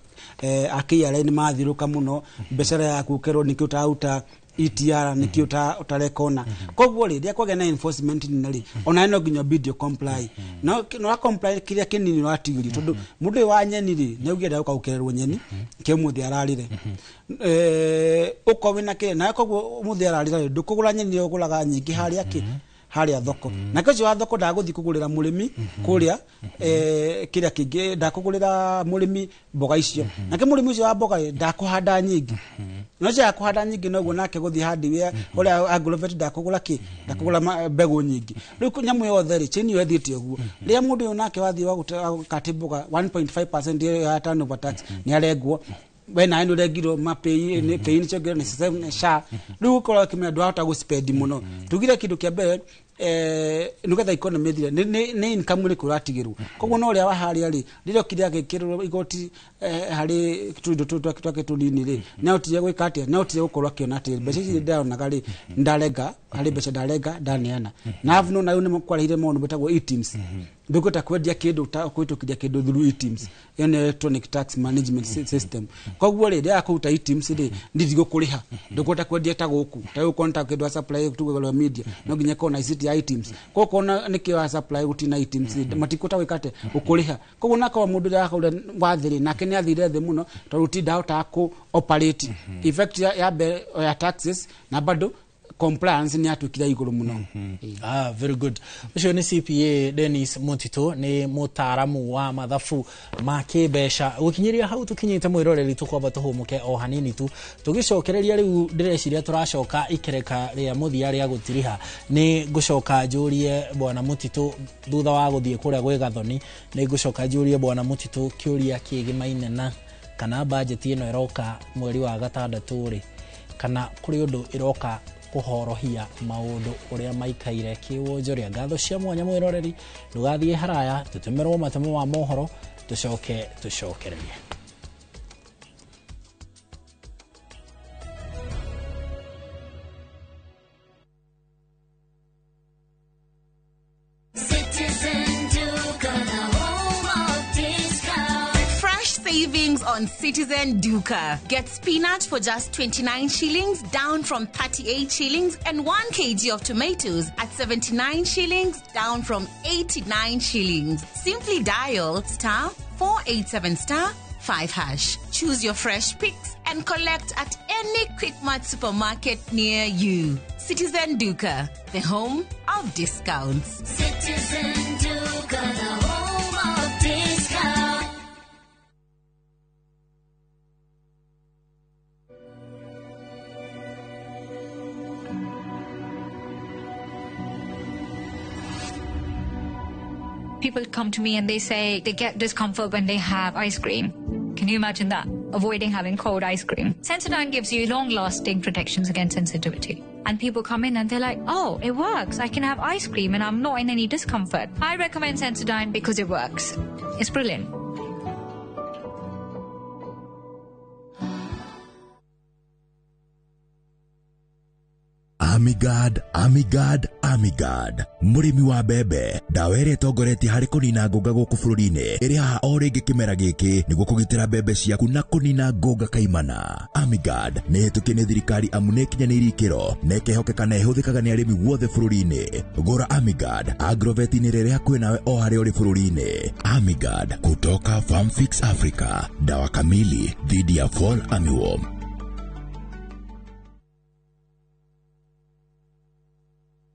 a KRA nĩ marathiũrũka mũno biacara yaku, ũkerwo nĩkĩ ũtararuta ETR, nĩkĩ ũtareka ũna. Koguo rĩ, rĩrĩa kwagĩa na enforcement nene rĩ, onawe no nginya ũbidi comply, no no comply kĩrĩa kĩnini ũratigĩrio, tondũ mũndũ ũyũ wa nyeni rĩ, nĩ augire ndagũka gũkererwo nyeni kĩ ũmũthĩ ararĩre. Ũkorwo wĩna kĩrĩa nawe, koguo ũmũthĩ ararĩra rĩ, ndũkũgũra nyeni iria ũgũraga nyingĩ harĩa kĩ harĩa thoko. Nake ũcio wa thoko ndagũthiĩ kũgũrĩra mũrĩmi kũrĩa kĩrĩa kĩngĩ, ndakũgũrĩra mũrĩmi mboga icio. Nake mũrĩmi ũcio wa mboga rĩ, ndakũhanda nyingĩ, no cio akũhanda nyingĩ noguo nake gũthiĩ hardware ũrĩa agrovet ndakũgũra kĩ ndakũgũra mbegũ nyingĩ. Rĩu nyamũ yothe rĩ, chain ĩyo ĩthiĩte ũguo. Rĩrĩa mũndũ ũyũ nake wathiĩ wa mboga, 1.5% ĩyo ya turnover tax nĩ arengwo, we nawe nĩ ũrengirwo mapay nĩ pay nĩ ciongererwo nĩ nĩ SHA. Rĩu ũkorwo ũkĩmenya ndwahota gũ-spend mũno. Tugire kĩndũ kĩa mbere, nĩgetha economy ĩthire, nĩ income ĩrĩkũ ũratigĩrwo. Koguo no ũrĩa wa harĩa rĩ, rĩrĩa okire agĩkĩrĩrwo igoti harĩ tũindo tũtũ twake tũnini rĩ, nĩ ahotire gwĩka atĩa? Nĩ ahotire gũkorwo akĩona atĩ mbeca ici ndĩronaga rĩ, ndarenga harĩ mbeca ndarenga ndaneana na avu. No nayo nĩ kwarehire maũndũ metagwo eTIMS, ndũkũhota kwendia kĩndũ kũhĩtũkĩria kĩndũ through eTIMS. Ĩyo nĩ electronic tax management system. Koguo rĩ, rĩrĩa kũruta eTIMS rĩ, ndigũkũrĩha, ndũkũhota kwendia ta gũkũ ta gũkũ ta kĩndũ wa supply tuge media, no nginya ĩkorwo na ICT ya eTIMS. Koguo kona nĩkĩo wa supply gũtirĩ na eTIMS rĩ, matikũhota gwĩka atĩa, gũkũrĩha. Koguo nakorwo mũndũ ũrĩa wakũrĩa wa thĩ rĩ, nake nĩ athire thĩ mũno, tondũ ti ndahotaga kũ operate. Effect ya mbere ya taxes na bado compliance nĩ yatuĩkire igũrũ mũno.
Ah, very good. Ũcio nĩ CPA Dennis Mutito, nĩ mũtaaramu wa mathabu ma kĩmbeca. Gũkinyĩria hau tũkinyĩte, mwĩroreri, tũkwamba tũhũmũke o hanini tu. Tũgĩcokereria rĩu, ndĩreciria tũracoka ikereka rĩa mũthia rĩa gũtiriha. Nĩ ngũcoka njũrie bwana Mutito thutha wa gũthiĩ kũrĩa gwĩ Gathoni, nĩ ngũcoka njũrie bwana Mutito kĩũria kĩgĩmaine na kana bajeti ĩno ĩroka mweri wa gatandatũ rĩ, kana kũrĩ ũndũ ĩroka kũhorohia maũndũ ũrĩa maikaire kĩwonjoria. Ngatho cia mwanya mwĩroreri, ndũgathiĩ haraya, tũtũmĩrwo matemo ma mohoro, tũcoke tũcokererie.
Citizen Duka, the home of discount.
Fresh savings on Citizen Duka. Get spinach for just 29 shillings, down from 38 shillings, and 1 kg of tomatoes at 79 shillings, down from 89 shillings. Simply dial star 487 star 5 hash. Choose your fresh picks and collect at any Quickmart supermarket near you. Citizen Duka, the home of discounts.
Citizen Duka, the home of discount.
People come to me and they say they get discomfort when they have ice cream. Can you imagine that? Avoiding having cold ice cream. Sensodyne gives you long-lasting protections against sensitivity. And people come in and they're like, oh, it works. I can have ice cream and I'm not in any discomfort. I recommend Sensodyne because it works. It's brilliant.
Amigad, Amigad, Amigad. Mũrĩmi wa mbembe, ndawa ĩrĩa ĩtongoretie harĩ kũnina ngũnga gũkũ bũrũri-inĩ ĩrĩ haha o rĩngĩ kĩmera gĩkĩ nĩguo kũgitĩra mbembe ciaku na kũnina ngũnga kaimana. Amigad nĩ ĩhĩtũkie nĩ thirikari amu nĩ ĩkinyanĩirie ikĩro na ĩkehokeka na ĩhũthĩkaga nĩ arĩmi guothe bũrũri-inĩ. Gũra Amigad Agrovet-inĩ rĩrĩa hakuhĩ nawe o harĩa ũrĩ bũrũri-inĩ. Amigad kutoka Farmfix Africa, dawa kamili dhidi ya fall armyworm.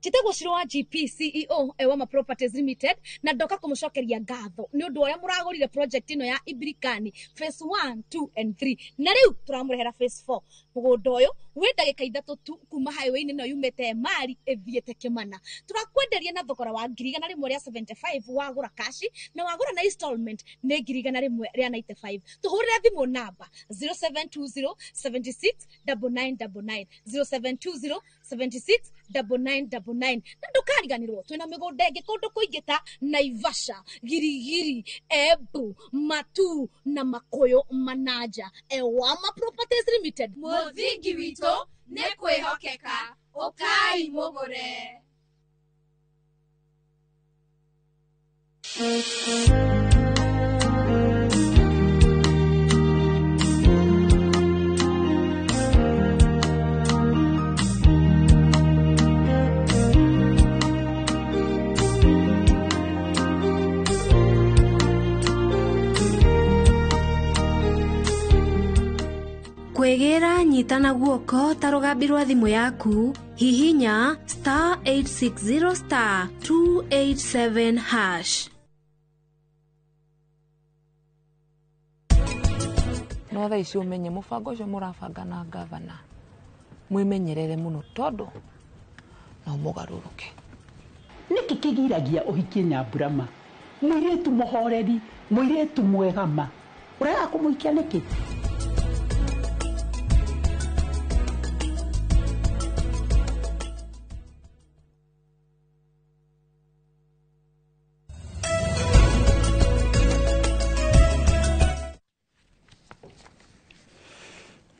Njĩtagwo Shiro wa GP CEO Ewama Properties Limited na ndoka kũmũcokeria ngatho nĩ ũndũ ũrĩa mũragũrire project ĩno ya Ibirikani phase 1, 2 and 3 na rĩu tũramũrehera phase 4. Mũgũnda ũyũ wĩ ndagĩka 3 tu kuma highway-inĩ ĩno yumĩte Emali ĩthiĩte Kĩmana. Tũrakwenderia na thogora wa 175,000 wagũra kashi na wagũra na installment nĩ 195,000. Tũhũrĩre thimũ namba 0720 76 9999 0720 76 9999 na ndũkariganĩrwo twĩna mĩgũnda ĩngĩ kũndũ kũingĩ ta Naivasha, Girigiri, Embu, Matu na Makuyu Manaja. Ewama Properties Limited,
Mũthingi witũ nĩ kwĩhokeka, ũkai mũgũre.
Kwĩgĩra nyita na guoko ta rũgambi rwa thimũ yaku, hihinya star 860 star 287 hash.
No thaa ici ũmenye mũbango ũcio mũrabanga na gavana mwĩmenyerere mũno tondũ no mũgarũrũke.
Nĩkĩ kĩgiragia ũhikie Nyamburama, mũirĩtu mũhoreri, mũirĩtu mwega ma, ũrega kũmũhikia nĩkĩ?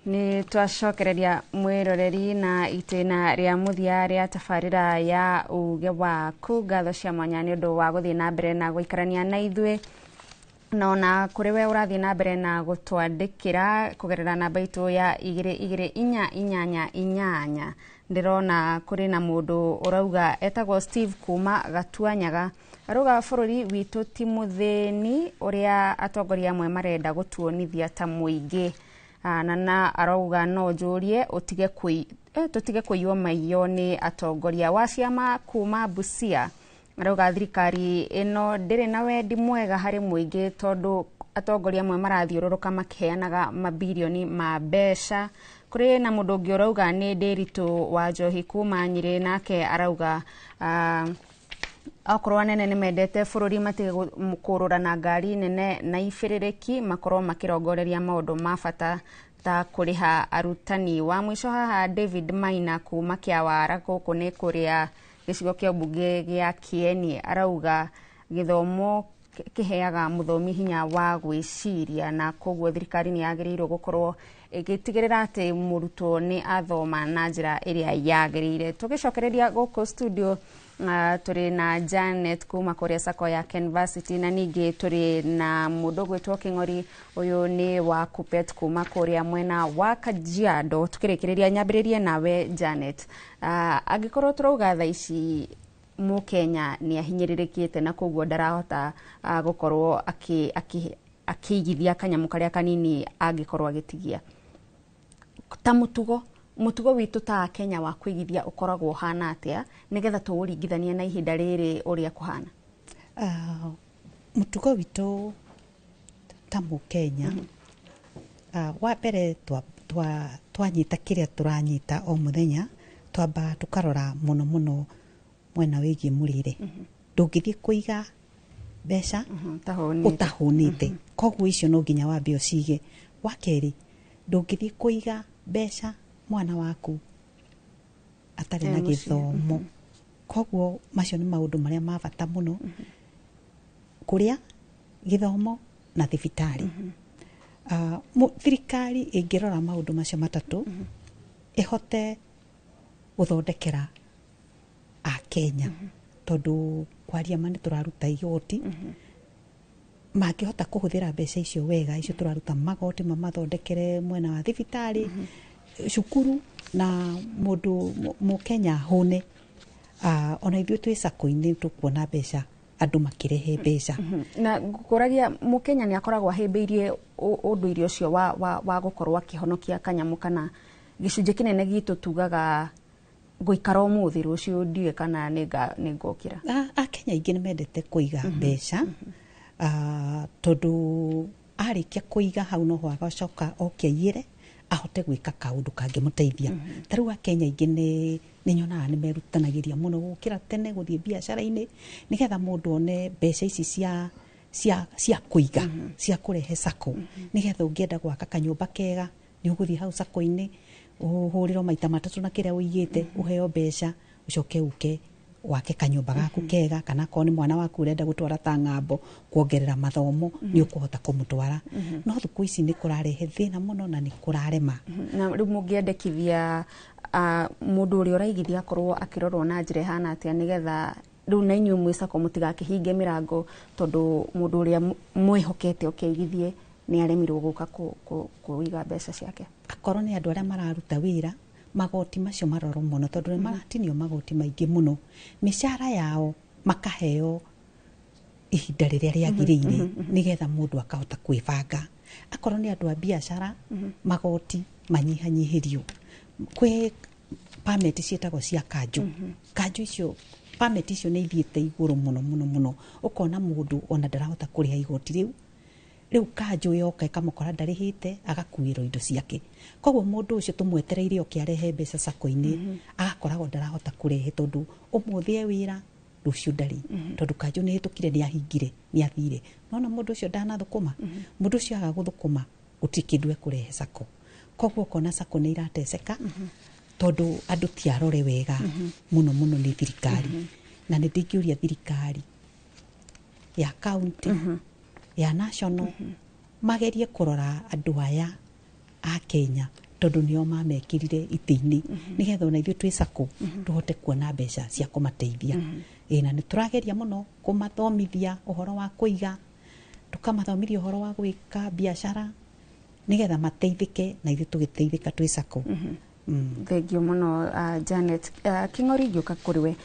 Nĩ twacokereria mwĩroreri na itĩna rĩa mũthia rĩa tabarĩra ya uge waku. Ngatho cia mwanya nĩ ũndũ wa gũthiĩ na mbere na gũikarania na ithuĩ, na ona kũrĩ we ũrathiĩ na mbere na gũtwandĩkĩra kũgerera namba itũ ya 22488. Ndĩrona kũrĩ na mũndũ ũrauga etagwo Steve kuma Gatuanyaga, arauga bũrũri witũ ti mũthĩni ũrĩa atongoria amwe marenda gũtuonithia ta mũingĩ. Na arauga no njũrie ũtige tũtige kũiywo maiyo nĩ atongoria. Wa ciama kuma Busia arauga thirikari ĩno ndĩrĩ na wendi mwega harĩ mũingĩ tondũ atongoria amwe marathiũrũrũka makĩheanaga mabirioni ma mbeca. Kũrĩ na mũndũ ũngĩ ũrauga nĩ Ndĩritũ wa Njohi kuma Nyĩrĩ, nake arauga okorwo anene nĩ mendete bũrũri matige kũrũra na ngari nene na ibĩrĩrĩki, makorwo makĩrongoreria maũndũ ma bata ta kũrĩha arutani. Wa mũico haha David Maina kuma Kĩawara, gũkũ nĩ kũrĩa gĩcigo kĩa mbunge gĩa Kieni, arauga gĩthomo kĩheaga mũthomi hinya wa gwĩciria na koguo thirikari nĩ yagĩrĩirwo gũkorwo ĩgĩtigĩrĩra atĩ mũrutwo nĩ athoma na njĩra ĩrĩa yagĩrĩire. Tũgĩcokereria gũkũ studio tũrĩ na Janet kuma kũrĩa sacco ya Kenvarsity, na ningĩ tũrĩ na mũndũ ũgwĩtwo Kĩng'ori, ũyũ nĩ wa Kupet kuma kũrĩa mwena wa Kajiado. Tũkĩrĩkĩrĩria nyambĩrĩrie nawe Janet, angĩkorwo tũrauga thaa ici Mũkenya nĩ ahinyĩrĩrĩkĩte na koguo ndarahota gũkorwo akĩigithia kanyamũ karĩa kanini angĩkorwo agĩtigia, ta mũtugo witũ ta Kenya wa kũigithia ũkoragwo ũhana atĩa nĩgetha tũũringithanie na ihinda rĩrĩ ũrĩa kũhana?
Mũtugo witũ ta Mũkenya, wa mbere twanyita kĩrĩa tũranyita o mũthenya, twamba tũkarora mũno mũno mwena wĩgiĩ mũrĩre. Ndũngĩthiĩ kũiga Mbeca ũtahũnĩte. Koguo icio no nginya wambe ũcige. Wa kerĩ, ndũngĩthiĩ kũiga mbeca mwana waku atarĩ na gĩthomo. Koguo macio nĩ maũndũ marĩa ma bata mũno, kũrĩa, gĩthomo na thibitarĩ. Thirikari ĩngĩrora maũndũ macio matatũ, ĩhote gũthondekera Akenya, tondũ kwaria ma nĩ tũraruta igoti, mangĩhota kũhũthĩra mbeca icio wega, icio tũraruta magoti, mamathondekere mwena wa thibitarĩ, cukuru, na mũndũ Mũkenya hũne. Ona ithuĩ twĩ sacco-inĩ tũkuona mbeca, andũ makĩrehe mbeca.
Na ngũkũragia, Mũkenya nĩ akoragwo ahĩmbĩirie ũndũire ũcio wa gũkorwo akĩhonokia kanyamũ, kana gĩcunjĩ kĩnene gitũ tugaga ngũikara ũmũthĩ, rũciũ ndiũĩ kana nĩ ngokĩra?
Akenya aingĩ nĩ mendete kũiga mbeca, tondũ arĩkia kũiga hau noho agacoka oke aiyĩre ahote gwĩka kaũndũ kangĩmũteithia. Ta rĩu Akenya aingĩ nĩ nyonaga nĩ merutanagĩria mũno gũkĩra tene gũthiĩ biacara-inĩ, nĩgetha mũndũ one mbeca ici cia kũiga, cia kũrehe sacco, nĩgetha ũngĩenda gwaka kanyũmba kega nĩ ũgũthiĩ hau sacco-inĩ, ũhũrĩrwo maita matatũ na kĩrĩa ũigĩte, ũheo mbeca, ũcoke ũke wake kanyũmba gaku kega, kana akorwo nĩ mwana waku ũrenda gũtwara ta ng'ambo kuongerera mathomo, nĩ ũkũhota kũmũtwara. No thikũ ici nĩ kũrarehe thĩna mũno na nĩ kũrarema.
Na rĩu mũngĩendekithia mũndũ ũrĩa ũraigithia akorwo akĩrorwo na njĩra ĩhana atĩa, nĩgetha rĩu na inyuĩ mwĩ sacco mũtigakĩhinge mĩrango, tondũ mũndũ ũrĩa mwĩhokete ũkĩigithie nĩ aremirwo gũka kũiga mbeca ciake?
Akorwo nĩ andũ arĩa mararuta wĩra, magoti macio marorwo mũno, tondũ nĩ maratinio magoti maingĩ mũno, mĩcara yao makaheo ihinda rĩrĩa rĩagĩrĩire, nĩgetha mũndũ akahota kwĩbanga. Akorwo nĩ andũ a biacara, magoti manyihanyihĩrio. Kwĩ permit ciĩtagwo cia kanjũ. Kanjũ icio, permit icio nĩ ithiĩte igũrũ mũno mũno mũno, ũkona mũndũ ona ndarahota kũrĩha igoti rĩu. Rĩu kanjũ yoka ĩkamũkora ndarĩhĩte, agakuĩrwo indo ciake. Koguo mũndũ ũcio tũmwetereire oke arehe mbeca sacco-inĩ, agakoragwo ndarahota kũrehe, tondũ ũmũthĩ e wĩra, rũciũ ndarĩ, tondũ kanjũ nĩ ĩhĩtũkire, nĩ ahingire, nĩ athire. Nona mũndũ ũcio ndanathũkũma, mũndũ ũcio aga gũthũkũma gũtirĩ kĩndũ ekũrehe sacco. Koguo ũkona sacco nĩ irateceka, tondũ andũ ti arore wega mũno mũno nĩ thirikari. Na nĩ ndingĩũria thirikari ya county, ya national, magerie kũrora andũ aya a Kenya, tondũ nĩo mamekĩrire itĩ-inĩ, nĩgetha ona ithuĩ twĩ sacco tũhote kuona mbeca cia kũmateithia. Ĩ na nĩ tũrageria mũno kũmathomithia ũhoro wa kũiga, tũkamathomithia ũhoro wa gwĩka biacara, nĩgetha mateithĩke na ithuĩ tũgĩteithĩka twĩ sacco.
Thengio mũno, Janet. Kĩng'ori, ngĩũka kũrĩ we,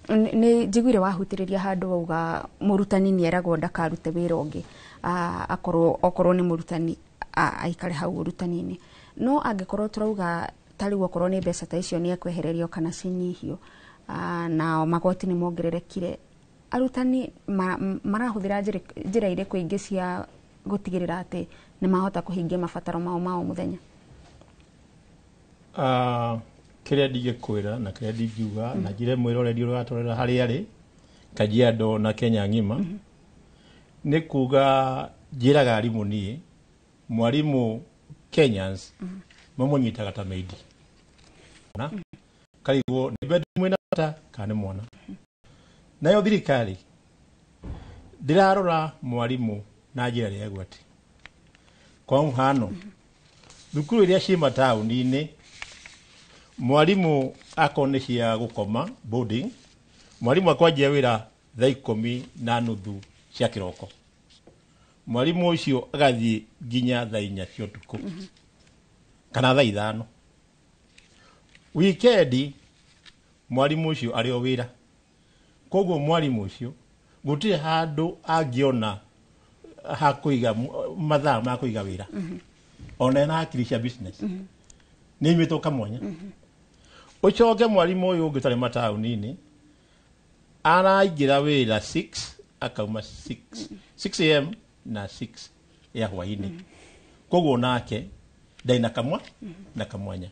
nĩ njiguire wahutĩrĩria handũ wauga mũrutani nĩ eragwo ndakarute wĩra ũngĩ, akorwo okorwo nĩ mũrutani aikare hau ũrutani-inĩ. No angĩkorwo tũrauga ta rĩu okorwo nĩ mbeca ta icio nĩ ekwehererio kana cinyihio, na magoti nĩ mongererekire, arutani marahũthĩra njĩra irĩkũ ingĩ cia gũtigĩrĩra atĩ nĩ mahota kũhingia mabataro mao ma o mũthenya?
Kĩrĩa ndingĩkwĩra na kĩrĩa ndingiuga na njĩre mwĩroreri ũrĩa ũratũrora harĩa arĩ Kajiado na Kenya ng'ima, nĩ kuga njĩraga arimũ niĩ, mwarimũ Kenyans mamũnyitaga ta maid, na karigwo nĩ bedroom ĩna bata kana nĩ mwana. Nayo thirikari ndĩrarora mwarimũ na njĩra ĩrĩa ĩgwati. Kwa mũhano, thukuru iria ciĩ mataũni-inĩ, mwarimũ akorwo nĩ cia gũkoma boarding, mwarimũ akwanjia wĩra thaa 10:30 cia kĩroko, mwarimũ ũcio agathiĩ nginya thaa 4 cia ũtukũ kana thaa 5. Wikendi mwarimũ ũcio arĩ o wĩra. Koguo mwarimũ ũcio gũtirĩ handũ angĩona ha kũiga mathaa ma kũiga wĩra, ona ena hakiri cia business nĩ imĩtwo kamwanya. Ũcoke mwarimũ ũyũ ũngĩ ũtarĩ mataũni-inĩ araingĩra wĩra 6 akauma 6, 6 a.m. na 6 ya hwainĩ. Koguo nake ndarĩ na kamwa na kamwanya.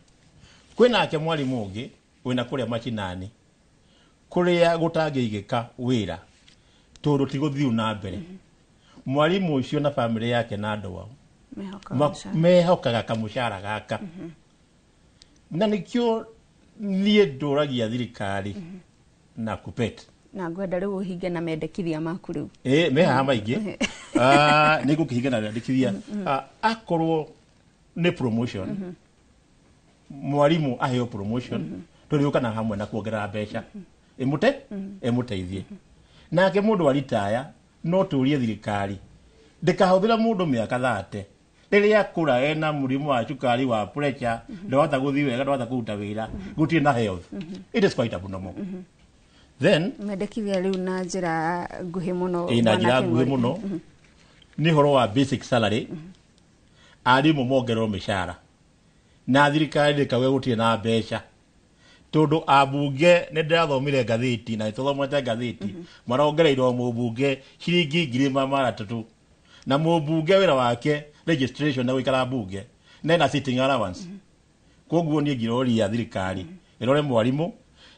Kwĩ nake mwarimũ ũngĩ wĩna kũrĩa macinani, kũrĩa gũtangĩigĩka wĩra. Tondũ ti gũthiu na mbere. Mwarimu ũcio na bamĩrĩ yake na andũ ao mehokaga kamũcara gaka. Na nĩkĩo niĩ ndũragia thirikari na KUPPET.
Na ngwenda rĩu ũhinge na mendekithia maku rĩu.
Ĩ me haha maingĩ. Nĩ ngũkĩhinga na mendekithia. Akorwo nĩ promotion, mwarimu aheo promotion, tondũ yũkanaga hamwe na kuongerera mbeca ĩmũte ĩmũteithie. Nake mũndũ wa ritaya no tũrie thirikari ndĩkahũthĩra mũndũ mĩaka 30 rĩrĩa akũra ena mũrimũ wa cukari wa pressure, ndahota gũthiĩ wega, ndahota kũruta wĩra, gũtirĩ na health. It is quite abnormal. Then
mendekithia rĩu na njĩra nguhĩ mũno.
Ĩ na njĩra nguhĩ mũno nĩ ũhoro wa basic salary, arimũ mongererwo mĩcara na thirikari ndĩkauge gũtirĩ na mbeca, tondũ ambunge nĩ ndĩrathomire ngathĩti na nĩtũthomete ngathĩti marongereirwo mũmbunge ciringi 300,000, na mũmbunge wĩra wake registration na gũikara mbunge na ena sitting allowance. Koguo niĩ ngĩroria thirikari ĩrore mwarimũ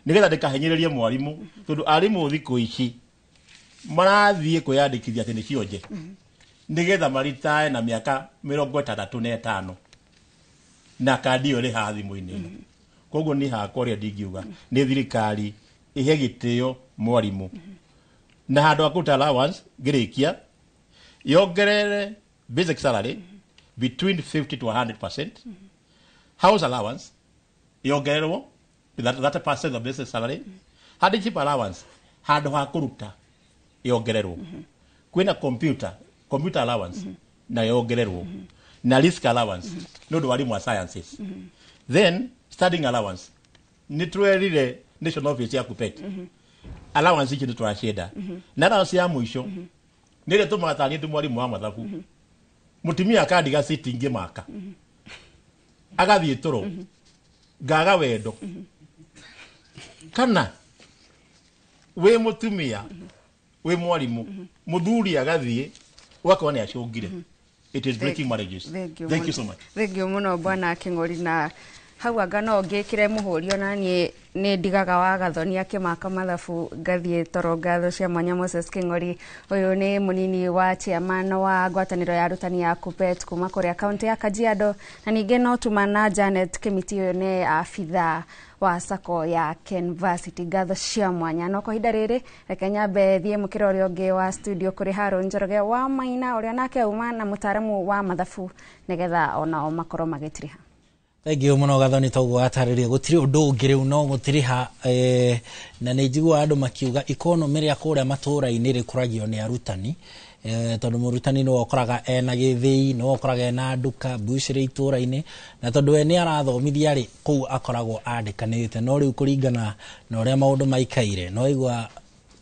nĩgetha ndĩkahinyĩrĩrie mwarimũ, tondũ arimũ thikũ ici marathiĩ kwĩyandĩkithia atĩ nĩ cionje nĩgetha maritae na mĩaka 65 na kandi ĩyo ĩrĩ haha thimũ-inĩ ĩno. Koguo niĩ hakwa ũrĩa ndingiuga nĩ thirikari ĩhe gĩtĩo mwarimũ na handũ ha kũruta allowance ngĩrĩkia yongerere basic salary between 50 to 100%, house allowance yongererwo 30% of basic salary, hardship allowance handũ ha kũruta yongererwo, kwĩna computer allowance na yongererwo, na risk allowance nĩ ũndũ wa arimũ a sciences. Then studying allowance nĩ twerire national office ya KUPPET allowance ici nĩ tũracienda, na allowance ya mũico nĩ ĩrĩa tũmaga tarĩ ndĩ mwarimũ wa mathabu, mũtumia akandiga sitting ngĩmaka agathiĩ toro ngaga wendo, kana wĩ mũtumia wĩ mwarimũ mũthuri agathiĩ ũgakorwo nĩ acũngire. It is breaking marriages. Thank you so much.
Thank you mũno bwana Kĩng'ori. Na hau anga no ngĩkĩre mũhũri ona niĩ nĩ ndigaga wa Gathoni akĩmaka mathabu ngathiĩ toro. Ngatho cia mwanya Moses Kĩng'ori, ũyũ nĩ mũnini wa chairman wa ngwatanĩro ya arutani ya KUPPET kuma kũrĩa kaunti ya Kajiado, na ningĩ no tuma na Janet Kĩmiti, ũyũ nĩ abitha wa sacco ya Kenvarsity. Ngatho cia mwanya. No kwa ihinda rĩrĩ reke nyambe thiĩ mũkĩra ũrĩa ũngĩ wa studio kũrĩ Haron Njoroge wa Maina, ũrĩa nake auma na mũtaaramu wa mathabu, nĩgetha onao makorwo magĩtiriha.
Thank you mũno Gathoni, toguo watarĩria gũtirĩ ũndũ ũngĩ rĩu no gũtiriha. Na nĩ njiguaga andũ makiuga economy rĩa kũrĩa matũũra-inĩ rĩkũragio nĩ arutani, tondũ mũrutani nĩwe ũkoraga ena gĩthĩi, nĩwe ũkoraga ena nduka mbucĩrĩ itũũra-inĩ, na tondũ we nĩ arathomithia rĩ kũu akoragwo andĩkanĩte. No rĩu kũringana na ũrĩa maũndũ maikaire, no igua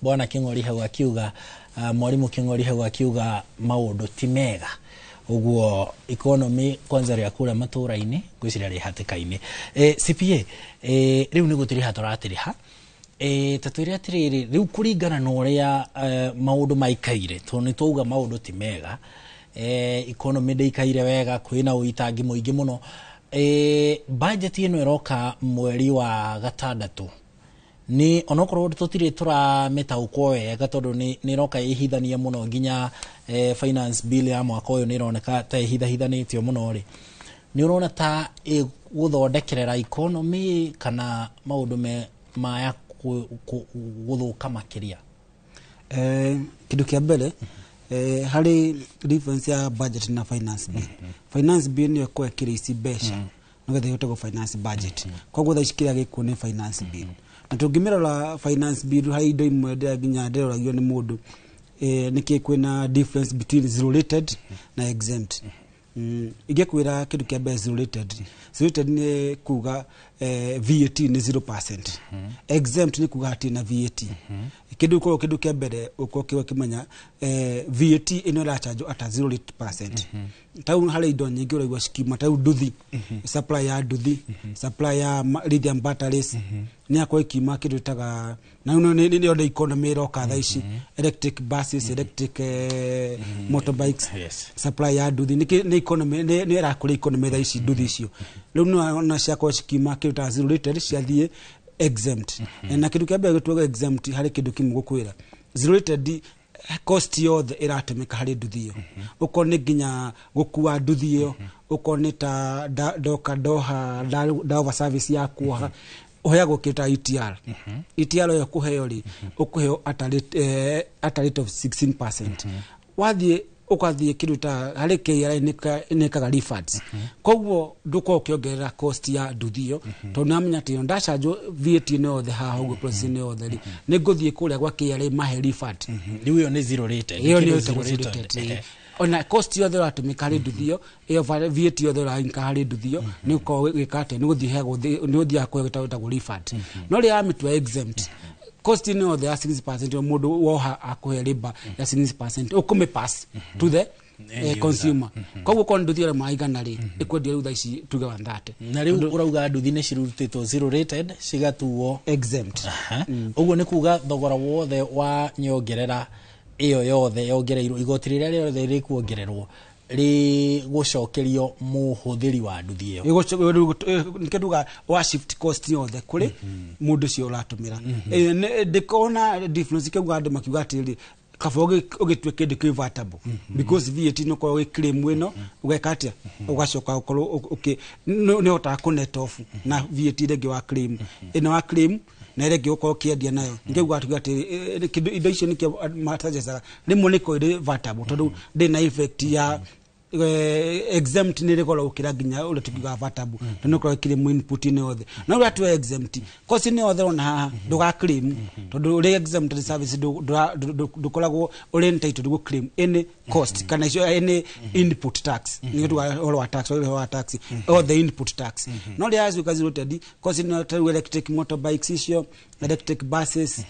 bwana Kĩng'ori hau akiuga, mwarimũ Kĩng'ori hau akiuga maũndũ ti mega, ũguo economy kwanza rĩa kũrĩa matũũra-inĩ ngwĩciria rĩ hatĩka-inĩ. CPA, rĩu nĩ gũtiriha tũratiriha, ta twĩre atĩrĩrĩ, rĩu kũringana na ũrĩa maũndũ maikaire, tondũ nĩ twauga maũndũ ti mega, economy ndĩikaire wega, kwĩna ũitangi mũingĩ mũno, budget ĩno ĩroka mweri wa gatandatũ, nĩ onokorwo tũtirĩ tũramĩtaũkwo wega tondũ nĩ ĩroka ĩhithania mũno, nginya finance bill ya mwaka ũyũ nĩ ĩroneka ta ĩhithahithanĩtio mũno rĩ, nĩ ũrona ta ĩgũthondekerera economy kana maũndũ maya gũthũka makĩria?
Kĩndũ kĩa mbere harĩ difference ya budget na finance bill. Finance bill nĩyo ĩkoragwo ĩkĩrĩ ici mbeca nĩgetha ĩhote gũ finance budget. Koguo thaa ici kĩrĩa gĩkuo nĩ finance bill. Na tũngĩmĩrora finance bill harĩ indo imwe nginya ndĩroragio nĩ mũndũ, nĩkĩ kwĩna difference between zero rated na exempt. Ingĩkwĩra kĩndũ kĩa mbere zero rated. Zero rated nĩ kuga VAT nĩ 0%. Exempt nĩ kuga hatirĩ na VAT. Kĩndũ korwo kĩndũ kĩa mbere ũkorwo ũkĩmenya VAT ĩno ĩrachanjwo at 0%. Tau harĩ indo nyingĩ ũraigua cikiuma tau nduthi, supply ya nduthi, supply ya lithium batteries nĩ yakorwo ikiuma kĩndũ ĩtaga na nĩ nĩ economy ĩroka thaa ici, electric buses, electric motorbikes, supply ya nduthi nĩ economy nĩ ĩrakũria economy thaa ici nduthi icio. Rĩu nĩ ciakorwo cikiuma kĩndũ ta zero rated ciathiĩ exempt. Na kĩndũ kĩa mbere gĩtuaga exempt harĩ kĩndũ kĩmwe gũkwĩra zero rated Cost yothe ĩratũmĩka harĩ nduthi ĩyo, ũkorwo nĩ nginya gũkua nduthi ĩyo, ũkorwo nĩ ta ndoka ndoha ndova service ya kuoha, ũheagwo kĩndũ ta ETR. ETR ĩyo kũheo rĩ, ũkũheo at a rate of 16%. Wathiĩ ũgathiĩ kĩndũ ta harĩ KRA nĩkaga refunds, koguo ndũkorwo ũkĩongerera cost ya nduthi ĩyo, tondũ nĩwamenya atĩ ndacanjwo VAT ĩno yothe haha ũguo, process ĩno yothe rĩ, nĩ ngũthiĩ kũrĩa gwa KRA mahe refund.
Rĩu ĩyo nĩ zero rated.
Ĩyo nĩyo
Kĩndũ zero
ĩtagwo zero
rated.
rated, ĩĩ. Ona cost yothe ũratũmĩka harĩ nduthi ĩyo, ĩyo VAT yothe ũrainka harĩ nduthi ĩyo, nĩ ũkorwo ũgĩka atĩa, nĩ gũthiĩ heagwo, nĩ ũthiaga kũheo ĩtagwo refund. No rĩrĩa yamĩtua exempt, cost ĩno yothe ya 60%, ĩyo mũndũ woha akũhe riba ya 60%, ũkũmĩ pass to the
End user.
consumer. Koguo korwo nĩ nduthi ĩyo maigana rĩ, ĩkwendio rĩu thaa ici tuge 130.
Na rĩu ũrauga nduthi nĩ cirutĩtwo zero rated cigatuo
exempt.
Ũguo nĩ kuga thogora wothe wa nyongerera ĩyo yothe yongereirwo, igoti rĩrĩa rĩothe rĩkuongererwo rĩgũcokerio mũhũthĩri wa nduthi ĩyo.
Nĩkĩo tuga wa shift cost yothe kũrĩ mũndũ ũcio ũratũmĩra. Ndĩkona difference kĩuga andũ makiuga atĩrĩrĩ, kaba ũgĩtue kĩndũ kĩ vatable, because VAT nĩ ũkorwo ũgĩclaim ĩno, ũgeka atĩa, ũgacoka ũkorwo nĩ ũhotaga kũ net off na VAT ĩrĩa ĩngĩ wa claim, ĩno wa claim na ĩrĩa ĩngĩ ũkorwo ũkĩendia nayo. Nĩkĩo uga tuga atĩrĩ, kĩndũ indo icio nĩkĩo matajecaga rĩmwe nĩkorwo ĩrĩ vatable, tondũ ndĩ na effect ya exempt, nĩ rĩgoro gũkĩra nginya ũrĩa tũkiugaga vatable, tondũ nĩ ũkorwo ĩkĩrĩ input inĩ yothe. No ũrĩa tuwe exempt, cost inĩ yothe ona haha ndũga claim, tondũ ũrĩ exempt service, ndũkoragwo ũrĩ entitled gũ claim any cost kana icio any input tax. Nĩkĩo tugaga ũhoro wa tax, ũhoro wa tax, all the input tax. No rĩrĩa yacuka zero rated, cost inĩ ta rĩu electric motorbikes icio, electric buses,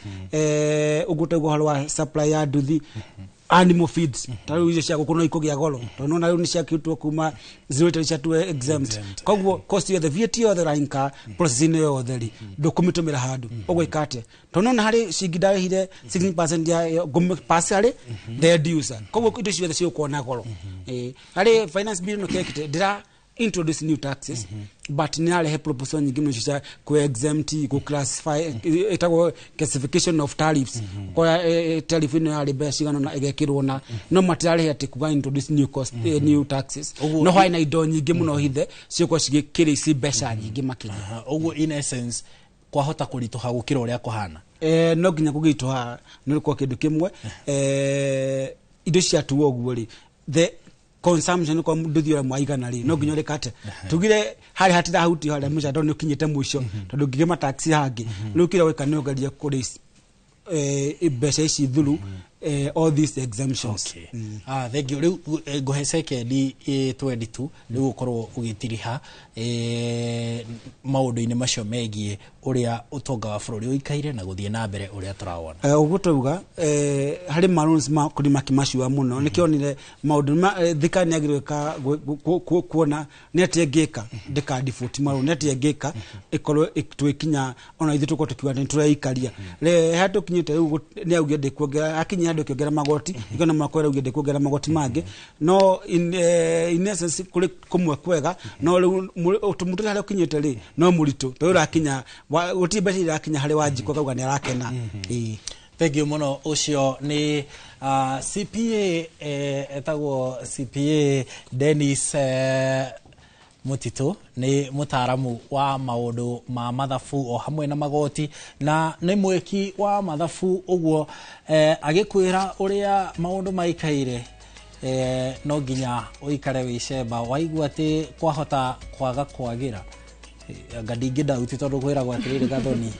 ũguo taguo ũhoro wa supply ya nduthi, animal feeds, ta rĩu icio cia gũkũ no ikũgĩa goro, tondũ nona rĩu nĩ ciakĩrutwo kuma zero rated ciatuo exempt. Koguo cost yothe, VAT yothe ũrainka process-inĩ yothe rĩ, ndũkũmĩtũmĩra handũ ũgwĩka atĩa, tondũ nona harĩ cingi ndarĩhire 16% ya ngũmĩ-pass harĩ the end user. Koguo indo ciothe cigũkorwo na goro. Ĩĩ, harĩ finance bill ĩno kĩrekĩte, ndĩra introduce new taxes, but nĩ arehe proposal nyingĩ mũno cia ku exempt, ku classify, ĩtagwo classification of tariffs, kwa tariff ĩno yarĩ mbeca cigana na ĩgekĩrwo na no matirarehe atĩ kuga introduce new cost, new taxes. No harĩ na indo nyingĩ mũno hithe ciũkorwo cigĩkĩrĩ ici mbeca nyingĩ makĩria.
Ũguo in essence kwahota kũritũha gũkĩra ũrĩa kũhana.
No nginya kũgĩitũha, nĩ gũkorwo kĩndũ kĩmwe, indo ciatuo ũguo rĩ, the consumption kwa nduthi ũrĩa mwaigana rĩ, no nginya ũrĩka atĩa, tugire harĩa hatirahutio harĩa mũico, tondũ nĩ ũkinyĩte mũico, tondũ ngĩgĩma taxi hangĩ rĩu kĩrĩa gwĩka nĩ ũgerie kũrĩ mbeca ici through all these exemptions.
Okay. Ah, thank you. Rĩu ngũhe sekendi 22 rĩu ũkorwo ũgĩtiriha maũndũ-inĩ macio megiĩ ũrĩa ũtonga wa bũrũri ũikaire na gũthiĩ na mbere ũrĩa tũrawona.
Ũguo twauga, harĩ maloans ma kũrĩ makĩmacua mũno, nĩkĩo onire maũndũ ma thirikari nĩ yagĩrĩirwo gwĩka kuona nĩ atĩa ĩngĩka ndĩka default marũni, nĩ atĩa ĩngĩka ĩkorwo twĩkinya ona ithuĩ tũkorwo tũkiuga nĩ tũreikaria re harĩa tũkinyĩte rĩu. Nĩ augire ndĩkuongerera, akinyia handũ ĩkĩongerera magoti, ikona mwaka ũrĩa augire ndĩkuongerera magoti mangĩ, no in essence kũrĩ kũmwe kwega, no rĩu mũtũrĩre harĩa ũkinyĩte rĩ no mũritũ, tondũ ũrakinya gũtirĩ mbeca irakinya harĩ Wanjikũ akauga nĩ arakena. Ĩĩ.
Thank you mũno. Ũcio nĩ CPA, etagwo CPA Dennis Mũtitũ, nĩ mũtaaramu wa maũndũ ma mathabu o hamwe na magoti, na nĩ mwĩki wa mathabu. Ũguo agĩkwĩra ũrĩa maũndũ maikaire, no nginya ũikare wĩcemba waigua atĩ kwahota kwaga kwagĩra. Anga ndingĩndauti, tondũ kwĩragwo atĩrĩrĩ, Gathoni,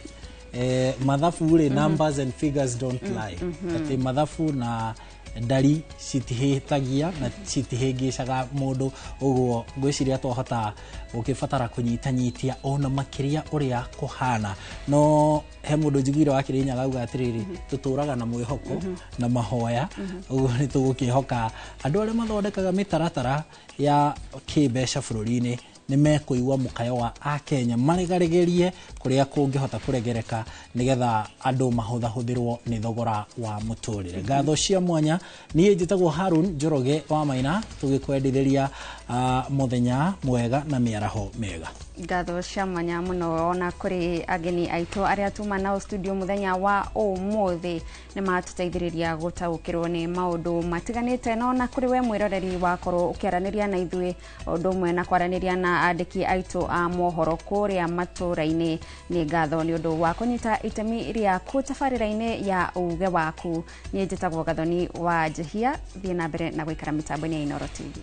mathabu rĩ, numbers and figures don't lie, atĩ mathabu na ndari citihĩtagia na citihĩngĩcaga mũndũ. Ũguo ngwĩciria twahota gũkĩbatara kũnyitanyitia ona makĩria ũrĩa kũhana. No he mũndũ njiguire wa Kĩrĩnyaga auga atĩrĩrĩ, tũtũraga na mwĩhoko na mahoya. Ũguo nĩ tũgũkĩhoka andũ arĩa mathondekaga mĩtaratara ya kĩmbeca bũrũri-inĩ nĩ mekũigua mũkayo wa akenya, maregaregerie kũrĩa kũngĩhota kũregereka nĩgetha andũ mahũthahũthĩrwo nĩ thogora wa mũtũrĩre. Ngatho cia mwanya. Niĩ njĩtagwo Harun Njoroge wa Maina, tũgĩkwendithĩria. Mũthenya mwega na mĩaraho mĩega.
Ngatho cia mwanya mũno ona kũrĩ ageni aitũ arĩa tuma nao studio mũthenya wa ũmũthĩ, nĩ matũteithĩrĩria gũtaũkĩrwo nĩ maũndũ matiganĩte. No na kũrĩ we mwĩroreri wakorwo ũkĩaranĩria na ithuĩ, o ũndũ ũmwe na kwaranĩria na andĩki aitũ a mohoro kũrĩa matũra-inĩ, nĩ ngatho nĩ ũndũ wa kũnyita itemi rĩaku tabarĩra-inĩ ya Uge Waku. Niĩ njĩtagwo Gathoni wa Njehia. Thiĩ na mbere na gũikara mĩtambo-inĩ ya Inooro TV.